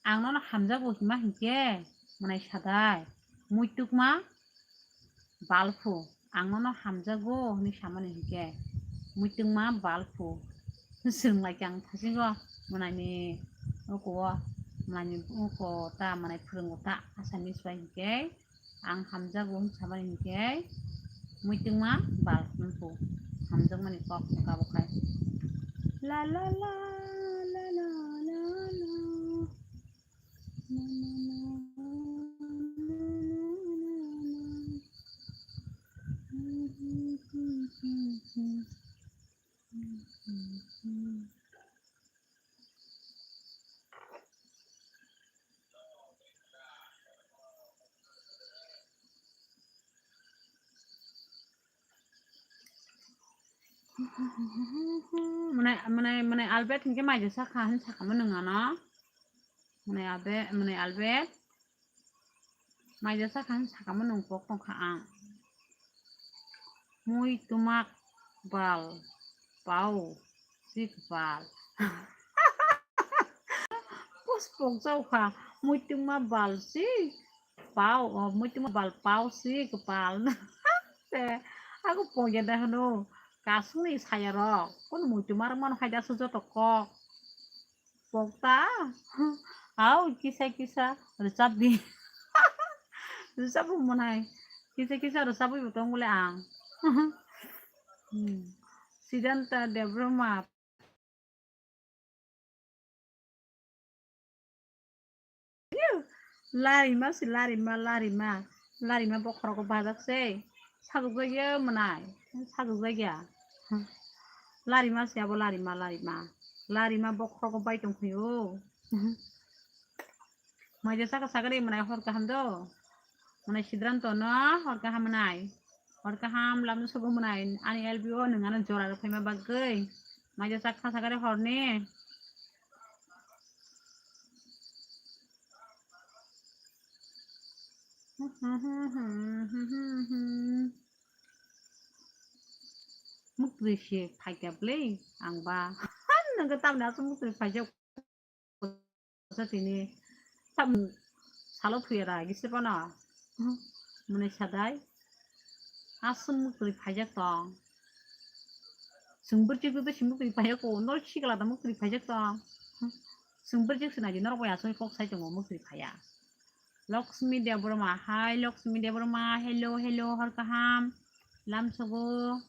Ang nono hamjago hima hinkhe, mwnai sadai, muitukma balphu, ang nono hamjago hwnwi samani hinkhe, muitukma balphu. Swrwng lai khe ang thasingo, mwnaini oko o, mwnaini oko ta, mwnai phwrwngo ta, Assamese bai hinkhe. Ang hamjago hwn samani hinkhe, muitungma bal hwnphu hamjakmani kok kabo khai. La la la, la la la la. Mane, mane, mane Albert hinkhe maija sakha hin sakha mano nwng ano. Mane Abe-, mane Albert. Maija sakha hin sakha mano nwng kok tongkha ang. Mui tumak bal, pau, sik bal. Puspok jaukha, muitungma bal si pau, o, muitungma bal pau si kwpal. Te, ako pongya da hwno, kasungni sayarok, kono muitungma rok mano hai da se joto kok. Pokta, au, kisa kisa, rwchap di. Rwchap bo mwnai, kisa kisa rwchapwi bo tong bole ang. Hmm. Sidanta Debbarma. Larima se larima, larima. Larima bokhorogo bajak se. Sajokjakya mwnai. Sajokjakya. Larima se abo larima, larima. Larima bokhorogo bai tongphaio. Maija saka sakari mwnai hor kaham do. Mwnai Sidranto no hor kaham mwnai. Hor kaham lamno sogo mwnai. Ani L B O nwng ano jora rw phaima bagwi. Maija sak kha sakari horni. Muktwi se phaikya bwle ang ba. Nwng tamni aswk muktwi phaikya. Sa tini tam salo thuya da gisi pano. Mwnai sadai. Aswk muktwi phaijak tong. Chwng bwrwk chwng twi muktwi phaijak ko. Nor sikla da muktwi phaijak tong. Chwng bwrwk chwng sinai di norok bai aswk kok sai tongo muktwi phaiya. Lakshmi Debbarma, hi Lakshmi Debbarma, hello, hello, hor kaham. Lamsogo.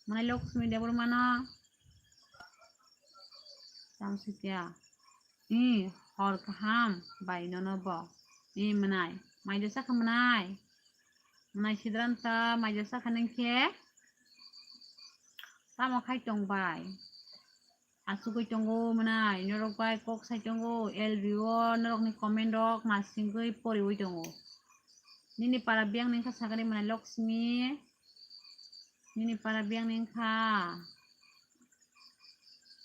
Mwnai Lakshmi Debbarma no. Tamo sikya. I, hor kaham bai nono bo. I mwnai. Maija sakha mwnai. Mwnai Sidranta maija sakha nang khe. Tamo khai tong bai. Asugwi tongo mwnai. Norok bai kok sai tongo. L B O norokni comment rok nasingwi poriwi tongo. Nini para biyang ni wngkha sakani mwnai Lakshmi. Nini para biyang ni wngkha.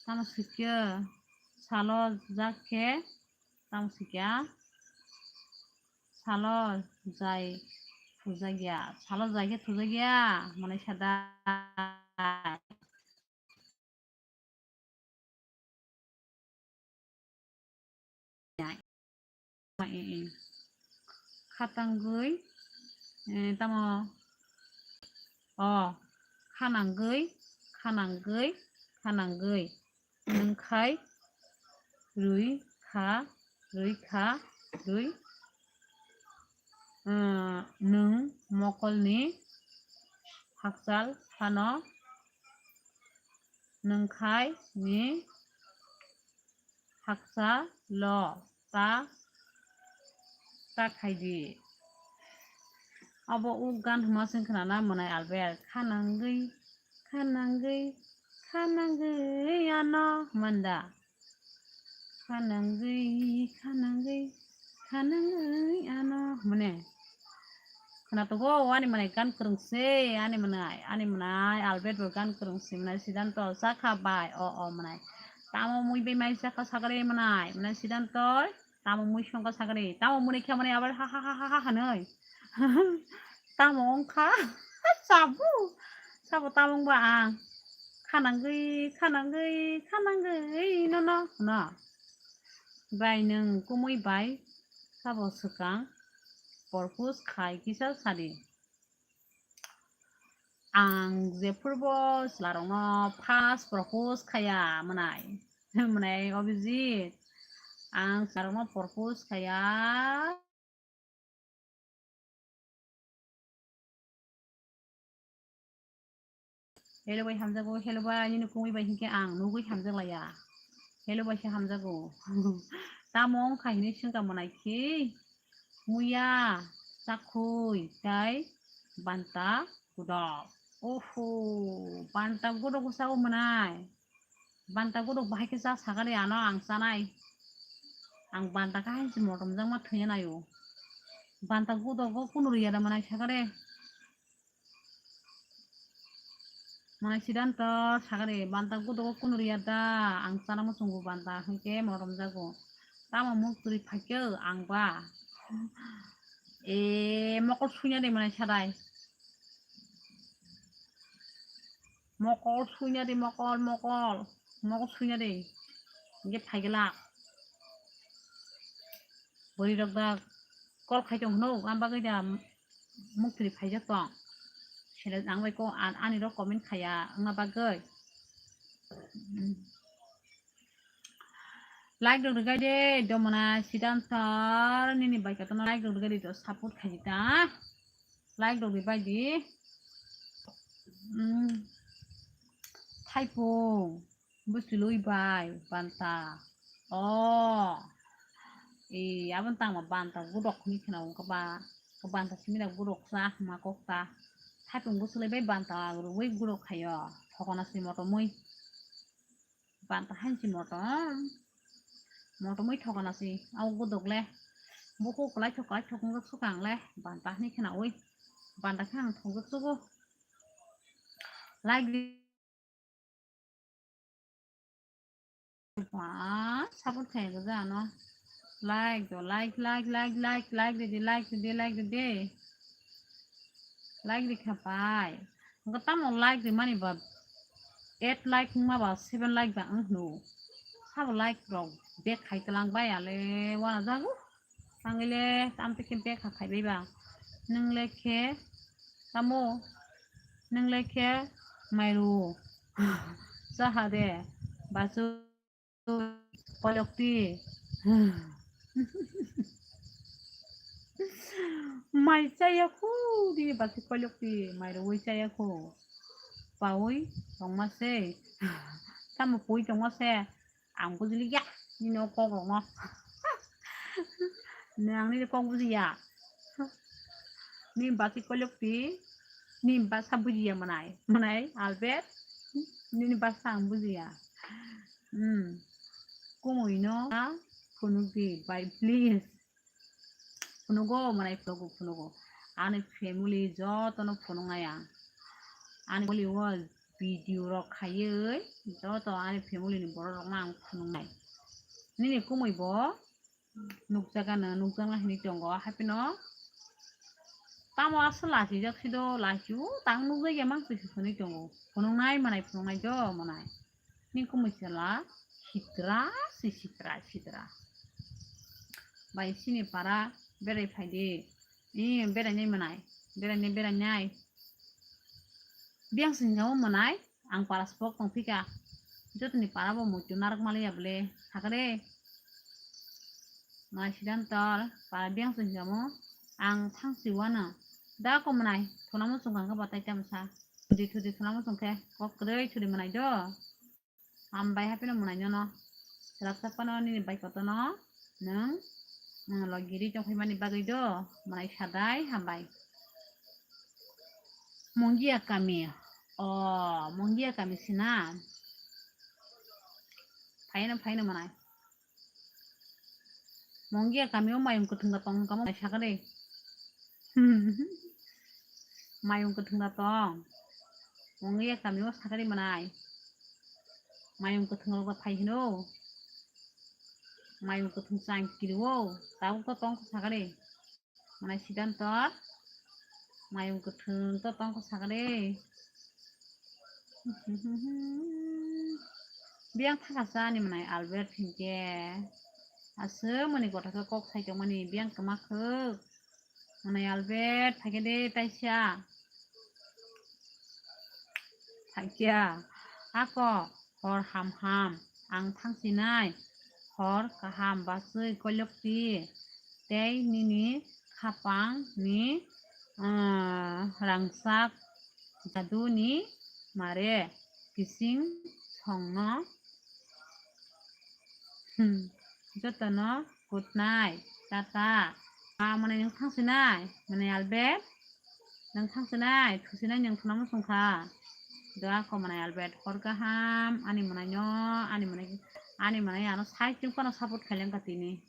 Tamo sikya. Salo jak khe tamo sikya. Salo jai thujakya. Salo jai khe thujakya. Mwnai sadai. Khatangwi, eh, tamo, o, khanangwi, khanangwi, khanangwi, nwngkhai, rwi kha, rwi kha, rwi, eh, nwng mokolni hakchal phano nwngkhai ni hakchalo ta, ta khai di. Abo uk gan hwnma chwng khwnana mwnai Albert. Khanangwi, khanangwi, khanangwi ano hwnmanda. Khanangwi, khanangwi, khanangwi ano hwnmani. Khwnatok o ani mwnai gan kwrwng se, ani mwnai, ani mwnai Albert bo gan kwrwng se mwnai Siddhanto chakha bai o o mwnai. Tamo mui bai mai chakha sakari mwnai, mwnai Siddhanto. Tamo mui songkha sakani, tamo muni khe mani abar ha ha ha ha ha hanoi. Tamo wngkha sabu, sabo tamo wngba ang khanangwi, khanangwi, khanangwi nono hwno. Bai nwng kumui bai sabo swkang propose khai kisa sadi. Ang jephuru bo chwlarokno first propose khaya mwnai. Mwnai Abhijit. Ang chwlarokno propose khaya. Hello bai hamjago, hello bai nini kumui bai hinkhe ang nugui hamjaklaiya. Hello bai se hamjago. Tamo wngkha hinui swngkha mwnai khe muiya, chakhwi tei banta gudok. Oho, banta gudok bwsao mwnai. Banta gudok bahai khe cha sakari ano ang chanai. Ang banta khe hainsi motom jakma thwina naio. Banta gudogo kunu riya da mwnai sakari. Mwnai Siddhanto sakari banta gudogo kunu riya da, ang chana muchungo banta hinkhe morom jago. Tamo muk turi phaikhe ang ba. E mokol suina de mwnai sadai. Mokol suina de mokol mokol. Mokol suina de. Hinkhe phaikhe lak. Bwrwi rok da call khai tong hwno, ang bagwi da muk turi phaijak tong. Sele ang bai ko an-, ani rok comment khaya wngna bagwi. Like rok rwgai de, domona Siddhanto nini bai kotono like rok rwgai de, to support khai di ta. Like rok rwbai di. Mm. Thaipung. Bwswlwi bai banta. O. E, aboni tangma banta gudok hinwi khwna wngkha ba. Banta simi da gudok sa hwnma kok ta. Thaipung bwswlwi bai banta rwui gudok khaio. Thokona si motomwi. Banta hainsi motom. Motomwi thokona si. Au gudok le. Bukhuk kwlai thok kwlai thok wngkha swkang le. Banta hinwi khwnaui. Banta khe ang thokjak sugo. Like di. Wah, support khai gajano. Like do, like, like, like, like, like didi, like didi, like didi. Like di khapai. Ngo tamo like di mani ba eight like ma ba seven like ba ang hnu. Sabo like rok back khai talang bai ale wana jago. Tangile tamte khe bekha khaibai ba. Nwngle khe tamo, nwngle khe mairu. Saha de, basu koyokti. Mai chaya khu, di basu koyokti, mairu wi chaya khu. Paui tongma se. Tamo pui tongma se. Ang bujiliya, nini o kok rokno. Nang nini kok bujiya. Nini basi kolokti, nini basa bujiya manai. Manai, Albert, nini basa ang bujiya. Hmm. Kumui no, phunukdi, bai, please. Phunugo, manai phunugo, phunugo. Ani family jotono phunuknai ang. Ani family o video rok khaiwi joto ani family ni borok rokno ang phunuknai. Nini kumui bo nukjakgano, nukjakna hinwi tongo. Haphino tamo aswk lachijak sido, lachi o tang nukjakya mang twi se hwnwi tongo. Phunuknai manai phunuknai jo manai. Ni kumui chwla sitra si sitra sitra. Bai sini para berai phaidi. Ni berai nai manai. Berai nai, berai nai. Biyang sini jamo manai. Ang para spok tong phika. Jotoni para bo muitu narak maliya bole. Hakare. Manai Siddhantor para biyang sini jamo. Ang thang si wana. Da ko manai. Thuna mo sung kang ka batai tam sa. Thudi thudi thuna mo sung khe. Kok kwrwi thudi manai do. Hambai haphino mwnai nono. Selak sakphano nini bai kotono nwng, nwng logi ri tongphaimani bagwi do mwnai sadai hambai. Mongia kami. O, Mongia kami sina. Phaino, phaino manai. Mongia kami o mayung kwthwng da tong kamo sakari. Mayung kwthwng da tong. Mongia kami o sakari manai. Mayung kwthwng rok phai hino. Mayung kwthwng chang kiri o. Tabuk to tong sakari. Manai Siddhanto, mayung kwthwng to tongkha sakre. Biyang thaka sa ani manai Albert hinkhe. Aswk mani gotha khe kok sai tongmani biyang kwma khwk. Manai Albert phaikhe de taisa. Phaikya. Ako hor ham ham ang thangsinai. Hor kaham bachwi koilokti tei nini khapang ni, ah, rangchak jadu ni mare kising songno. Hmm. Jotono good night, tata. Ah, mane nwng thangsinai, mane Albert. Nwng thangsinai, thusinai nwng thuna muchungkha. Doa ko mane Albert, hor kaham, ani mane nyo, ani mane, ani mane ano sai chwng phano support khaileng ka tini.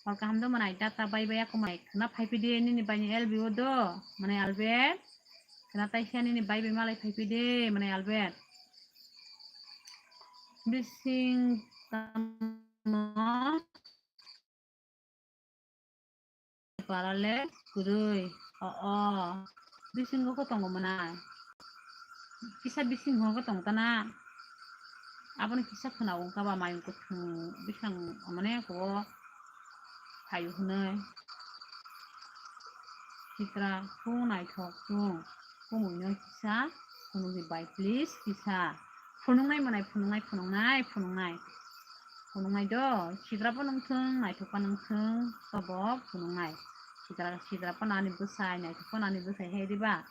Hor kaham do mane tata bye bye ako mane khna phaiphidi nini bai ni L B O do, mane Albert. Khna taisa nini bye bye malai phaiphidi, mane Albert. Bising tamo. Parale kwrwi. O, o. Bisingo khe tongo mwnai. Kisa bisingo khe tong tana. Aboni kisa khwna wngkha ba mayung kwthwng bisang mane ko phaio hwnwi. Sitra, phung naithok chwng. Kumui no kisa phunukdi bai, please, kisa. Phunuknai mwnai, phunuknai, phunuknai, phunuknai. Phunuknai do, sigra bo nungthung, naithok pa nungthung, tobo phunuknai. Sigra, sigra pa nani bwsai, naithok pa nani bwsai, hai diba?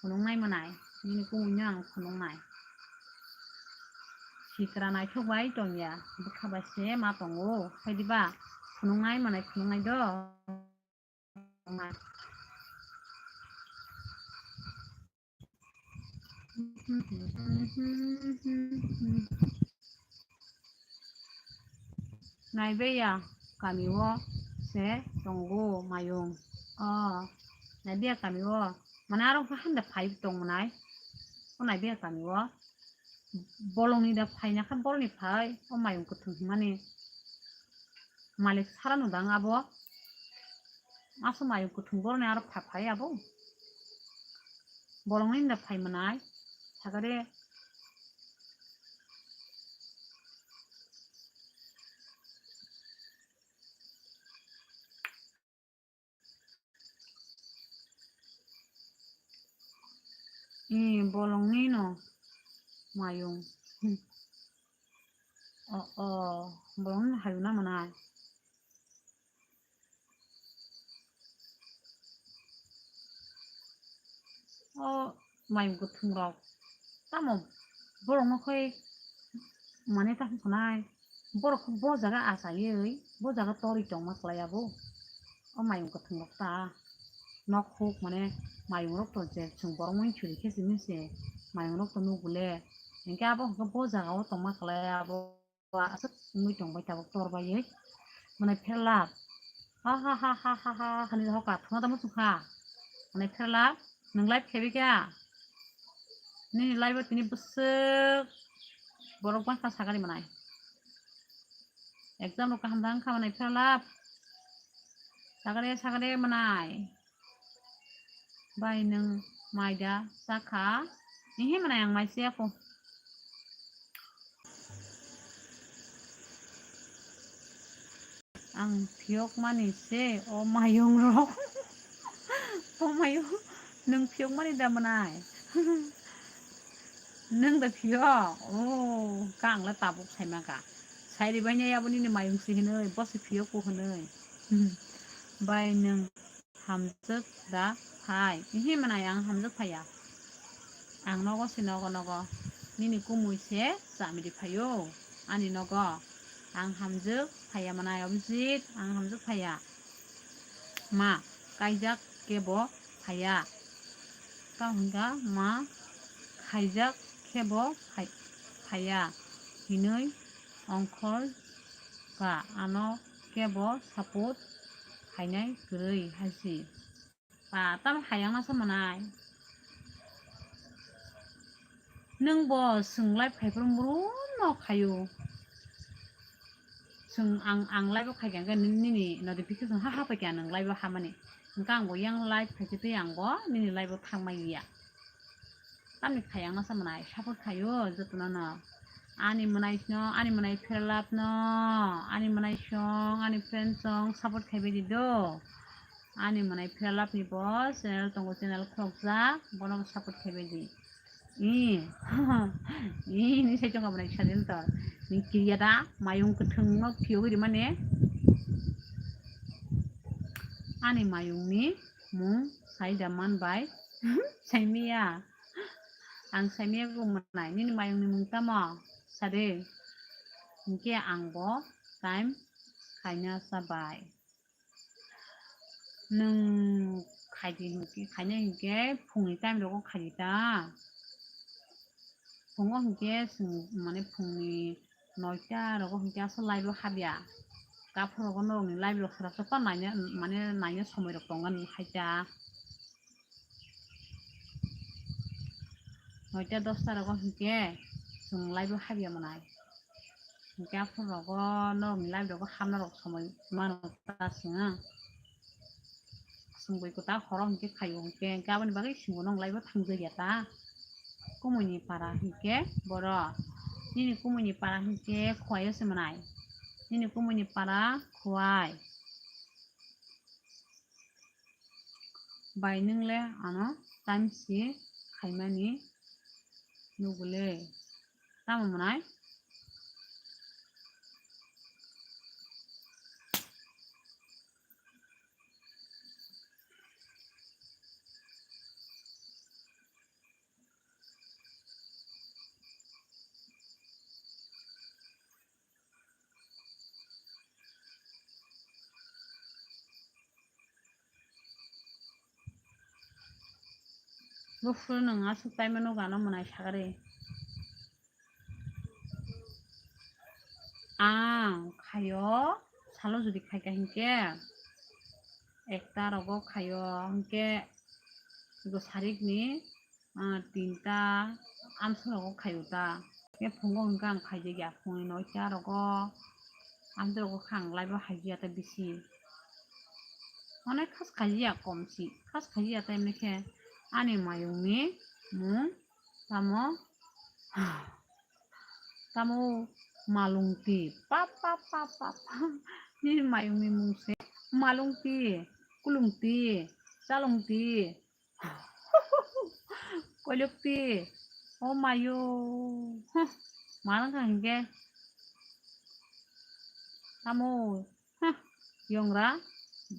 Phunuknai mwnai, nini kumui no ang phunuknai. Sigra naithok bai tongya, bwkha bai se ma tongo, hai diba? Phunuknai mwnai, phunuknai do. Naibeya kami o se tongo mayung. O, naibeya kami o. Mane aro handa phai tong nai. O naibeya kami o. Bolongni da phaina kha bolni phai, o mayung kwthwng hwnmani malik sara no dang abo. Aso mayung kwthwng bolni aro pha phai abo. Bolongni da phai mwnai, sakare. Ee, bolongni no mayung. Hmm. O, o, bolongni no hayung na mwnai. O mayung kwthwng rok tamo borok no khoi mane ta hwnkhwnai borok kho bo jaga achaiwi bo jaga torwi tongma kwlai abo. O mayung kwthwng rok ta nok huk mane mayung rok to je chwng borok mui churi khe simi se mayung rok to nugo le hinkhe abo hwnkhe bo jaga o tongma kwlai abo. Aswk wngwi tong bai tabuk tor baiwi. Mwnai pherlap. Ha ha ha ha ha ha. Hani hoka thuna tamo chukha. Mwnai pherlap. Nwng live khebi kha. Nini live o tini bwswk borok bangkha sakani mwnai. Exam rok kaham da wngkha mwnai pherlap. Sakade sakade mwnai. Bai nwng mai da chakha? Ehe mwnai ang mai chaya kho. Ang phiyok mani se o mayung rok. O mayung nwng phiyok mani da mwnai? Nwng da phiyok? O, ka ang le tabuk sai ma ka. Sai ri bai nai abo nini mayung se hinwi, bo se phiyok ko hinwi. Bai nwng hamjwk da phai? Ehe mwnai ang hamjwk phaiya. Ang nogo se nogo nogo. Nini kumui se chamiri phaio. Ani nogo. Ang hamjwk phaiya mwnai Abhijit. Ang hamjwk phaiya. Ma, kaijak kebo phaiya. Tamo hwnkha ma khaijak khe bo khai-, khaiya hinwi ongkhor kha, ano khe bo support khainai kwrwi hai se. Ba, tamo hayang nasa manai. Nwng bo swng live khai phuru muruno khaio. Swng ang, ang live o khai kha, hwnkhe nini notification ha, ha pai kha nwng live o hamani. Hwnkhe ang bo yang live khai khe tei ang bo nini live o thangmai ya. Tamni khayang nasa manai support khaio jotono no. Ani manai sino, ani manai pherlap no, ani manai song, ani friend song support khaibai di do. Ani manai pherlap ni bo channel tongo, channel khulokjak, bono bo support khaibai di. I, i, ni sai chonga manai sadin to. Ni kiriya da, mayung kwthwng no phiyogwi rimani. Ani mayung ni mung sai da man bai. Saimiya. Ang saimiya go manai. Nini mayung ni mung tamo? Sade. Hwnkhe ang bo time khaina sa bai. Nwng khaidi hwnkhe, khainai hwnkhe phungni time rogo khaidi ta. Phungo hwnkhe chwng mane phungni noita rogo hwnkhe aswk live o habya. Kaphur rogo norokni live rok khwrapsa pa naina, mane naina somoi rok tongo nini hai ta. Noita dosta rogo hwnkhe chwng live o habya manai. Hwnkhe aphuru rogo norokni live rogo hamna rok somoi mano ta chwng. Chwng bui kwtal horo hwnkhe khaio hwnkhe, hwnkhe aboni bagwi chwngbo nong live o thangjakya ta. Kumui ni para hwnkhe boro. Nini kumui ni para hwnkhe Khowai o se manai. Nini kumui ni para Khowai. Bai nwng le ano time si khaimani nugule. Tamo mwnai? Buphuru nwng aswk taimano gana mwnai sagari. Ang khaio, salo jodi khaikha hinkhe ekta rogo khaio, hinkhe go sarikni ah, tinta amsa rogo khaio ta. Khe phungo hwnkhe ang khaijak ya, phungni noita rogo amsa rogo kha ang live o haijak ya ta bisi. Onek khas khaijak ya komsi, khas khaijak ya ta emni khe ani mayungni mung tamo, tamo malungti. Pa, pa, pa, pa, pa. Nini mayungni mung se malungti, kulungti, chalungti. Koilokti, o mayo, huh, manang kha hinkhe. Tamo, huh, yongra,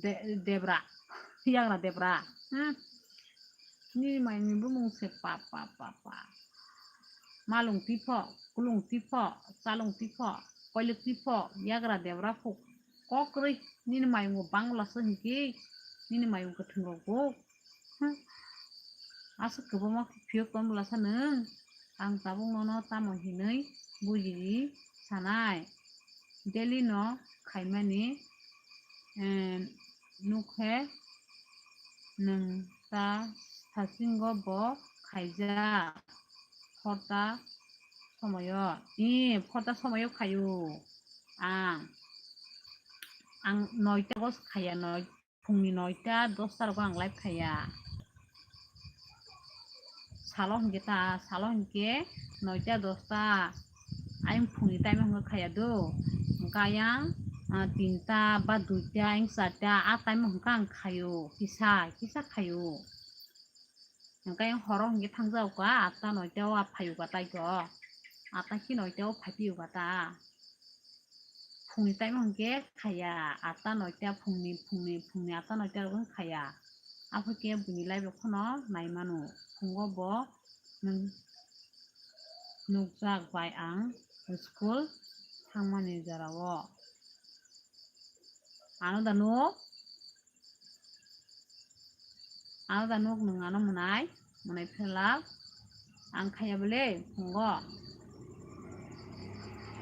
de-, debra, yagra debra, hmm. Nini mayungni bumung se pa, pa, pa, pa. Malung tipho, kulung tipho, chalung tipho, koilok tipho, yagra debra phuk. Kok kwrwi, nini mayungo bangla se hinkhe, nini mayung kwthwng rok bo. Hmm. Aswk kwbangma phiyok tong bwlasa nwng. Ang tabuk nono tamo hinwi bujiwi sanai. Daily no khaimani, em, nukhe nwng ta sasingo bo khaijak. Phorta somoyo, ee, phorta somoyo khaio. Ang, ang noita go khaiya, noi, phungni noita, dosta rogo ang live khaiya. Salo hinkhe ta, salo hinkhe noita, dosta, ayang phungni time o hinkhe khaiya do. Hinkhe ayang, ah, tinta ba duita, ayang charta, a time o hinkhe ang khaio, kisa, kisa khaio. Hinkhe ayang horo hinkhe thangjago ka, atta noita o phaio ka tai to. Atta ki noita o phaiphio ka ta. Phungni time o hinkhe khaiya, atta noita phungni, phungni, phungni atta noita rogo khaiya. Aphuru khe buini live rok phano nai mano. Phungo bo nwng nukjak bai ang school thangmani jorao. Ano da nuk? Ano da nuk nwng ano mwnai? Mwnai phelak ang khaiya bole phungo.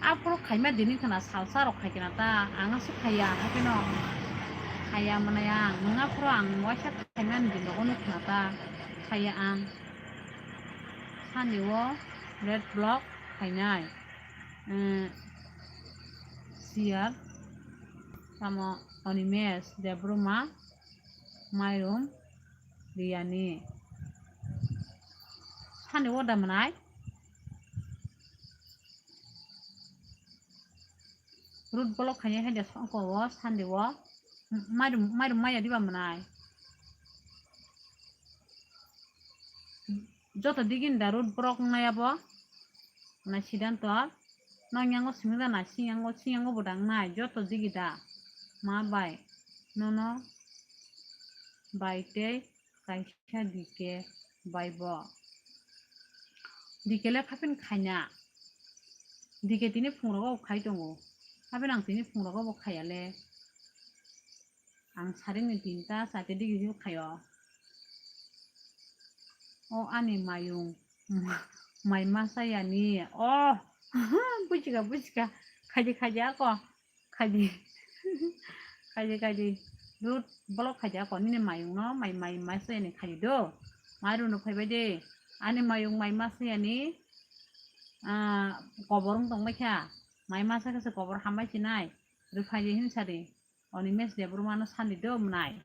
Aphuru khaima dini khna salsa rok khai kena ta, ang aswk khaiya, hapheno khaiya mwnai ang, nwng aphuru ang waisa khaimani din rogo nuk khna ta, khaiya ang. Sani o red block khainai, eh, siyar, tamo Animesh Debbarma, mairum riyani. Sani o da mwnai. Root block khainai hai da songko o sandi o. Mairum, mairum maya diba mwnai. Joto digini da root block wngnai abo. Mwnai Siddhanto. Nang yango simi da na, sing yango, sing yango bo da wngnai. Joto digi da. Ma bai. Nono bai tei kaisa D K bai bo. D K le khapin khaina. D K tini phungrogo bo khai tongo. Khapin ang tini phungrogo bo khaiya le. Ang saringni tinta, charta digi digi khaio. O ani mayung, mai masa yani. Oh, bujika, bujika. Khaidi, khaidi ako. Khaidi. Khaidi, khaidi. Root block khaidi ako. Nini mayung no, mai, mai masa yani khaidi do. Mairum no phaibai de. Ani mayung mai masa yani. Ah, kobor wng tong bai kha. Mai masa khe se kobor hambai sinai. Rwphai de hin sadi. Animesh Debbarma no sandi do mwnai.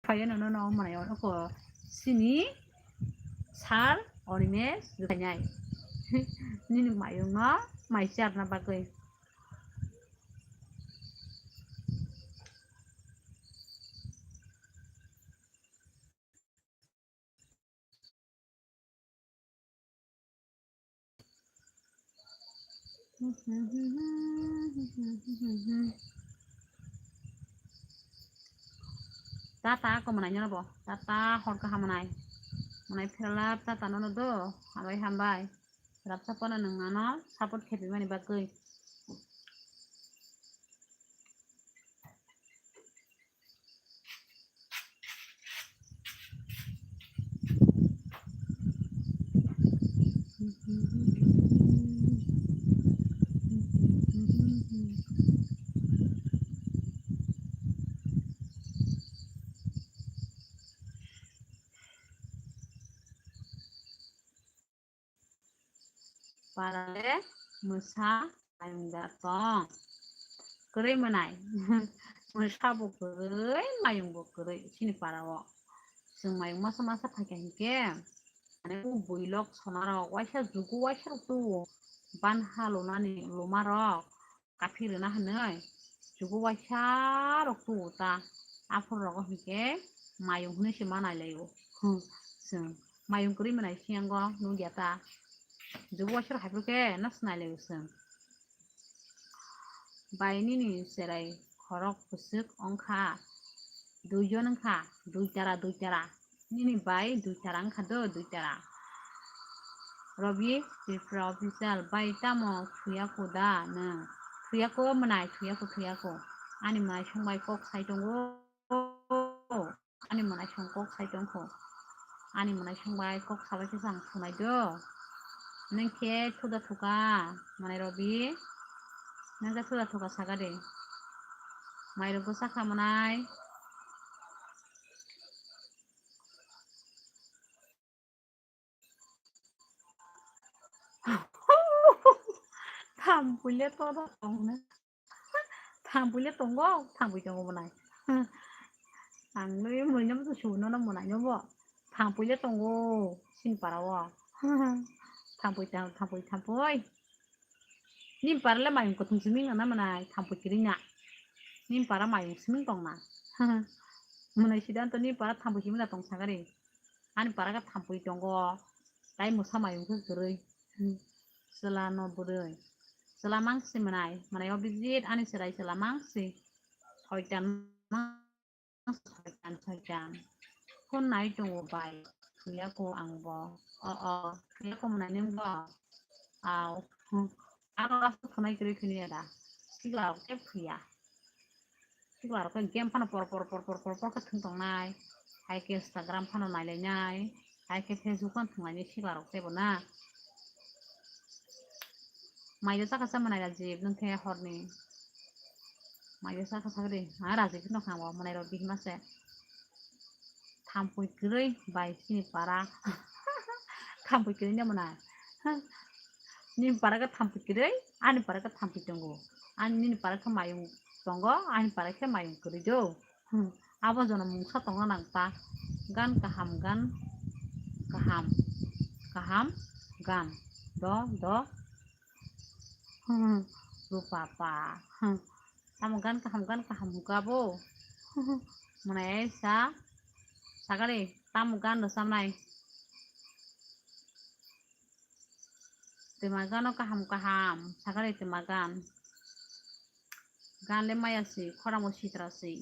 Phaiya nono no mwnai o ko sini sir Animesh rwkhainai. Nini mayung no mai charna bagwi. Tata ko mwnai nyono bo. Tata hor kaham mwnai. Mwnai pheralap tata nono do. Hambai hambai. Rapsa pono nwng ano support khe mani bagwi. Para le mwsa mayung da tong. Kwrwi mwnai. Mwsa bo kwrwi, mayung bo kwrwi. Chini para o. Chwng mayung masa masa phaikha hinkhe, ani o bwilok sona rok waisa jugo waisa rok tuo. Ban ha lunani luma rok. Kaphi rwna hwnwi jugo waisa rok tuo ta. Aphuru rogo hinkhe mayung hwnwi se ma nai laio. Hmm, chwng mayung kwrwi mwnai siyango nukya ta. Jugo waisa rok hai phuru khe no se nai laio chwng. Bai nini cherai khorok bwswk wngkha. Duijon wngkha, dui tara, dui tara. Nini bai dui tara wngkha do, dui tara. Robi Tripura official bai tamo thuyako da nwng? Thuyako mwnai, thuyako, thuyako. Ani mwnaisong bai kok sai tongo. Ani mwnaisong kok sai tongkho. Ani mwnaisong bai kok sabai khe ang thunai do. Nwng khe thuda thuka, mwnai Robi. Nwng khe thuda thuka saka de. Mairok bwsa kha mwnai. Thampui le to da tong ne. Thampui le tongo, thampui tongo mwnai. Ang le mwnai no bo suno no mwnai no bo. Thampui le tongo, sin para o. Thampui, thampui, thampui. Nim para le mayung kuthum siming na mwnai, thampui kiring na. Nim para mayung siming tong na. Mwnai Siddhanto nim para thampui siming na tong sagari. Ani para khe thampui tongo. Tai mwsa mayung khe kwrwi. Chwla no bwrwi. Chwla mangsi mwnai. Mwnai Abhijit ani chwrai chwla mangsi. Soitan mang-, soitan, soitan. Phone nai tongo bai. Thuyako ang bo. O, o. Thuyako mwnai nwng bo. Au. Aro aswk thunai kwrwi thuniya da. Sikla rok khe thuya. Sikla rok khe game phano por por por por por por khe thung tongnai. Hai khe Instagram phano nailainai, hai khe Facebook phano thwnglainai sibarok teibo na. Maida chakha chama nai Rajib, nwng khe horni. Maida chakha sakri, ha Rajib no khango, mwnai rok bihima se. Thampui kwrwi bai chini para. Thampui kwrwi no mwnai. Nini para khe thampui kwrwi, ani para khe thampui tongo. Ani nini para khe mayung tongo, ani para khe mayung kwrwi do. Hmm, abo jono mungsa tongna nang ta. Gan kaham, gan kaham, kaham gan. Do, do. Hmm, rupa pa. Hmm, tamo gan kaham, gan kaham hwnkha bo. Mwnai ai sa. Sakali, tamo gan rwchabnai. Twma gano kaham kaham, sakali twma gan. Gan le maya se, khorang bo sitra se.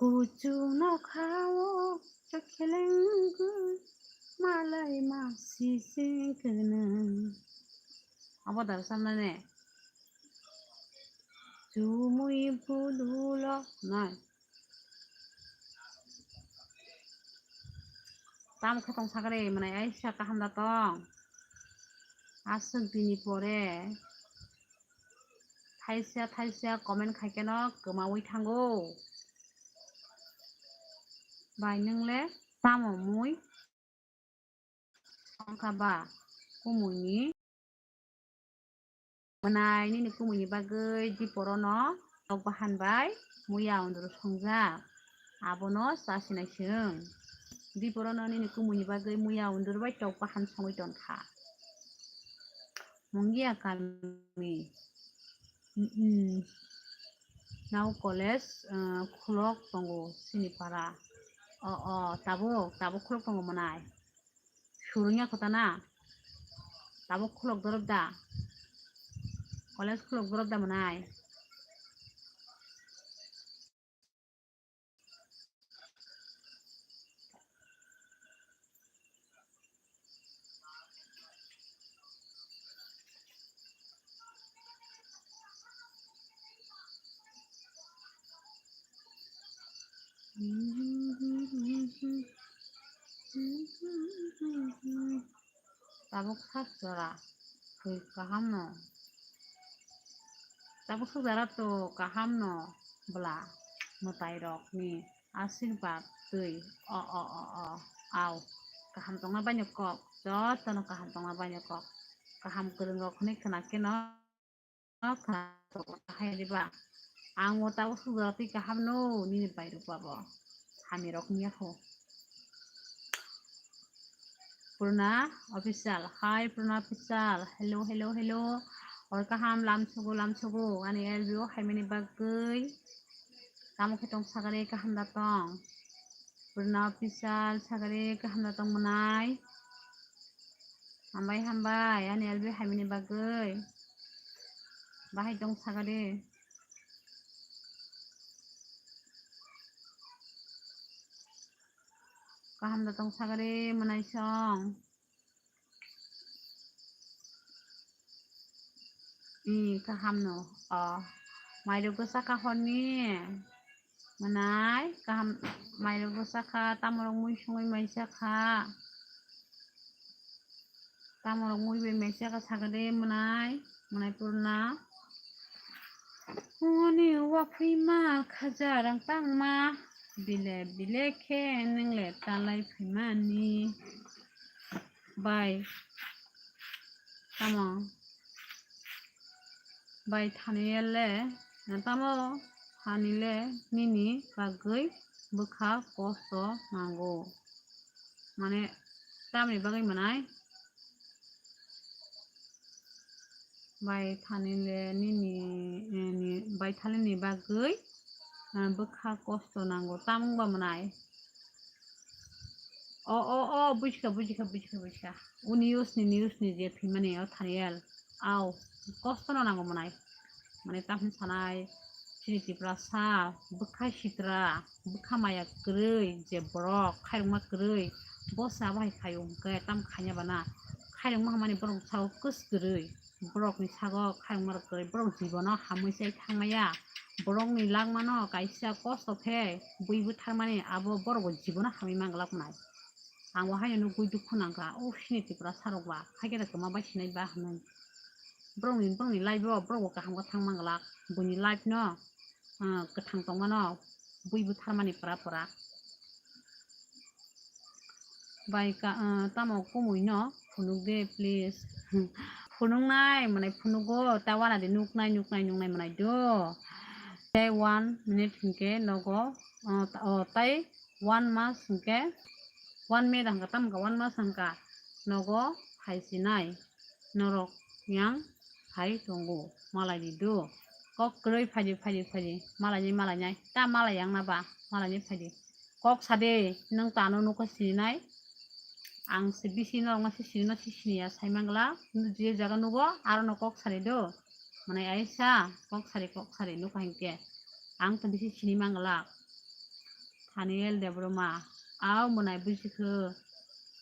Kuchuk nokha o chokheleng nugwi malai ma sising kwnwi. Abo da rwchapnai ne? Chumui bululo nai. Tamo khe tong sakre, mwnai aisa kaham da tong. Aswk bini pore thaisa thaisa comment khaikhe no kwmaui thango. Bai nwng le tamo mui? Wngkha ba kumui ni. Mwnai nini kumui ni bagwi diporo no tok bahan bai muya unduru songjak. Abono chasinai chwng. Diporo no nini kumui ni bagwi muya unduru bai tok bahan songwi tonkha. Mungia kami. Mm, mm. Nao college, uh, khulok tongo chini para. O, o, tabuk, tabuk khulok tongo mwnai. Surungya kota na. Tabuk khulok dorop da. College khulok dorop da mwnai. Tabuk sak jora thwi kaham no. Tabuk sak jora to kaham no bwla mwtai rok ni asirwad twi. O, o, o, o, au. Kaham tongna baino kok, jotono kaham tongna baino kok. Kaham kwrwng rok hwnwi khna khe no. Hai riba. Ang o tabuk sujak twi kaham no nini bai rok babo. Hami rok ni ho. Purna official. Hi Purna official. Hello, hello, hello. Hor kaham lam sugo, lam sugo. Ani L B O hai mani bagwi. Tamo khe tong sagare kaham da tong. Purna official sagare kaham da tong mwnai. Hambai, hambai, ani L B O hai mani bagwi. Bahai tong sagade. Kaham da tong sagade mwnai song. I kaham no. O. Mairok bwsa ka horni. Mwnai kaham, mairok bwsa kha, tamorok mui songwi maisa kha. Tamorok mui bai maisa kha sagade mwnai, mwnai purna. Hwnwi uaphwima khaja rang tangma, bile bile khe nwng le tanlai phaimani. Bai. Tamo? Bai thani le, tamo thani le nini bagwi bwkha kosto nango. Mane, tamni bagwi mwnai? Bai thani le nini, eh, ni, bai thani ni bagwi, eh, bwkha kosto nango. Tamung ba mwnai? O, o, o, bujikha, bujikha, bujikha, bujikha. O news ni, news ni je phimani o Thaniel. Au, kosto no nango mwnai. Mane, tamo sanai, chini Tiprasa, bwkha sitra, bwkha maya kwrwi, je borok, khairokma kwrwi, bo se abo hai khaio hwnkhe, tamo khaina bana, Khairokma hamani borok sago kwswk kwrwi, borokni sago khairokma rok kwrwi, borok jibono hamwi se thangmaya, borokni langmano kaisa kosto khe bui bwtharmani abo borokbo jibono hamwi manglak nai. Ang bo haino nugwi dukhu nangkha, o sini Tripura sarok ba, haikhe da kwma bai sinai ba hinwi. Borokni, borokni life o borokbo kaham khe thang manglak, buini life no, ah, kwthang tongmano bui bwtharmani pora pora. Bai ka, ah, tamo kumui no phunuk de, please. Phunuknai, mwnai phunugo, ta wana di nuknai, nuknai, nuknai mwnai do. Tei one minute hinkhe nogo, ah, ta-, oh, tai one mas hinkhe, one minute hangka, tamo hangka, one mas hangka nogo phai sinai. Norok yang hai tongo, malai ni do. Kok kwrwi phaidi, phaidi, phaidi, malai ni, malai nai, ta malai yang na ba, malai ni phaidi. Kok sa de, nwng tano nukha sininai? Ang se bisi norok no se sini no se sini ya sai mangla. Nung je jaga nugo, aro no kok sari do. Mane aisa, kok sari, kok sari nukha hinkhe. Ang to bisi sini mangla. Thaniel Debbarma, au mwnai buji kho.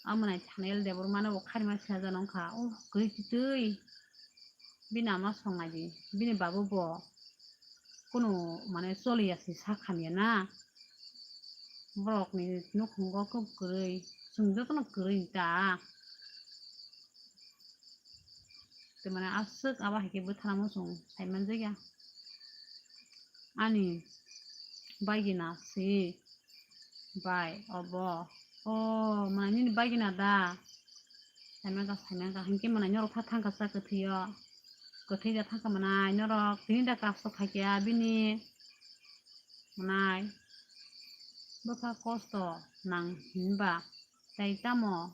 Au mwnai Thaniel Debbarma no bo kharima sina jano wngkha. Oh, kwrwi twi twi. Bini ama songnai di. Bini babu bo kunu mane choliya se sak hamya na. Borokni nukhungo kok kwrwi, chwng jotono kwrwi ta. Tei mane aswk abo hai khe bwthana muchung sai manjakya. Ani bagina se bai obo. O, mane nini bagina da? Sai manka, sai manka. Hinkhe mane norok tha thangkha sa kwthwio. Kwthwi da thangkha mane norok tini da kasto khaikha bini. Mane bwkha kosto nang hinba. Tei tamo,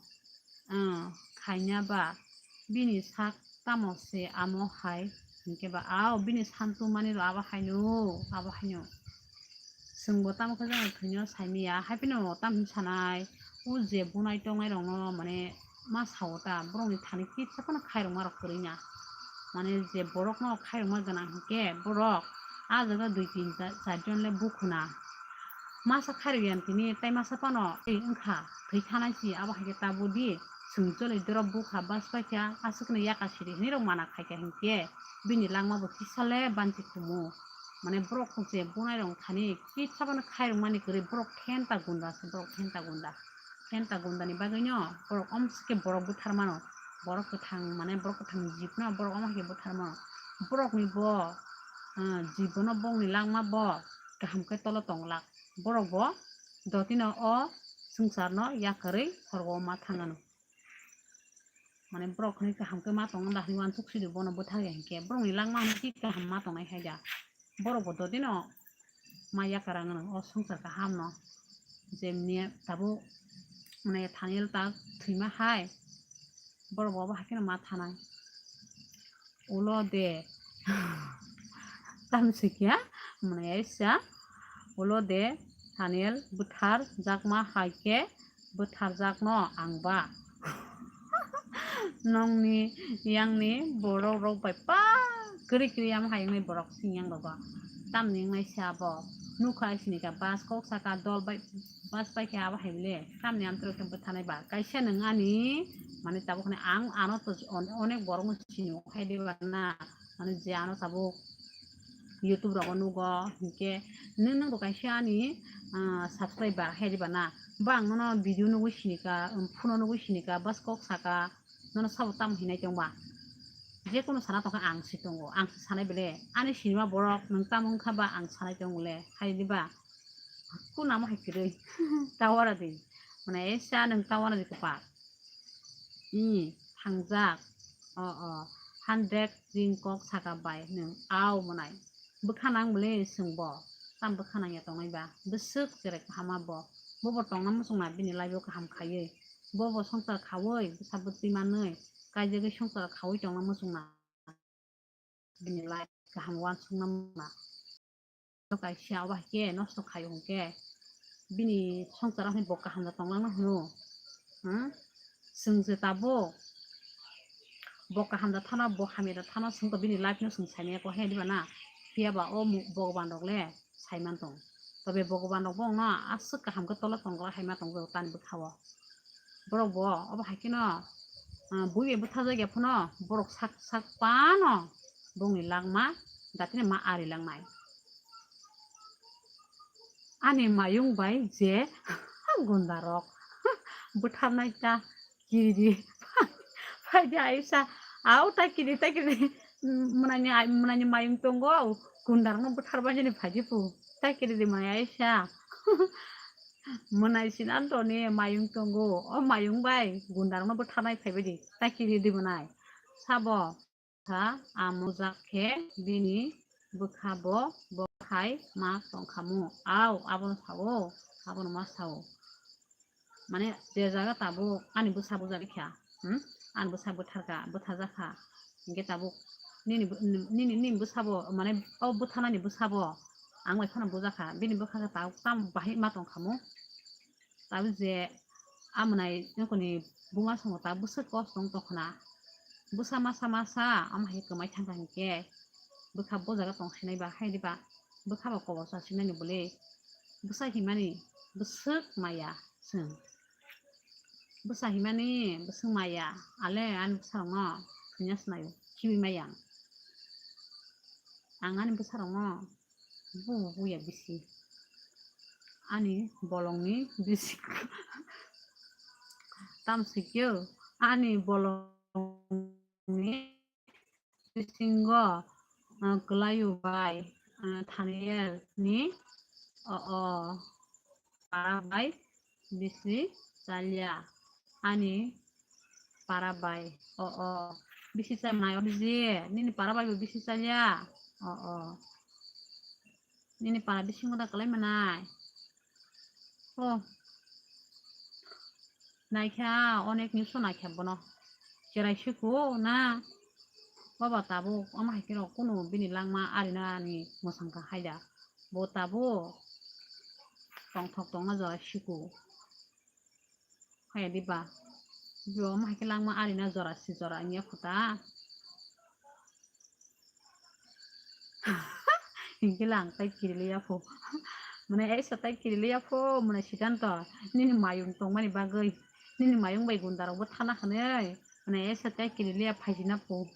ah, khaina ba bini sak tamo se amo hai hinkhe ba, ao bini santu mani rw abo haino, abo haino. Chwngbo tamo khe jani thwino saimanya, hai phino tamo hinwi sanai, o je bunai tongnai rokno mane ma sao ta, borokni thani kisa phano khairokma rok kwrwi na. Mane je borokno khairokma gwnang hinkhe borok a jaga dui tin cha-, char jon le bukhuna. Masa khairok ya tini, tai masa phano tei wngkha, thwi thanai si, abo hai khe tabuk di, chwng choli dorop bukha bas paikha, aswkno yaka siri hinwi rok mana khaikha hinkhe, bini langma bo kisa le banchi khumu. Mane borok je bunai rok thani kisa phano khairok mani kwrwi, borok thenta gunda se, borok thenta gunda. Thenta gunda ni bagwi no borok omsike borok buthar mano, borok kwthang, mane borok kwthang jib no borok omo hai khe buthar mano. Borok ni bo, ah, jibono bongni langma bo kaham khe tolo tong glak. Borok bo dotino o swngcharno yakarwi khorgo ma thangano. Mane borok hwnwi kaham khe ma tongna da hwnwi uansuk sidi bono bwthar ya hinkhe borokni langma hwnwi kaham ma tongnai hai da. Borok bo dotino ma yakar ang o swngchar kahamno. Jemni tabuk mane Thaniel ta thwima hai borok bo abo hai kheno ma thanai. Ulo de. Tamsikya mwnai aisa. Ulo de Thaniel bwthar jakma hai khe bwthar jakno ang ba. Nongni yangni borok rok bai pa kwrwi kwrwi amo hai wngnai borok sing yang rogo. Tamni wngnai se abo. Nukha sini ka bus kok saka dol bai bus bai khe abo hai le. Tamni amtwrok khe bwthanai ba. Kaisa nwng ani mane tabuk hwnwi ang ano to on-, onek borok no sini o khai de ba na. Mane je ano tabuk YouTube rogo nugo, hinkhe nwng, nwng bo kaisa ani, ah, subscriber hai diba na? Ba ang nono video nugwi sinika, um, phuno nugwi sinika, bas kok saka, nono sabo tamo hinai tongba? Je kono sana tongkha ang si tongo, ang si sanai bele, ani sinima borok nwng tamo wngkha ba ang sanai tongo le, hai diba? Kunamo hai kwrwi, tawara di, mane esa nwng tawara di kwpal. I, thangjak. O, o, hundred ring kok saka bai nwng au mwnai. Bwkha nang bwle swng bo. Tam bwkha nang ya tongnai ba. Bwswk cherai kaham abo. Bobo tongna muchung na bini life o kaham khaiwi. Bobo swngchar khaui, bwsa bwtwi manwi, kaijagwi swngchar khaui tongna muchung na. Bini life kaham uansukna mungna. Kaisa abo hai khe nosto khai hwnkhe bini swngchar o hai bo kaham da tong langna hwno. Hmm? Chwng se tabuk bo kaham da thana, bo hamya da thana, chwng to bini life no chwng saimaya ko he diba na? Phiya ba o mu-, Bhogoban rok le saiman tong. Tobe Bhogoban rok bo wngno aswk kaham khe tolo tong glak hai ma tong tani bwkha o. Borok bo obo hai kheno ah, bui bai bwtharjak ya phano borok sak sak pano bongni langma datino ma ari langnai. Ani mayung bai je gunda rok bwtharnai ta kiri di. Phai di Aisha, au ta kiri, ta kiri. Mwnani ai, mwnani mayung tongo, au gunda rokno bwtharbai jani phai di pu. Ta kiri di mwnai Aisha. Mwnai sinantoni mayung tongo, o mayung bai gunda rokno bwtharnai phaibai di. Ta kiri di mwnai. Sabo. Kha, amo jak khe bini bwkha bo, bo khai ma tongkhamu. Au, abono sao, abono ma sao. Mane, je jaga tabuk ani bwsa bujak kha, hmm? Ani bwsa bwtharkha, bwtharjakha. Hinkhe tabuk nini bw-, nini, nini bwsa bo, mane, o bwtharnani bwsa bo ang bai phano bujakha. Bini bwkha khe tabuk tamo bahai ma tongkhamu. Tabuk je amonai nokoni buma songo ta bwswk kos tong tongkhna. Bwsa masa masa omo hai kwmai thangkha hinkhe bwkha bo jaga tong sinai ba hai diba? Bwkha bo kobor sa sinani bwle. Bwsa himani bwswk maya chwng. Bwsa himani bwswk maya. Ale ani bwsarokno thwina swnaio, khibi maya ang. Ang ani bwsarokno bu buya bisi. Ani bolongni bisi. Tam sikyo, ani bolongni bisingo, ah, kwlaio bai, ah, Thaniel ni, o, o, para bai bisi chalya. Ani para bai, o, o, bisi chalnai odi je, nini para bai bo bisi chalya, o, o. Nini para bisingo da kwlai manai. Oh. Naikha, onek news o naikha bono. Cherai siko na. Baba tabuk, omo hai khe rok kunu bini langma arina ni mwsang kha haida. Bo tabuk tongthok tongna jora siko. Haya diba? Bo omo hai khe langma arina jora si jora wngya kho ta. Hinkhe lang tai kiri liya pho. Mane Aisha tai kiri liya pho, mane Siddhanto nini mayung tongmani bagwi, nini mayung bai gunda rokbo thana hwnwi, mane Aisha tai kiri liya phaisina pho.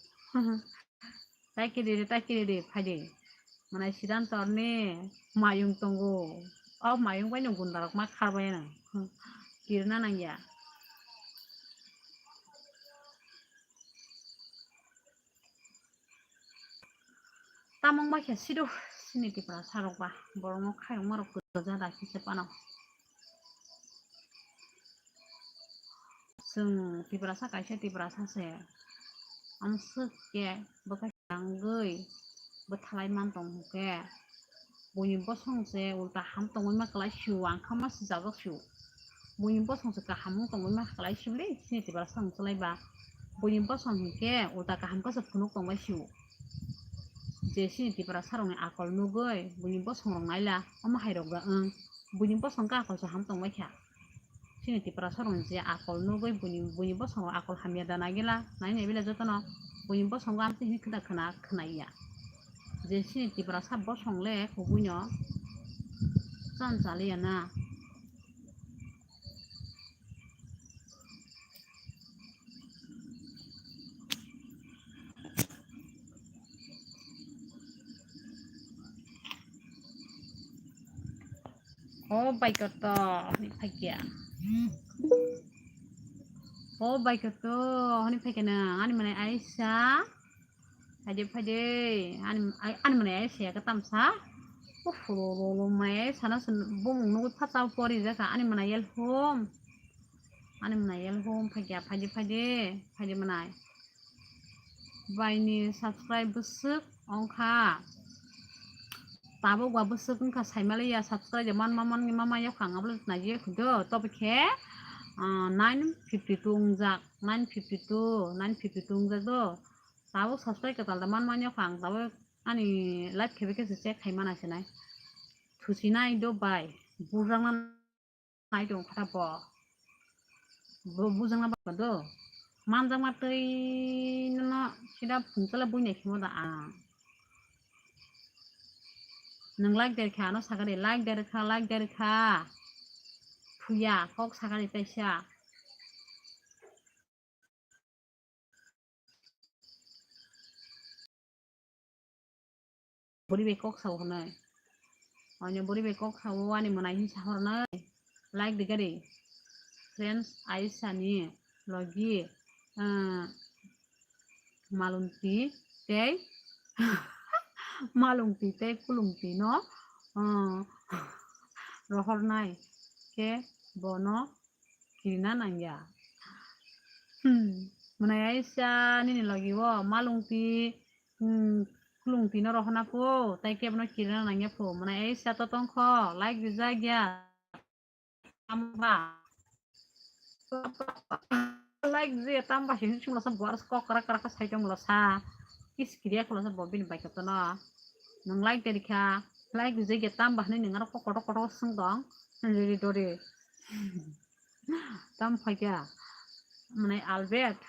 Tai kiri de, tai kiri de, phai de. Mane Siddhanto ni mayung tongo. O mayung bai no gunda rok ma kharbai no. Kirina nangya. Tamung bai khe sido sini Tiprasa rok ba, borok no khairokma rok kwrwja da kisa pano. Chwng Tiprasa kaisa Tiprasa se, amswk khe bwkha tangwi bwthalai man tong hwnkhe, buini bosong se ulta ham tongwi ma kwlai sio, ang kha ma sijagok sio. Buini bosong se kaham wng tongwi ma kwlai sio le, sini Tiprasa wng swlai ba. Buini bosong hinkhe ulta kaham khe se phunuk tongbai sio. Je sini Tiprasa rokni akol nugwi buini bosong rok naila, omo hai rok ba wng. Buini bosong khe akol se ham tongbai kha. Chini Tiprasa rokni je akol nugwi buini, buini bosongo akol hamya da nagila, nai nai bila jotono buini bosongo amtwi hini khwna khwna khwnaiya. Je chini Tiprasa bosong le kubuino chan chaliya na. O bai koto, hwnwi phaikya. O bai koto, hwnwi phaikya nang, ani mwnai Aisha. Phaide, phaide, ani, ani mwnai Aisha ya katamsa. Uff, lo, lo, lo, mwnai Aisha no se bumung nugwi phatsa pori jaka, ani mwnai yel hum. Ani mwnai yel hum phaikya, phaide, phaide, phaide mwnai. Baini subscribe bwswk ongkha. Tabuk ba bwswk wngkha saimaliya, subscribe manma manma mama yok ang abole naiye khudo. Tobe khe, ah, nine fifty two wngjak, nine fifty two, nine fifty two wngjak do. Tabuk subscribe kwtal da manma yok ang, tabuk ani live khebe khe se check khai mana se nai. Thusi nai do bai, burjakna nai tong kha bo. Bo bujang na ba do. Manjak ma twi no sida phungchala bui nai khimo da ang. Nang like der kha, ano sakari like der kha, like der kha. Thuya kok sakari taisa. Bori bai kok sao hwnwi. Oino bori bai kok sao ani mwnai hin sa hornai. Like de gari. Friends Aisha ni logi, ah, malungti tei malungti tei kulungti no, ah, rohornai khe bono kirina nangya. Hmm, mwnai Aisha nini logi o malungti, hmm, kulungti no rohorna pho, tei kebono kirina nangya pho. Mwnai Aisha to tongkho, like rijak ya. Tamba. Like je tamba hin chumla sa bor kok krak krak sai tongla sa. Kis kiriya khula sa bo bini bai kotono. Nung like de kha, like je ge tamba hinui nung aro kok kotor kotor sung dong. Nung ri dori. Tam phai kha. Mwnai Albert.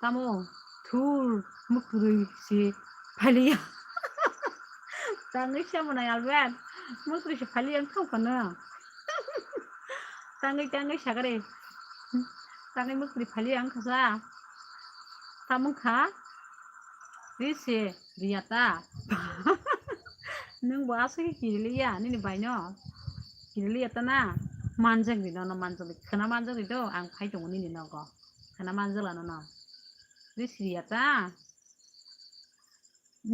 Tamo thur mukrui si phaliya. Tangwi sa mwnai Albert. Mukrui si phaliya wng thang phano. Tangwi tangwi sagari. Tangwi mukrui phaliya wng khasa. Tamung kha. Risi riyata. Nung bo aswk khe kiriliya nini baino. Kiriliya ta na. Manjak di nono manjak di. Khana manjak di do ang phai tongo nini nogo. Khana manjak la nono. Risi riyata.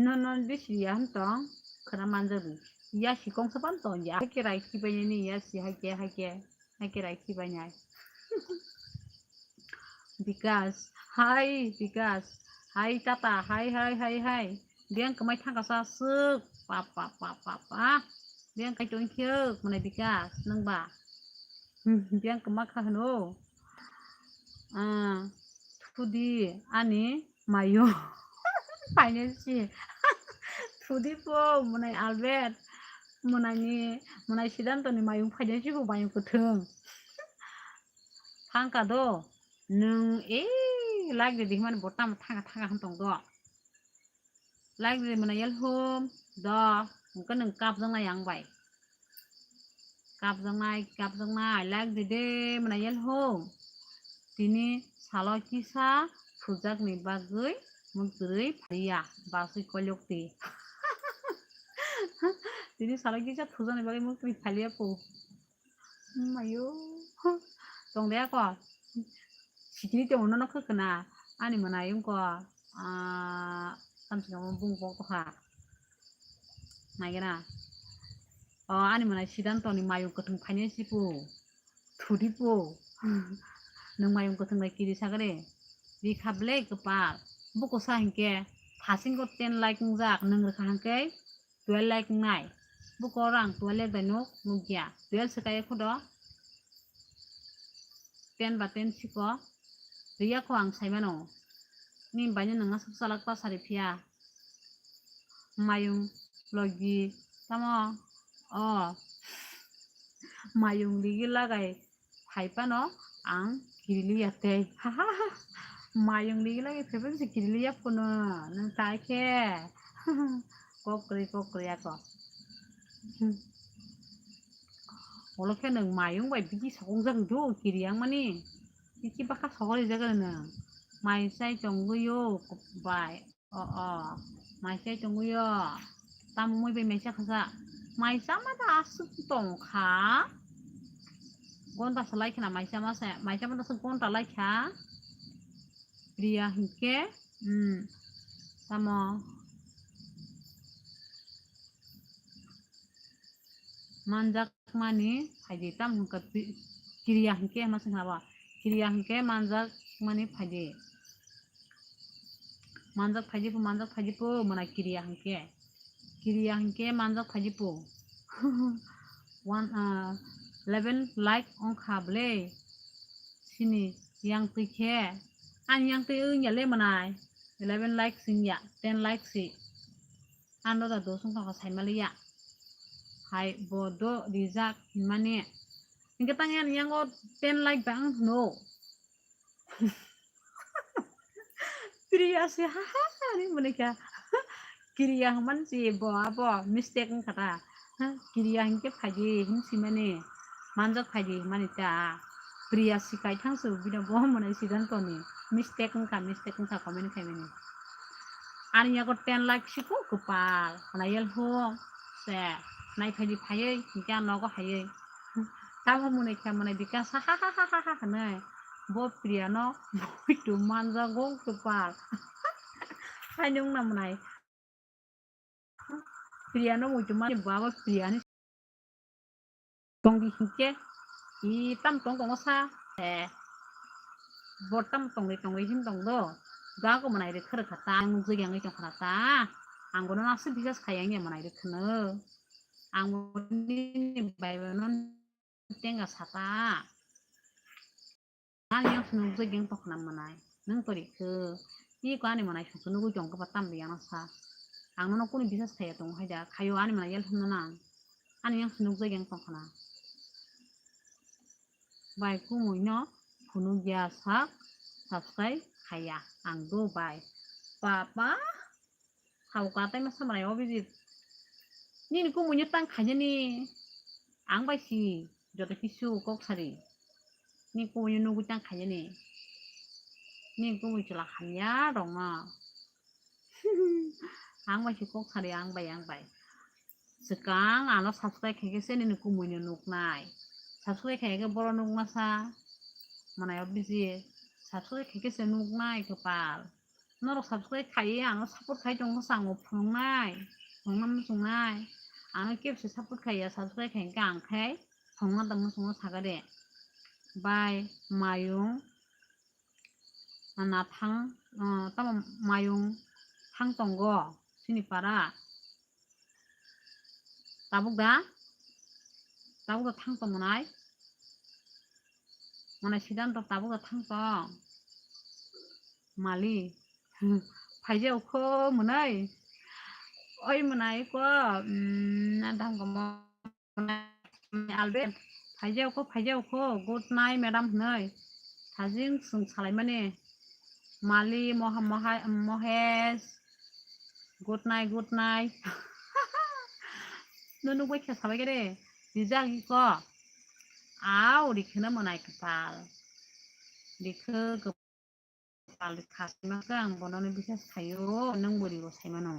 Nono risi riya hwn tong. Khana manjak di. Ya si kong sa pan tong ya. Hai khe rai khibai ni ya si hai khe hai khe. Hai khe rai khibai nai. Bikas, hai Bikas, hai tata, hai, hai, hai, hai. Biyang kwmai thangkasa swk, pa, pa, pa, pa, pa. Biyang kai tong khiuk, mwnai Bikas, nung ba. Hmm, biyang kwma kha hwno. Ah, thudi, ani, mayo. Phainai si. Thudi po, mwnai Albert. Mwnai ni, mwnai Siddhanto ni mayung phainai si bo mayung kwthwng. Thangka do, nung, eh, like ridi himani bo tamo thangka thangka hwn tong do. Like ridi mwnai yal hum, do, hwnkhe nung kapjaknai ang bai. Kapjaknai, kapjaknai, like ridi mwnai yal hum. Tini salo kisa thujakni bagwi muktwrwi phaliya, baswi koilokti. Tini salo kisa thujakni bagwi muktwrwi phaliya po. Mayo. Tong de ako. Sikiri te ono no khwkna. Ani mwnai wngko, ah, tamsika mo bung kok tokha. Naigena. O, ani mwnai Siddhanto ni mayung kwthwng phainai si pu. Thudi pu. Nung mayung kwthwng bai kiri sagre. Rikha ble kwpal. Buko sa hinkhe. Thasingo ten like wngjak. Nung rwkha hinkhe. Twelve like wngnai. Buko rang twelve bai nuk, nukya. Twelve se kaya khudo. Ten ba ten siko. Riya kho ang saimano. Ni baino nang aswk chalak pasari phiya. Mayung logi. Tamo. O. Mayung ligi lagai. Phai phano ang kiriliya tei. Mayung ligi lagi phai phano se kiriliya phano nung tai khe. Kok kwrwi, kok kwrwi ako. Olo khe nung mayung bai bigi sokong jak do kiri yang mani. Bigi baka sokori jak nung. Mai chai tongwi yo bai. O, o, mai chai tongwi yo. Tamo moi bai mai cha khasa. Mai cha ma da aswk tong kha. Gonta salai khna mai cha ma se. Mai cha ma da aswk gonta lai kha. Priya hinkhe, hmm, tamo manjak mani phaidi, tam hwnkha pi-, kiriya hinkhe hwnma se hwnba, kiriya hinkhe manjak mani phaidi, manjak phaidi phu, manjak phaidi phu, mwnai kiriya hinkhe, kiriya hinkhe manjak phaidi phu. One, ah, eleven like wngkha bwle, sini yang twi khe, ani yang twi wngya le mwnai, eleven like singya, ten like si. Ano da dosong thangkha saimaliya. Hai bo do rijak hinmani. Hinkhe tang ani yango ten like ba ang hwno. Priya se ha ha ha ni mani kha. Kiriya hwnmani si bo abo mistake wngkha ta. Ha, kiriya hinkhe phaidi hin simani. Manjak phaidi hinmani ta. Priya sikai thangsu bino bo mwnai Siddhanto ni. Mistake wngkha, mistake wngkha comment khaimani. Ani yago ten lakh siku kwpal, nai yel hum, se, nai phaidi phaiwi, hinkhe ang nogo haiwi. Tamo mwnwi khe mwnwi bika sa ha ha ha ha ha hinwi. Bo Priya no muitu manjago kwpal. Haino wngna mwnai. Priya no muitu mani baba Priya ni tongdi hinkhe, i tam tong tongo sa, eh, bo tam tongwi tongwi hin tong do, gago mwnai rwkha rwkha ta, ang nukjagwi wngwi tongkha na ta, ang bono aswk bisas khai ya wngya mwnai rwkha no, ang bo nini bai bono tenga sata. Ani yang swnukjagwi ang tongkhna mwnai. Nwng tori khe. Tiko ani mwnai songsa nugwi tongkha ba tamriyano sa. Ang nono kunu bisas khaiya tongo haida. Khaio ani mwnai yel hwnno nang. Ani yang swnukjagwi ang tongkhna. Bai kumui no phunukya sak subscribe khaiya. Ang do bai. Papa. Sabo ka tai ma samrai o biji. Nini kumui no tang khaijani. Ang bai si joto kisu kok sari. Ni kumui no nugwi tang khaijani. Ni kumui chwla hamya rok no. Ang bai si kok sari ang bai ang bai. Swkang ano subscribe khaikhe se nini kumui no nuknai. Subscribe khaikhe boro nukmasa. Manai o biji. Subscribe khaikhe se nuknai kwpal. Norok subscribe khaiwi ano support khai tongo, chwngno phunuknai, phunukna muchungnai. Ano kebse support khaiya, subscribe khai hwnkhe ang khai phunukna tongma chwngno sakha de. Bai mayung, nathang, ah, tamo mayung thang tongo chini para. Tabuk da? Tabuk da thang tong mwnai? Mwnai Siddhanto tabuk da thang tong? Mali. Phaijao kho mwnai? Oi mwnai ko, mm, na dang ko mo-, Albert. Phaijao kho, phaijao kho. Good night, madam hwnoi. Thajing swng salaimani. Mali, Moha-, Moha-, Mohesh. Good night, good night. Nunu bai khe sabai khe de. Rijak iko. Au, rikheno mwnai kwpal. Rikho kwpal, rikha saima khe ang bono no bisas khaio, nwng bo rigo saimano.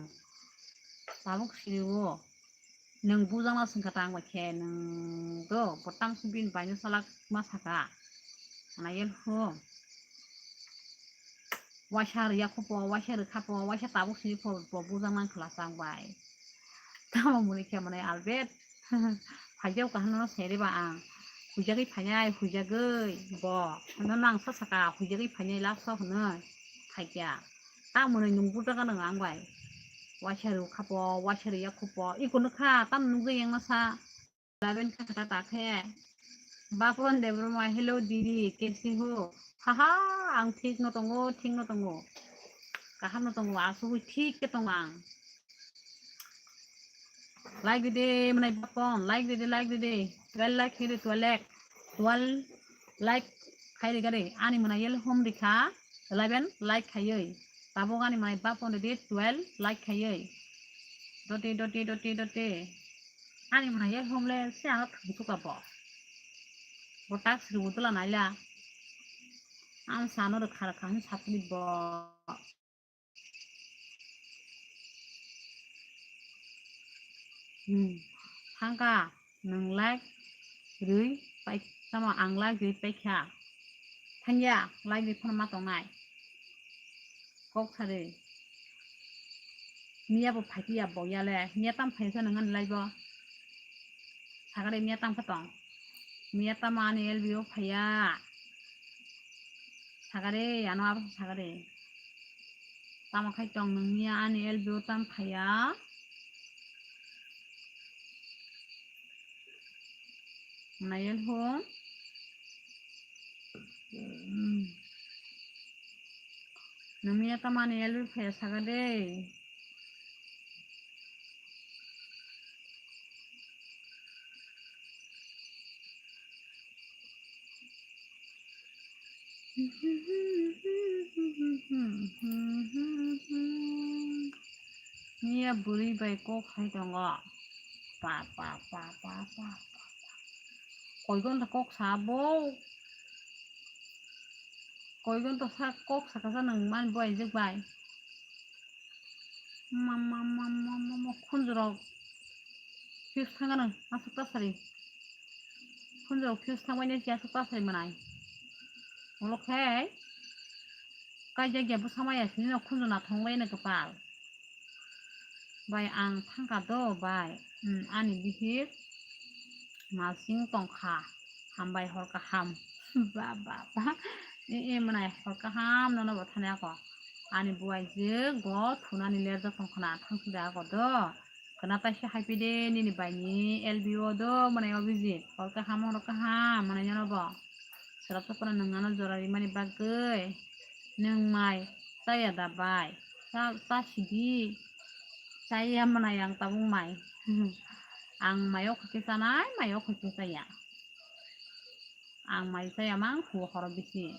Tabuk siriwo. Nwng bujangna swngkha ta ang bai khe, nwng do, bo tamsong bini bai no salak ma saka. Ana yel ho. Waisa rwya kho po, waisa rwkha po, waisa tabuk sini po, po bujang nang khwlasa ang bai. Tamo muni khe mwnai Albert. Phaijao kaham no seri ba ang. Huijagwi phainai, huijagwi bo. Hwnwi nang sa saka, huijagwi phainai last o hwnwi. Phaikya. Tamo mwnai nwng bujak nang ang bai. Waisa rwkha po, waisa rwya kho po. Iko nukha, tamo nukjagwi yang no sa. Laben kha kha ta khe. Bapon Debbarma, hello didi, kaise ho? Haha, ang thik no tongo, thik no tongo. Kaham no tongo, asugwi thik khe tongo ang. Like didi, mwnai Bapon, like didi, like didi. Twelve like hiri, twelve like. Twelve like khai ri gari. Ani mwnai yel hom rikha. Eleven like khaiwi. Tabuk ani mwnai Bapon didi twelve like khaiwi. Doti, doti, doti, doti. Ani mwnai yel hom le se ano thwng suka bo. Bo tak sri bo tula naila. Ang sano rwkha rwkha hwn sapli bo. Hmm. Thangka, nwng like rwi pai, tamo ang like rwi paikha. Thangya, like rwi phano ma tongnai. Kok sari. Miya bo phaipiya bo yale. Miya tam phaiya sa nang ani lai bo. Sagade miya tam kha tong. Miya tam ani L B O phaiya. Sagade ano abo sagade. Tamo khai tong nang miya ani L B O tam phaiya. Nayel ho. Hmm. Nangya tamani elwi phaya saka de. Miya bwrwi bai kok hai tongo. Pa, pa, pa, pa, pa, pa. Koi gonta kok sa bo? Koi gonta sa kok saka sa nang man bo aijak bai? Mam, mam, mam, mam, mam, mam, khunjurok fuse thangano aswk ta sari. Khunjurok fuse thangbaino khe aswk ta sari mwnai. Ulo khe kaijak ya bwsa maya sinino khunju nathok baino kwpal. Bai ang thangkha do bai. Hmm, ani bihik masing tongkha. Hambai hor kaham. Ba, ba, ba. E, e, mwnai hor kaham nono bo thani ako. Ani buaijwk bo thunani lerjak tongkhna thangsi da ako do. Khna taisa haiphide nini baini L B O do mwnai Abhijit. Hor kaham, hor kaham, mwnai nono bo. Swrapsa phano nwng ano jora rimani bagwi nwng mai chaya da bai? Cha, cha sidi. Chaya mwnai ang tabuk mai. Ang mai o khaikhe chanai, mai o khaikhe chaya. Ang mai chaya mang kho horo bisi.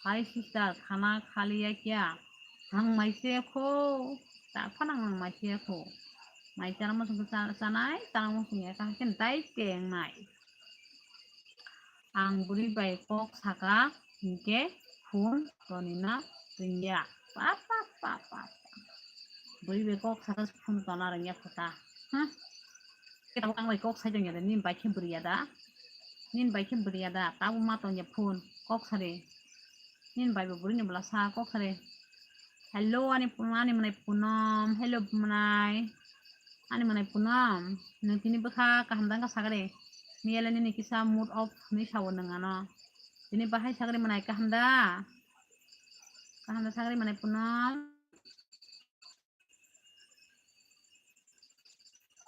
Hai sister, khana khaliya kya? Ang mai chaya kho. Ta phano ang mai chaya kho. Mai chana muchung khe cha-, chanai, chana muchung ya kha khe dai teng nai. Ang bwrwi bai kok saka hinkhe phone tonina rwngya. Pa, pa, pa, pa, pa. Bwrwi bai kok saka phone tona rwngya kho ta. Huh? Khe tabuk ang bai kok sai tongya de, nini bai khe bwrwi ya da? Nini bai khe bwrwi ya da? Tabuk ma tongya phone, kok sari. Nini bai bo bwrwi ni bwla sa kok sari. Hello, ani pu-, ani mwnai Punom. Hello, mwnai. Ani mwnai Punom. Nwng tini bwkha kaham da wngkha sagri. Miyale nini kisa mood off hinwi sao nwng ano. Tini bahai sagri mwnai kaham da? Kaham da sagri mwnai Punom?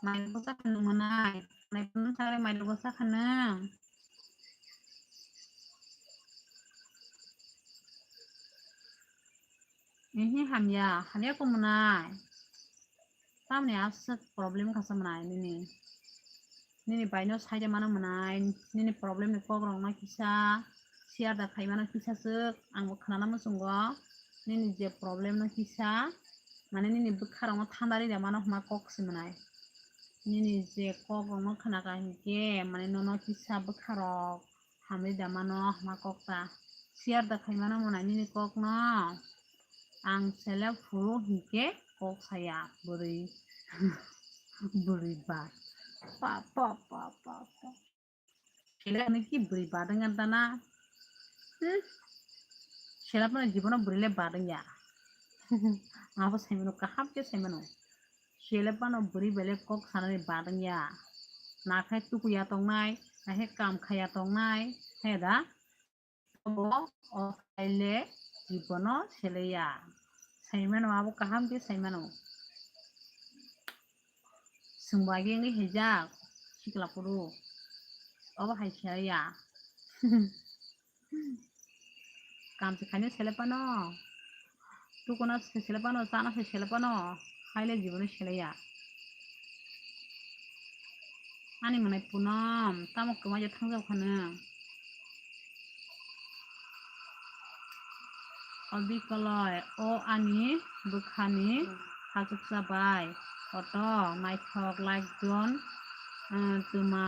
Mai bwsa kha nwng mwnai. Mwnai Punom sagri mai bwsa kha nwng. Ehe, hamya, hamya kho mwnai. Tamni aswk problem kha sa mwnai nini. Nini baino saida mano mwnai, nini problem ni kok rok no kisa share da khai mano kisa swk, ang bo khwnana muchungo. Nini je problem no kisa, mane nini bwkha rok no thanda ri da mano hwnma kok se mwnai. Nini je kok rok no khna kha hinkhe, mane nono kisa bwkha rok hamri da mano hwnma kok ta. Share da khai mano mwnai nini kok no. Ang selek phuru hinkhe kok saya bwrwi. Bwrwi ba. Pa, pa, pa, pa, pa. Selek ni ki bwrwi ba dwng ya dana? Hmm? Selek no jibono bwrwi le ba dwng ya. Abo sai mano kaham khe sai mano. Selek no bwrwi bele kok sanani ba dwng ya. Na khai tuku ya tongnai, na khai kam khaya tongnai. He da? Obo o khaile jibono seleya. Saimano abo kaham khe saimano. Chwngbo agi wngwi haijak sikla phuru. Obo hai seleya. Kam se khaino sele phano. Tukuna se sele phano, chana se sele phano, khaile jibono seleya. Ani mwnai Punom, tamo kwmai je thangjak phano. O bikoloi, o ani bwkhani khachuksa bai, koto naithok like jon, ah, twma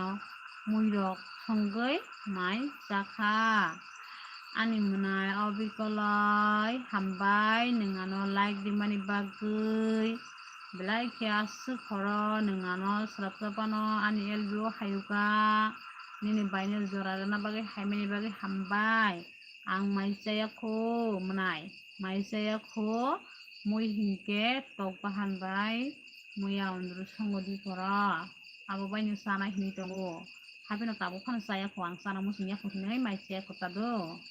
muirok songwi mai chakha. Ani mwnai o bikoloi hambai nwng ano like rimani bagwi. Belai khe aswk horo nwng ano swrapsa phano ani L B O hayuka. Nini baino jora rwna bagwi haimani bagwi hambai. Ang mai chaya kho mwnai, mai chaya kho mui hinkhe tok bahan bai muya ondro songo di koro. Abo baino chana hinwi tongo. Hapheno tabuk phano chaya kho, ang chana muchung ya kho hinwi mai chaya kho ta do.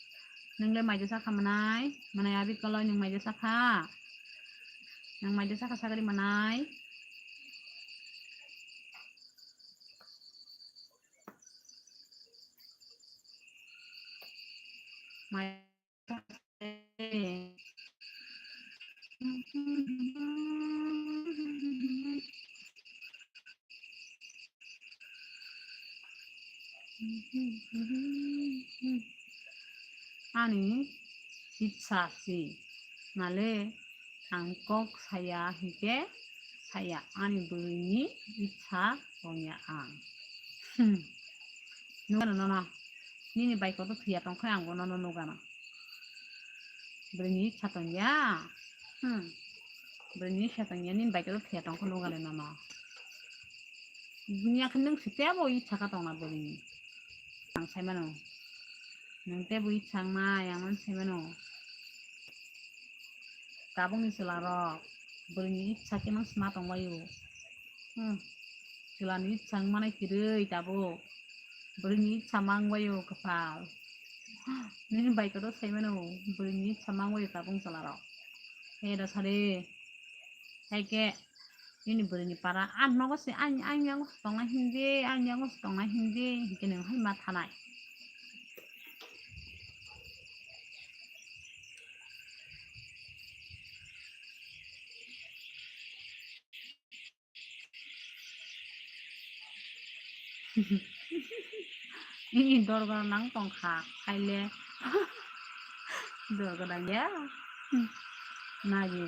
Nwng le mai de chakha mwnai, mwnai abi koloi nwng mai de chakha. Nwng mai de chakha sagri mwnai. Mai Ani itsa si nale ang kok saya hingke saya ani bwrwini itsa tongya ang. Hmm. Nugano nono. Nini bai koto thuya tongkhe ang bono no nugano. Bwrwini itsa tongya. Hmm. Bwrwini itsa tongya, nini bai khe thwiya tongkha nukha le nono. Nini yakhe nwng se tebo itsa kha tongna bwrwini. Ang sai mano. Nwng tebo itsa wngma, yang mano sai mano. Tabukni chwlarok bwrwini itsa khe mang sma tongbaio. Hmm. Chwlani itsa wngmani kwrwi tabuk. Bwrwini itsa mangbaio kwpal. Nini bai kotor sai mano, bwrwini itsa mangbaio tabuk chwlarok. He da sari. Hai khe nini bwrwini para, "Ang nogo se, ang, ang yango se tongnai hindi, ang yango se tongnai hindi," hinkhe nwng hai ma thanai. Ini dorgoro nang tongkha, khaile dorgoro ya. Nagi,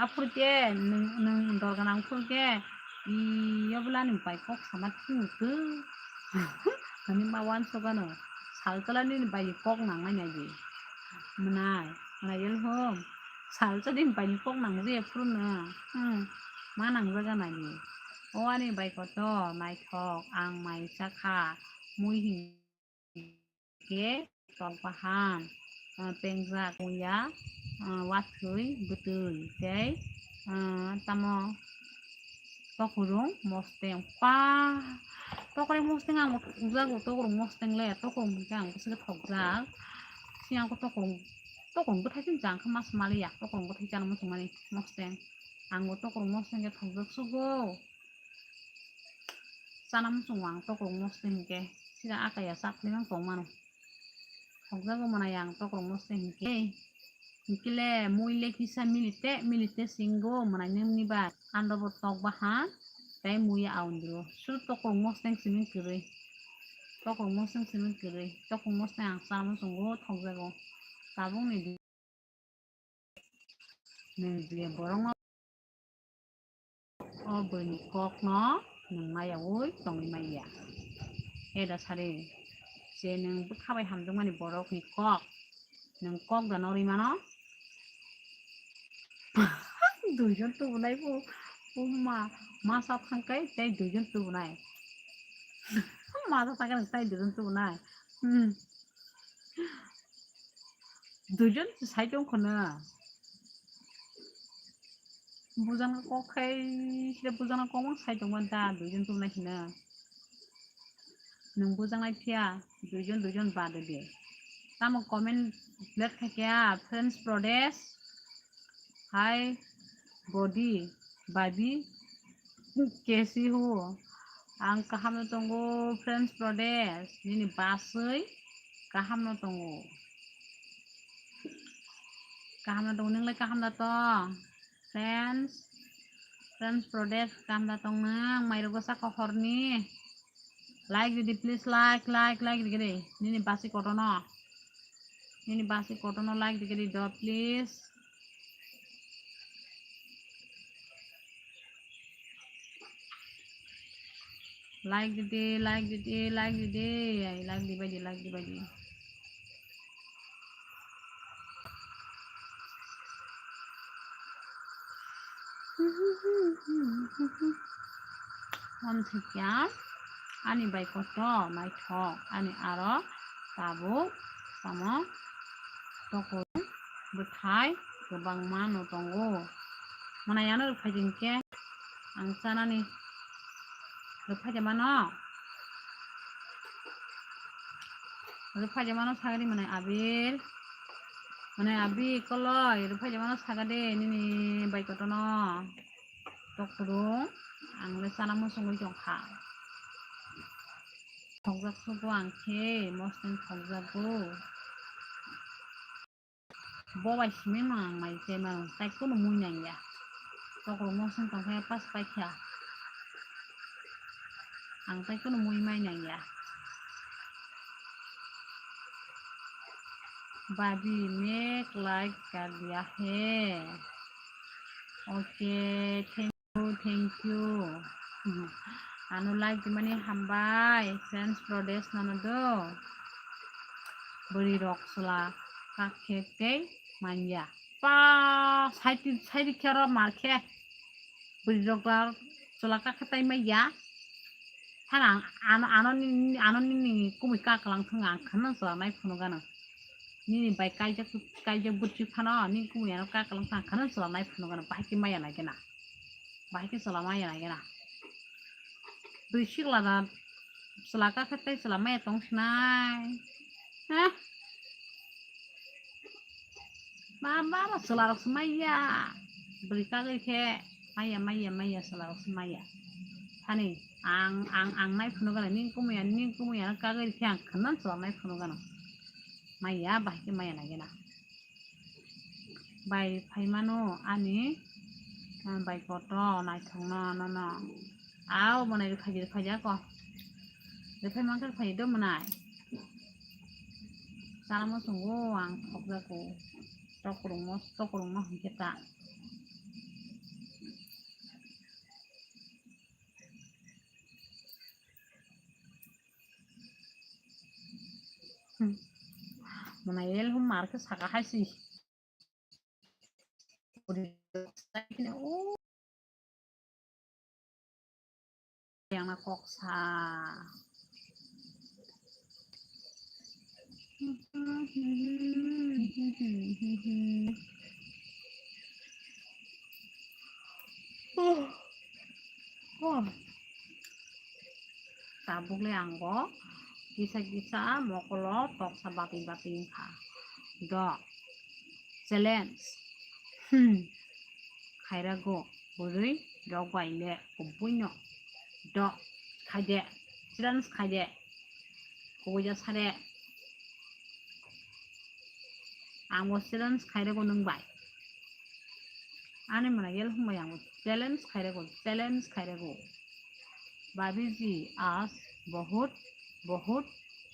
aphurke, nwng, nwng dorgoro nang phurke, iyo bwlani bai kok sama thwngtw. Ani ma wansukgano, saltola nini bai kok nangnai nagi. Mwnai, mwnai yel hom. Salsa din bai kok nang je phuru no. Hmm. Ma nang jaga nani. O ani bai kotor naithok ang mai chakha mui hinkhe tok bahan, ah, pengjak muya, ah, wathwi bwtwi tei, ah, tamo tokrung mosteng pa tokrung mosteng ang ukjago tokrung mosteng le tokrung hinkhe ang bwswk thokjak. Siyang ko tokrung Tokrung bwthai se jang khe mas maliya, tokrung bwthai chana muchung mani mosteng. Ang bo tokrung mosteng khe thokjak sugo. Chana muchung ang tokrung mosteng hinkhe sida akaya chapli mang tong mano. Thokjago mwnai ang tokrung mosteng hinkhe. Hinkhe le mui le kisa milite, milite singo mwnai nini bai. Ando bo tok bahan tei mui aundro. Suru tokrung mosteng simi kwrwi. Tokrung mosteng simi kwrwi. Tokrung mosteng ang chana muchungo thokjago. Tabukni di-, nwng je borokno o bwrwini kokno nwng mayaui tongwi manya. Eda sari, je nwng bwkha bai hamjakmani borokni kok, nwng kok da norwi mano? Duijon tubunai bo, bo ma, masa thangkai tei duijon tubunai. Masa thangkai tei duijon tubunai. Hmm. Duijon se sai tong khwna. Bujana kok khai, sida bujana kok mang sai tong manta, duijon tubunai khwna. Nwng bujaknai phiya, duijon duijon bade de. Tamo comment let khaikha, French Pradesh. Hai, body, babi, kesi ho. Ang kaham no tongo, French Pradesh. Nini baswi kaham no tongo. Kaham no tongo, nwnglai kaham da tong? French, French Pradesh, kaham da tong nang? Mairok bwsa kok horni. Like ridi, please, like, like, like ridi. Nini basi kotono. Nini basi kotono like ridi do, please. Like ridi, like ridi, like ridi. Ai, like dibai di, like dibai di. Amthikya ani bai kotor naithok, ani aro tabuk tamo tokrung bwthai kwbangma no tongo. Mwnai ano rwphai di hinkhe ang chanani rwphai de mano. Rwphai de mano sagadi mwnai Abir. Mwnai Abi koloi rwphai de mano sagadi nini bai kotorno. Tokrung ang le chana muchungwi tongkha. Thokjak sugo ang khe mosneng thokjago. Bo bai simi mang mai se mang tai kono mui nang ya. Tokrung mosneng tong khe pas pai kha. Ang tai kono mui mai nang ya. Bhabi, main like kar diya hai. Okay, thank you, thank you. Ano like dimani hambai, French Pradesh nono do. Bwrwi rok chwla kak khe tei manya. Pa, saiti, saiti khe oro mar khe. Bwrwi rok ba chwla kha khe tai mai ya. Thana ang ano, ano nini, ano nini kumui ka kalang thung ang khana chwla nai phunuk gana. Nini bai kaijak, kaijak bwtwi phano nini kumui ano ka kalang thung ang khana chwla nai phunuk gana. Bahai khe maya nai gana. Bahai khe chwla maya nai gana. Bwrwi sikla da chwla kha khe tei chwla maya tong sinai. Ha? Ma, ma, ma, chwla rok se maya. Bwrwi kagwi khe maya, maya, maya, chwla rok se maya. Thani ang, ang, ang nai phunuk gana nini kumui ano, nini kumui ano kagwi khe ang khana chwla nai phunuk gana. Maya, bahai khe maya nai gana. Bai phai mano ani, ah, bai koto naithok no nono. Au, mwnai rwkhaidi rwkhaidi ako. Rwphai mankha rwkhaidi do mwnai. Chana muchungo ang thokjago. Tok kwrwngmo, tok kwrwngmo hinkhe ta. Hmm. Mwnai el hum mar khe saka hai si. Yang na kok sa. Oh. Oh. Tabuk le ang bo kisa kisa mokolo toksa bapi bapi wngkha. Do. Challenge. Hmm. Khairago bwrwi rok bai le kubui no. Do. Khaide. Challenge khaide. Kubui ja sare. Ang bo challenge khairago nwng bai. Ani mwnai yel hwnbai ang bo challenge khairago, challenge khairago. भाभी जी आज बहुत बहुत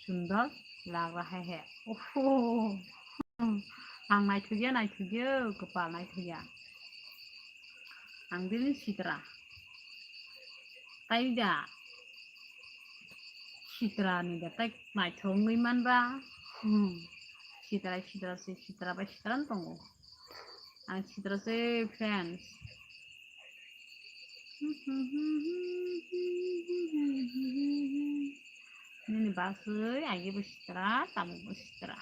सुंदर लग रहा है। Oho. Ang naithokya, naithokya, kwpal naithokya. Ang bini sitra. Tai da. Sitra ni da tai naithok wngwi manba. Hmm. Sitra, sitra se, sitra bai sitra wng tongo. Ang sitra se, friends. Nini bagwi agi bo sitra, tabuk bo sitra.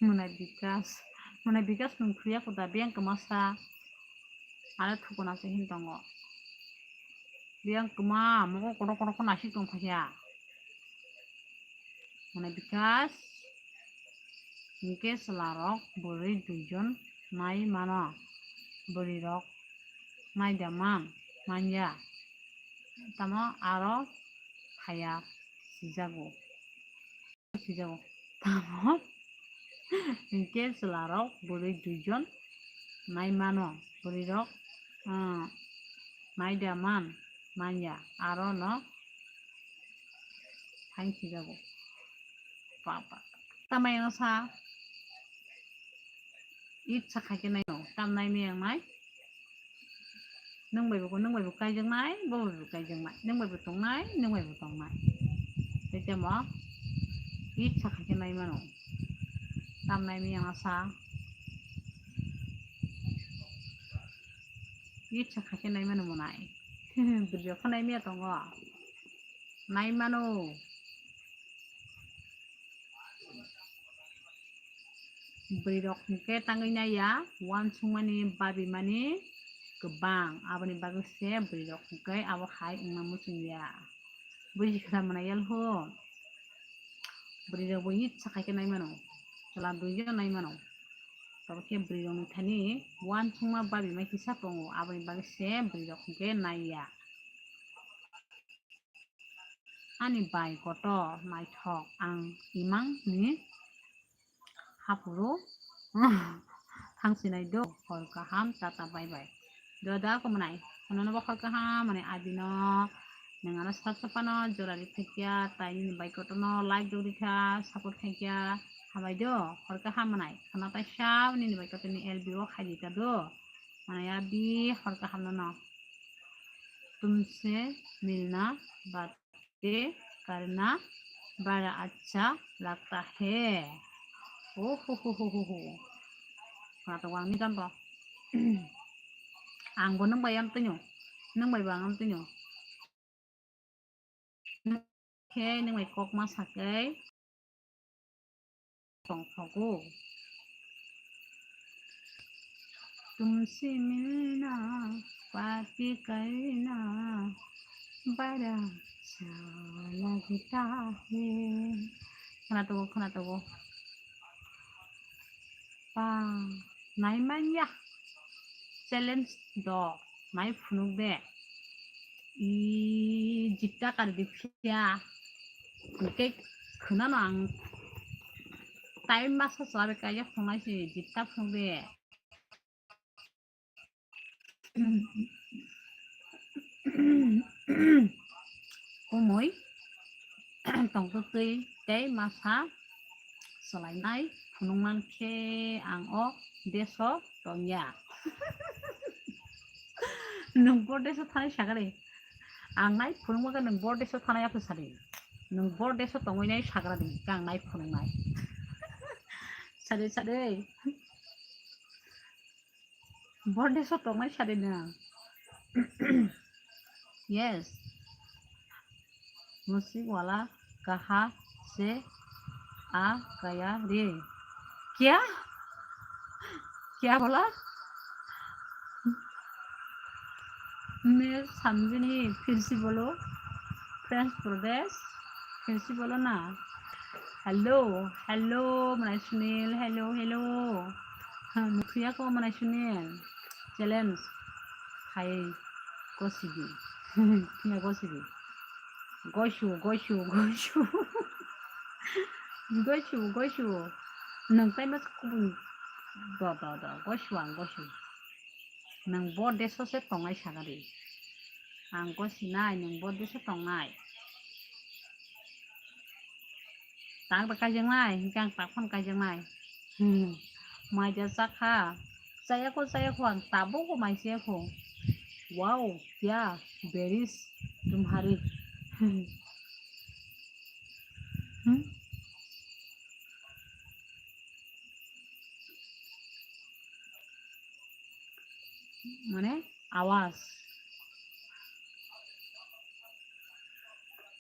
Mwnai Bikas, mwnai Bikas nwng thwiya kuda biyang kwmasa, ano thukuna se hin tongo. Biyang kwma, mokol kotor kotor khe naisik tong kha ya. Mwnai Bikas, hinkhe chwla rok bwrwi duijon nai mano, bwrwi rok nai da man, man ya. Tamo aro phaiya sijago. Sijago. Tamo hinkhe chwla rok bwrwi duijon nai mano, bwrwi rok, ah, nai da man, man ya, aro no hai sijago. Papa. Tamai ang sa. Itsa khaikhe nai no, tam nai miyang nai. Nwng bai bo, nwng bai bo kaijaknai, bo bai bo kaijaknai. Nwng bai bo tongnai, nwng bai bo tongnai. Tei temo itsa khaikhe nai mano. Tam nai miyang sa. Itsa khaikhe nai mano mwnai. Bwrwi rok khe nai miya tongo. Nai mano. Bwrwi rok hinkhe tangwi naiya, uansukmani, babimani kwbang, aboni bagwi se bwrwi rok hinkhe abo hai wngna muchungya. Buji kha mwnai yal ho. Bwrwi rok bo itsa khaikhe nai mano, chwla duijon nai mano. Tabukhe bwrwi rokni thani uansukma babima kisa tongo, aboni bagwi se bwrwi rok hinkhe naiya. Ani bai kotor naithok ang imang ni hapuru thangsinai do, hor kaham, tata bye bye. Do da ko mwnai, kono no bo hor kaham mwnai abino Nwng ano sak saphano jora ri phaikya, tai nini bai kotorno like rok rikha, support khaikya, hambai do, hor kaham mwnai. Khwna taisa nini bai kotorni L B o khai rikha do. Mane abi hor kaham no no. तुमसे मिलना बातें करना बड़ा अच्छा लगता है। Oh ho ho ho ho ho. Khwnatok ang ni ganbo. Ang bo nwng bai amtwino. Nwng bai bo ang amtwino. Khe nwng bai kok ma sakai. Tongthogo. तुमसे मिलना बातें करना बड़ा अच्छा लगता है। Khwnatok o, khwnatok o. Pa, nai manya. Challenge do, nai phunuk de. I jitta kar di phiya. Hwnkhe khwnano ang time masa chwla bai kaijak thungnai se jitta phunuk de. Kumui tongtwtwi tei masa swlainai phunukman khe ang o deso tongya. Nwng bor deso thanai sagari. Ang nai phunukma khe nwng bor deso thanai aphi sadi. Nwng bor deso tongwi nai sagra di, khe ang nai phunuknai. Sadi, sadi. Bor deso tongnai sadi nwng. Yes. मुझसे वाला कहाँ से आ गया रे? क्या? क्या बोला? मैं समझी नहीं, फिर से बोलो। French Pradesh, फिर से बोलो ना। Hello, hello, Manai Sunil, hello, hello. Ha, nukhuya ko Manai Sunil. Challenge. Hai, gosibi. Phiya gosibi. Gosu, gosu, gosu. Gosu, gosu. Nwng tai mas kubun. Do, do, do. Gosu ang, gosu. Nwng bo deso se tongnai sagari. Ang gosinai, nwng bo deso tongnai. Tak da kaijaknai, hingke ang tak phano kaijaknai. Hmm. Mai da chakha. Chaya ko, chaya ko, ang tabuk bo mai chaya ko. Wow, kya, beris, tumhari. Hmm. Mane, awas.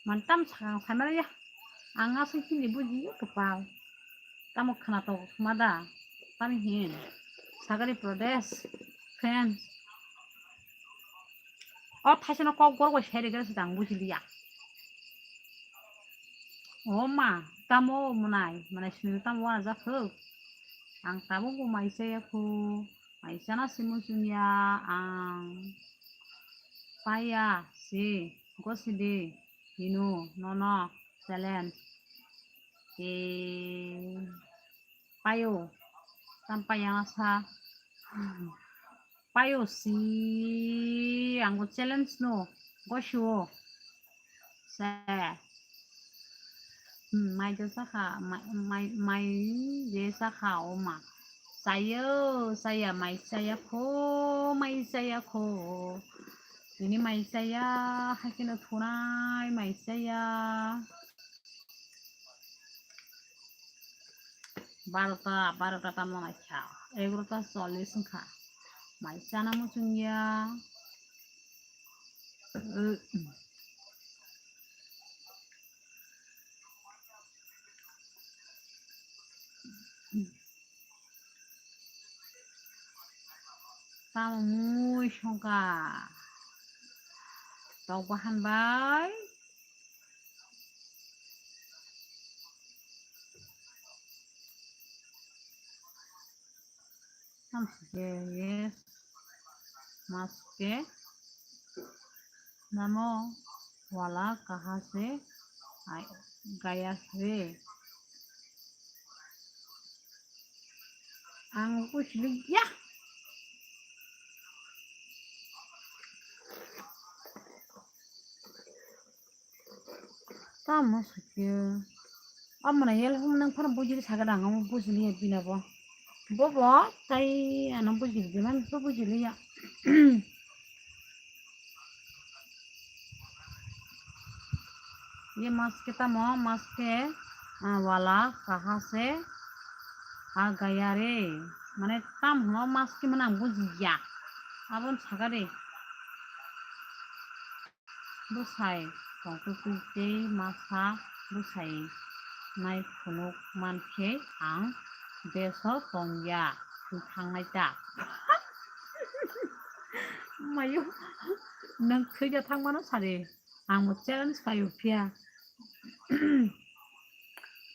Mane tam sakang sanare ya. Ang aswk hindi buji ya kepal. Tamo khwnatok ma da? Tamo hin? Sagari Pradesh, friends. O thaisano kok gor bai sai rega se dang buji liya. O ma, tamo mwnai, mwnai sini tamo wana jakhuk. Ang tabuk bo mai chaya khu, mai chana si muchung ya ang. Paya si, gosi di, hino, nono, challenge. E, payo, tam paya sa. Payo si, ang bo challenge no, gosi o. Se. Hmm, mai de sakha, mai, mai, mai de sakha o ma. Chaya, chaya, mai chaya kho, mai chaya kho. Tini mai chaya, hakeno thunai, mai chaya. Barota, barota tamo naikha. Egarota chollish wngkha. Mai chana muchung ya. Tamo mui songkha. Tok bahan bai. Tamo se, yes. Maske. Namo wala kaha se ai-, gaya re. Ang kuchli ya. Tamo sakhe. Omo na yel hum nang phano bujili sakhe dang, omo bujili ya bina bo. Bobo tai ano bujili de man so bujili ya. Ye maske tamo, maske, ah, wala kaha se a gaya re. Mane tamo maske mane ang bujiya. Abon sakha de. Bwsai tongtwtwi tei masa bwsai nai phunuk mankhe ang deso tongya, thwi thangnai ta. Mayo, nwng thwija thangmano sadi, ang bo challenge khaio phiya.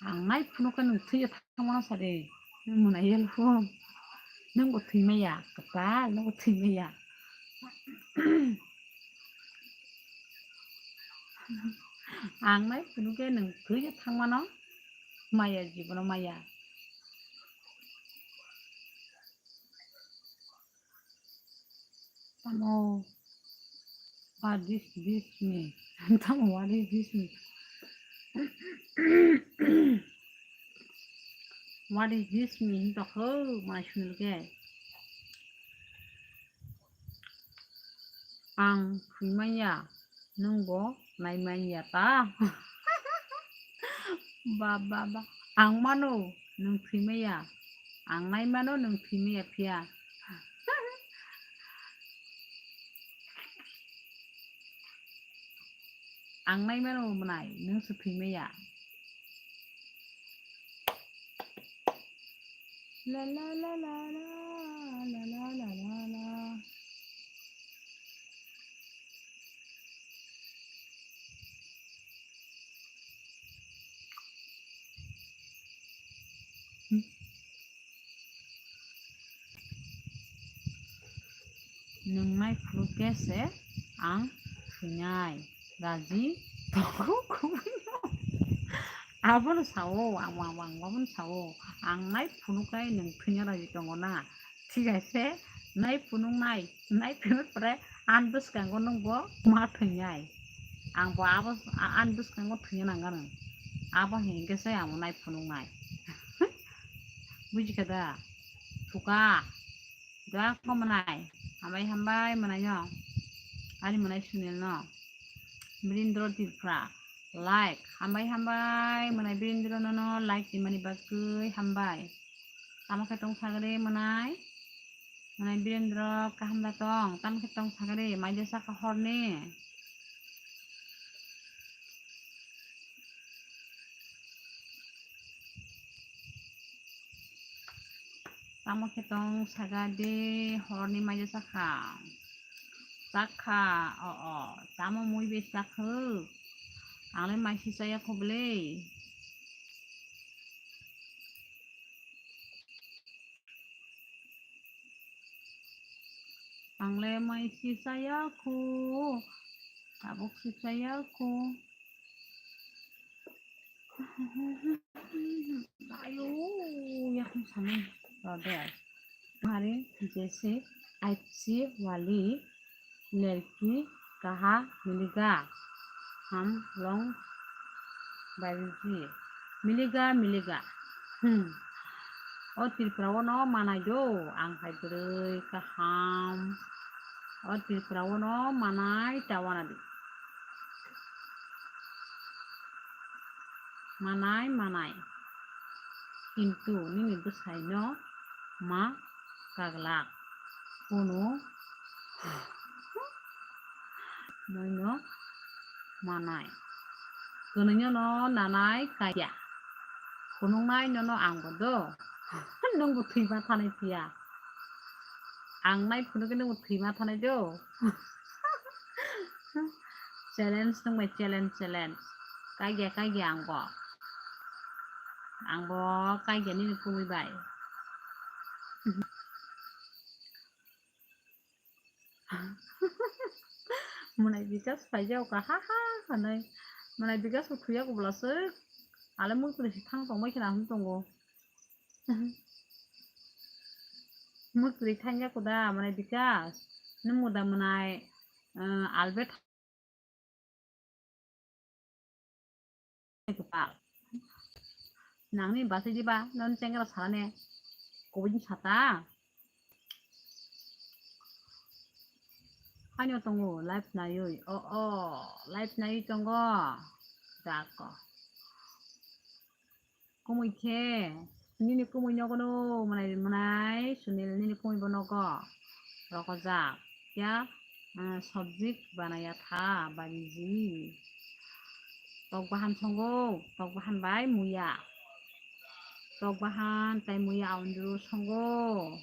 Ang nai phunukhe nwng thwija thangmano sadi, nwng mwnai yelpho. Nwng bo thwimaya, kwtal, nwng bo thwimaya. Ang nai phunukhe nwng thwija thangmano maya, jibono maya. Tamo, what is this me? Tamo, what is this me? What is this me? Hinto kho, mai sunil ke. Ang thwimanya, nwng bo naimanya ta. Ba, ba, ba. Ang mano, nwng thwimaya. Ang naimano, nwng thwimaya phiya. Ang naimano mwnai, nwng se thwimaya. La la la la la, la la la la la. Nwng nai phuru khe se ang thwinai raji tongo kubui no. Abono sao, ang, ang, ang, abono sao. Ang nai phunuk khe nwng thwina raji tongo na. Thik ase, nai phunuk nai, nai phunuk pore ani bwskango nwng bo ma thwinai. Ang bo abo a-, ani bwskango thwina nangano. Abo hinkhe se ang bo nai phunuk nai. Bujikha da? Thuka. Doa kho mwnai. Hambai, hambai mwnai no. Ani mwnai Sunil no. Birindro Tripura. Like. Hambai, hambai mwnai Birindro no no like rimani bagwi hambai. Tamo khe tong sagre mwnai. Mwnai Birindro kaham da tong. Tamo khe tong sagre. Maide saka horni. Tamo khe tong saga de horni maija sakha. Sakha, o, o, tamo mui bai sakha. Ang le maisi chaya kho bwle. Ang le maisi chaya kho. Tabuk se chaya kho. Ayo, yakni samung brother. Mari jese aipsi wali lerki kaha miliga ham long baiji miliga miliga. Hmm. O Tripura o no manai do, ang hai bwrwi kaham. O Tripura o no manai ta wana di. Manai, manai. Kintu nini bwsai no ma kaglak. Kono moi no manai. Kwnwi no nanai kaiya. Phunuknai nono ang bo do. Nwng bo thwima thanai phiya. Ang nai phunukhe nwng bo thwima thanai do. Challenge nwng bai challenge, challenge. Kaiya, kaiya ang bo. Ang bo kaiya nini kubui bai. Mwnai Bikas phaijak kha, ha, ha, hwnwi. Mwnai Bikas bo thwiya kubla swk. Ale muktrwi se thang tongbai khna hwn tongo. Muktrwi thangya kuda, mwnai Bikas. Nwng muda mwnai, eh, Albert. kwtal. Nangni bachai diba, non chengra salane. Kubui sata. Haino tongo, live naiwi. O, o, live naiwi tongo. Jako. Kumui khe, nini kumui nogono mwnai, mwnai, Sunil nini kumui bo nogo. Rokojak. Ya, ah, subject banaya tha, baniji. Tok bahan songo, tok bahan bai muya. Tok bahan tai muya aundru songo.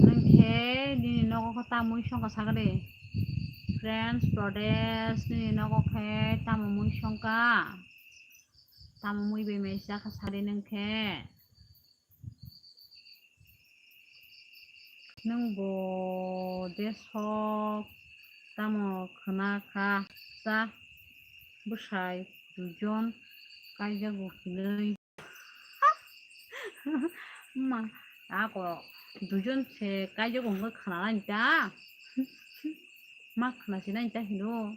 Nwng khe nini nogo khe tamwi songkha sakha de. Friends, brothers, nini nogo khe tamo mui songkha? Tamo mui bai mai chakha sari nwng khe? Nwng bo de sok tamo khna kha, cha bwsai duijon kaijago hinwi. Ma, ako duijon se kaijago hwnkhe khna nai ta? Ma khna se nai ta hino?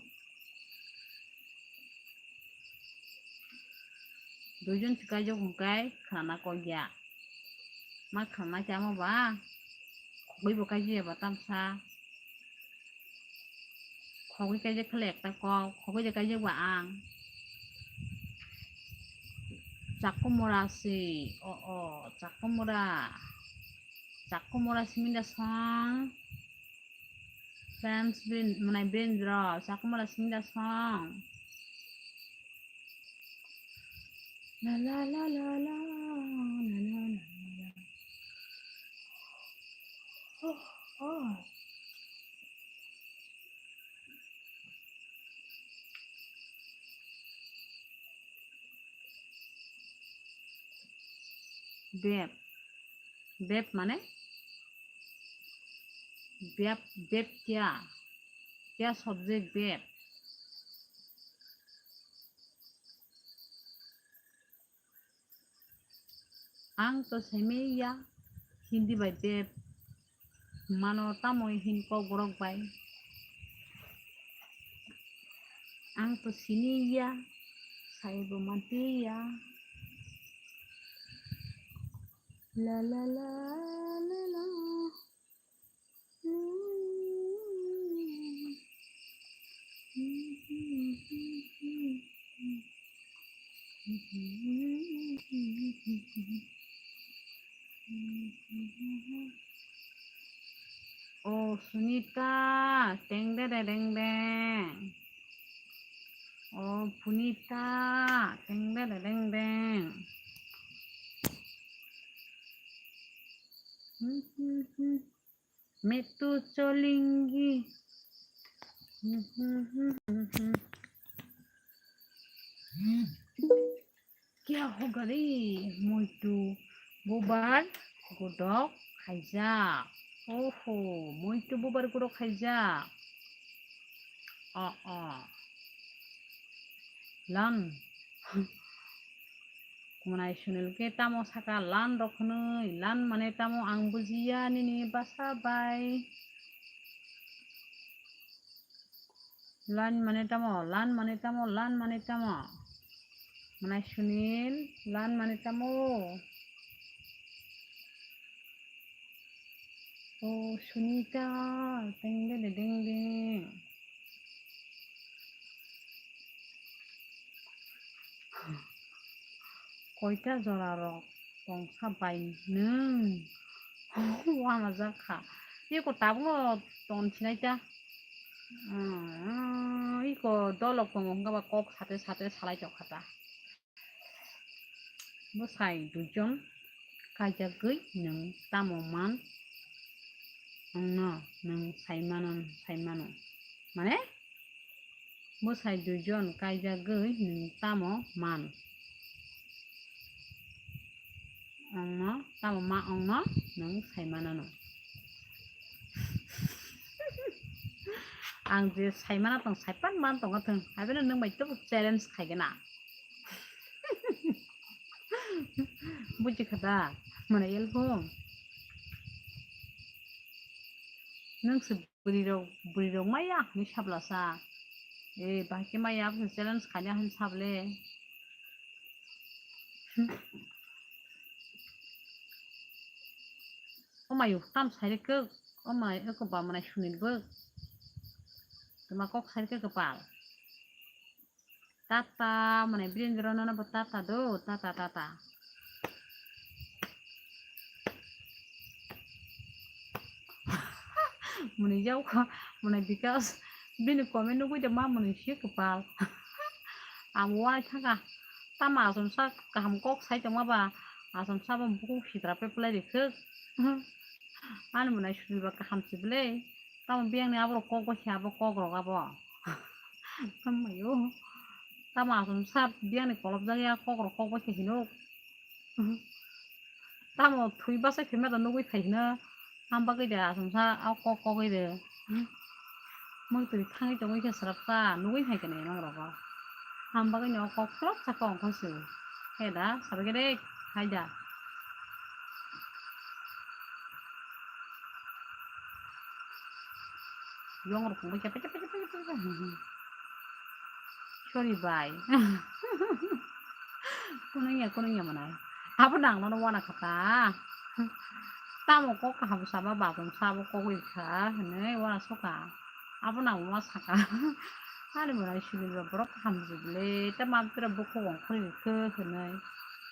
Duijon se kaijago hwnkhe khna kok ya. Ma khna khe amo ba? Khogwi bo kaijak ya ba tamsa. Khogwi kaijak khe ekta kok, khogwi de kaijak ba ang. Chakumura si, o, o, Chakumura. Chakumura simi da song. Friends, brin, mwnai brin rok, Chakumura simi da song. La la la la la, la la la la. Oh, oh. Beb. Beb mane? Beb, beb kya? Kya subject beb? Ang to saimanya Hindi bai beb mano, tamo hin kok borok bai. Ang to siniya, saibo mantiya. La la la la la. O Sunita, teng de de deng deng. O Punita, teng de de deng deng. Metu cholingi. Kya hoga re? Muitu bubar godok khaijak. Oho, muitu bubar godok khaijak. O, o. Lan. Mwnai Sunil khe tamo saka lan rok hwnwi, lan mane tamo ang bujiya nini basa bai. Lan mane tamo, lan mane tamo, lan mane tamo. Mwnai Sunil, lan mane tamo. O Sunita, teng de de deng deng. Koita jora rok tongsa bai nwng? Uanajak kha. Eko tabukno ton sinai ta. Eko dolok tongo hwnkhe ba kok sate sate salai tongkha ta. Bwsai duijon kaijagwi nwng tamo man? Ongno nwng sai mano, sai mano. Mane? Bwsai duijon kaijagwi nwng tamo man? Ongno tamo ma ongno nwng sai manano. Ang je sai mana tong, sai pan man tongkha thung. Haibeno nwng bai tabuk challenge khaigena. Buji kha da? Mane elphung. Nwng se bwrwi rok, bwrwi rok maya hinwi sablasa. E, bahai khe maya, abo se challenge khaina hinwi sable. O mayu, tam sai rwkhe, o mai, eko ba mwnai Sunil bo. Tuma kok sai rwkhe kwpal. Tata, mane Birendra nono bo tata do, tata, tata. Mane yau kha, mane Bikas, bini comment nugui de ma mane si kwpal. Ang uanai thangkha, tamo achomsa kaham kok sai tongma ba, achomsa bo bukhuk sitra pe plai rikhe. Ani mane Sunil ba kaham se ble, tamo biyang ni aborok kok bai khe abo kok rok abo. Hamayo. Tamo achomsa biyangni kolobjak ya kok rok kok bai khe hino. Tamo thwi bachai thwima da nugui phai hino. Ham bagwi da achomsa a kok kogwi de. Mui twi thangwi tongwi khe srapsa nugui phai khe nai emang rogo. Ham bagwi ni o kok kwlap sa kok ongkha se. He da sabai khe de hai da. Yong rok pungbai khe peke peke peke peke. Sorry bai. Kunungya kunungya manai. Abo nang nono wana kha ta. Tamo kok kaham saba babang sabo kok wi kha hinwi wana soka. Abo nang ma saka. Ani manai sibin ba borok kaham jibile ta mam tira bukhuk ongkhorwi khe hinwi.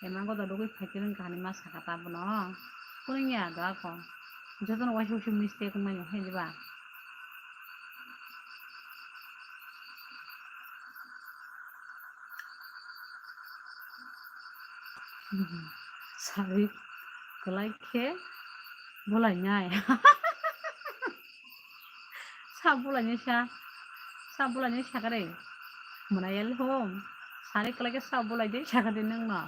Emang goda dogwi phaikhe wng kha hinwi ma saka ta bono. Kunungya do ako. Jotono waisa waisa mistake wngmani hai diba. Sari kwlai khe bolainai. Sa bolainai sa, sa bolainai sakare. Mwnai yal hom. Sari kwlai khe sa bolai de sakare nwng no.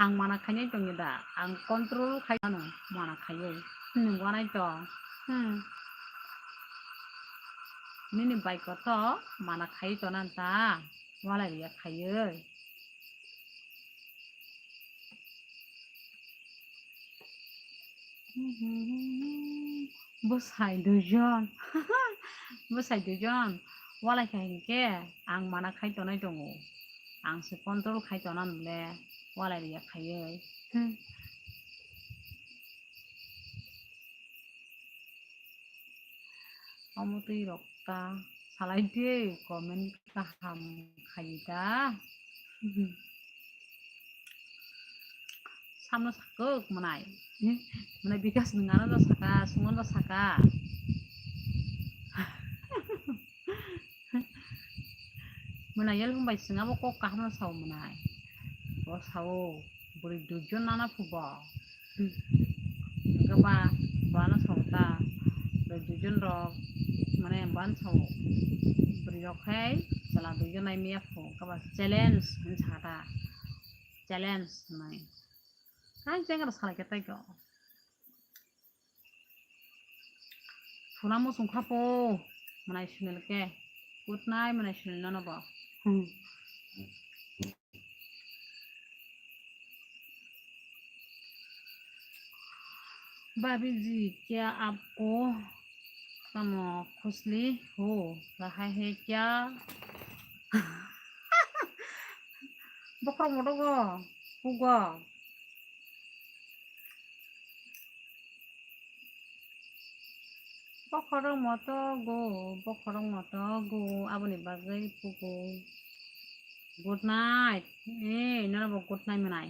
Ang mana khainai tongya da, ang control khai ano mana khaiwi. Nwng wanai tong. Hmm. Nini bike o to mana khai tonan ta, walai ya khaiwi. Bwsai duijon, bwsai duijon walai kha hinkhe ang mana khai tonai tongo, ang se control khai tonan bole walai riya khaiwi. Hmm. Omo twi rok ta salai de comment kaham khai da. Samno sakuk mwnai. Mwnai Bikas nwng ano da saka, swngo da saka. Mwnai yel hum bai swng abo kok kaham no sao mwnai. Bo sao bwrwi duijon nana phubo. Hwnkhe ba, bana sao ta, bwrwi duijon rok, mane bana sao, bwrwi rok khai chwla duijon nai miya phu, hwnkhe ba challenge hinwi sakha ta, challenge hinwi. Hai jeng rok salai khe tei kho. Phuna muchung kha po, mwnai Sunil khe. Good night, mwnai Sunil nono bo. Hmm. भाभी जी, क्या आपको, tamo, खुजली हो रहा है क्या? Bokhorok moto go, pugo. Bokhorok moto go, bokhorok moto go, aboni bagwi pugo. Good night. Eh, nono bo good night mwnai.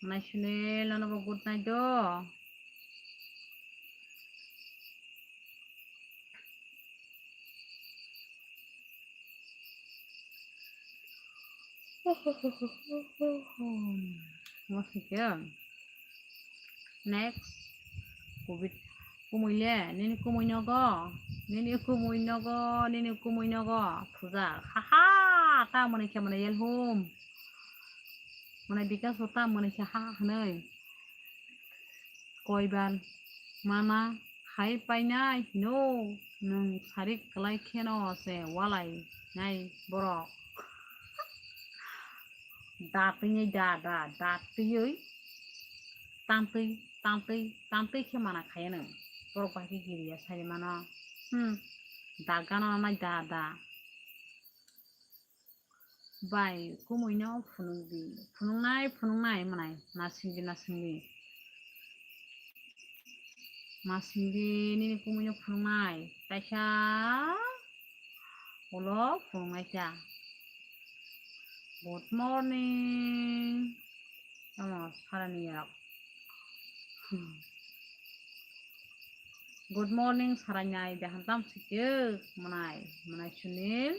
Mwnai Sunil, nono bo good night do. Next. Covid. Kumui le, nini kumui nogo. Nini kumui nogo, nini kumui nogo. Puja. Haha, ta mani khe mani yel hum. Mane Bikas bo ta mani khe ha hinwi. Koibar mana khai painai hino, nwng sarik kwlai kheno se walai nai borok. Da twi da, da, da twiwi tantwi tangtwi, tangtwi khe mana khaiya nwng. Borok bai khe giriya sai mano. Hmm. Da gana nai da da. Bai, kumui no phunuk di. Phunuknai, phunuknai mwnai. Nasing di, nasing di. Nasing di, nini kumui no phunuknai. Kaisa ulo phunuknai kha. Good morning. Tamo sarani yak. Hmm. Good morning, saranai, de hantam sikhe, mwnai, mwnai Sunil.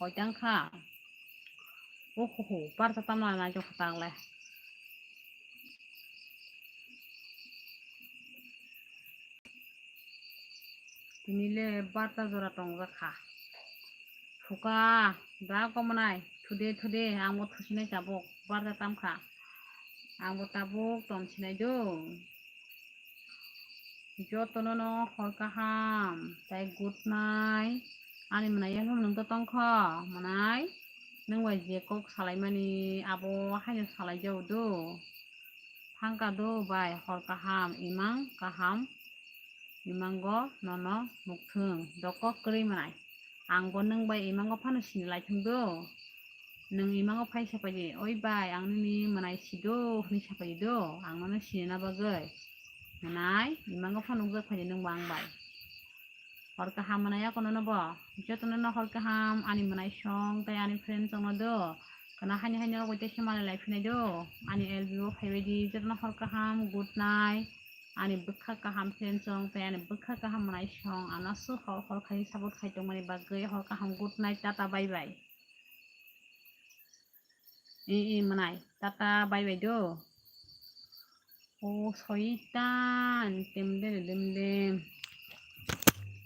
Koi tang kha. Ohoho, barsa tamo nai jok kha tang le. Tini le barsa jora tong jak kha. Phuka, da komonai, thude thude, ang bo thusinai tabuk, barsa tam kha. Ang bo tabuk tong sinai do. Jotono no hor kaham, tai good night. Ani mwnai yaphang nwng to tongkho, mwnai. Nwng bai je kok salaimani abo haino salai jao do. Thangka do bai hor kaham, imang kaham. Imango nono nukthung, dokok kwrwi mwnai. Ang bo nwng bai imango phano sinilai thung do. Nwng imango phaisa paidi, "Oi bai, ang nini mwnai si do," hwnwi sapaidi do, ang nono sinina bagwi. Mwnai, imango phano nukjak phaidi nwng bo ang bai. Hor kaham mwnai ako nono bo. Jotono no hor kaham, ani mwnai song, tei ani friend songno do. Kana hani hani rok bai tei khe malai lai phinai do. Ani L B o phaibaidi, jotono hor kaham, good night. Ani bwkha kaham friend song, tei ani bwkha kaham mwnai song, ano aswk hor hor khai support khai tongmani bagwi hor kaham, good night, tata, bye bye. I, i, mwnai, tata, bye bye do. O soitan, temde de demde.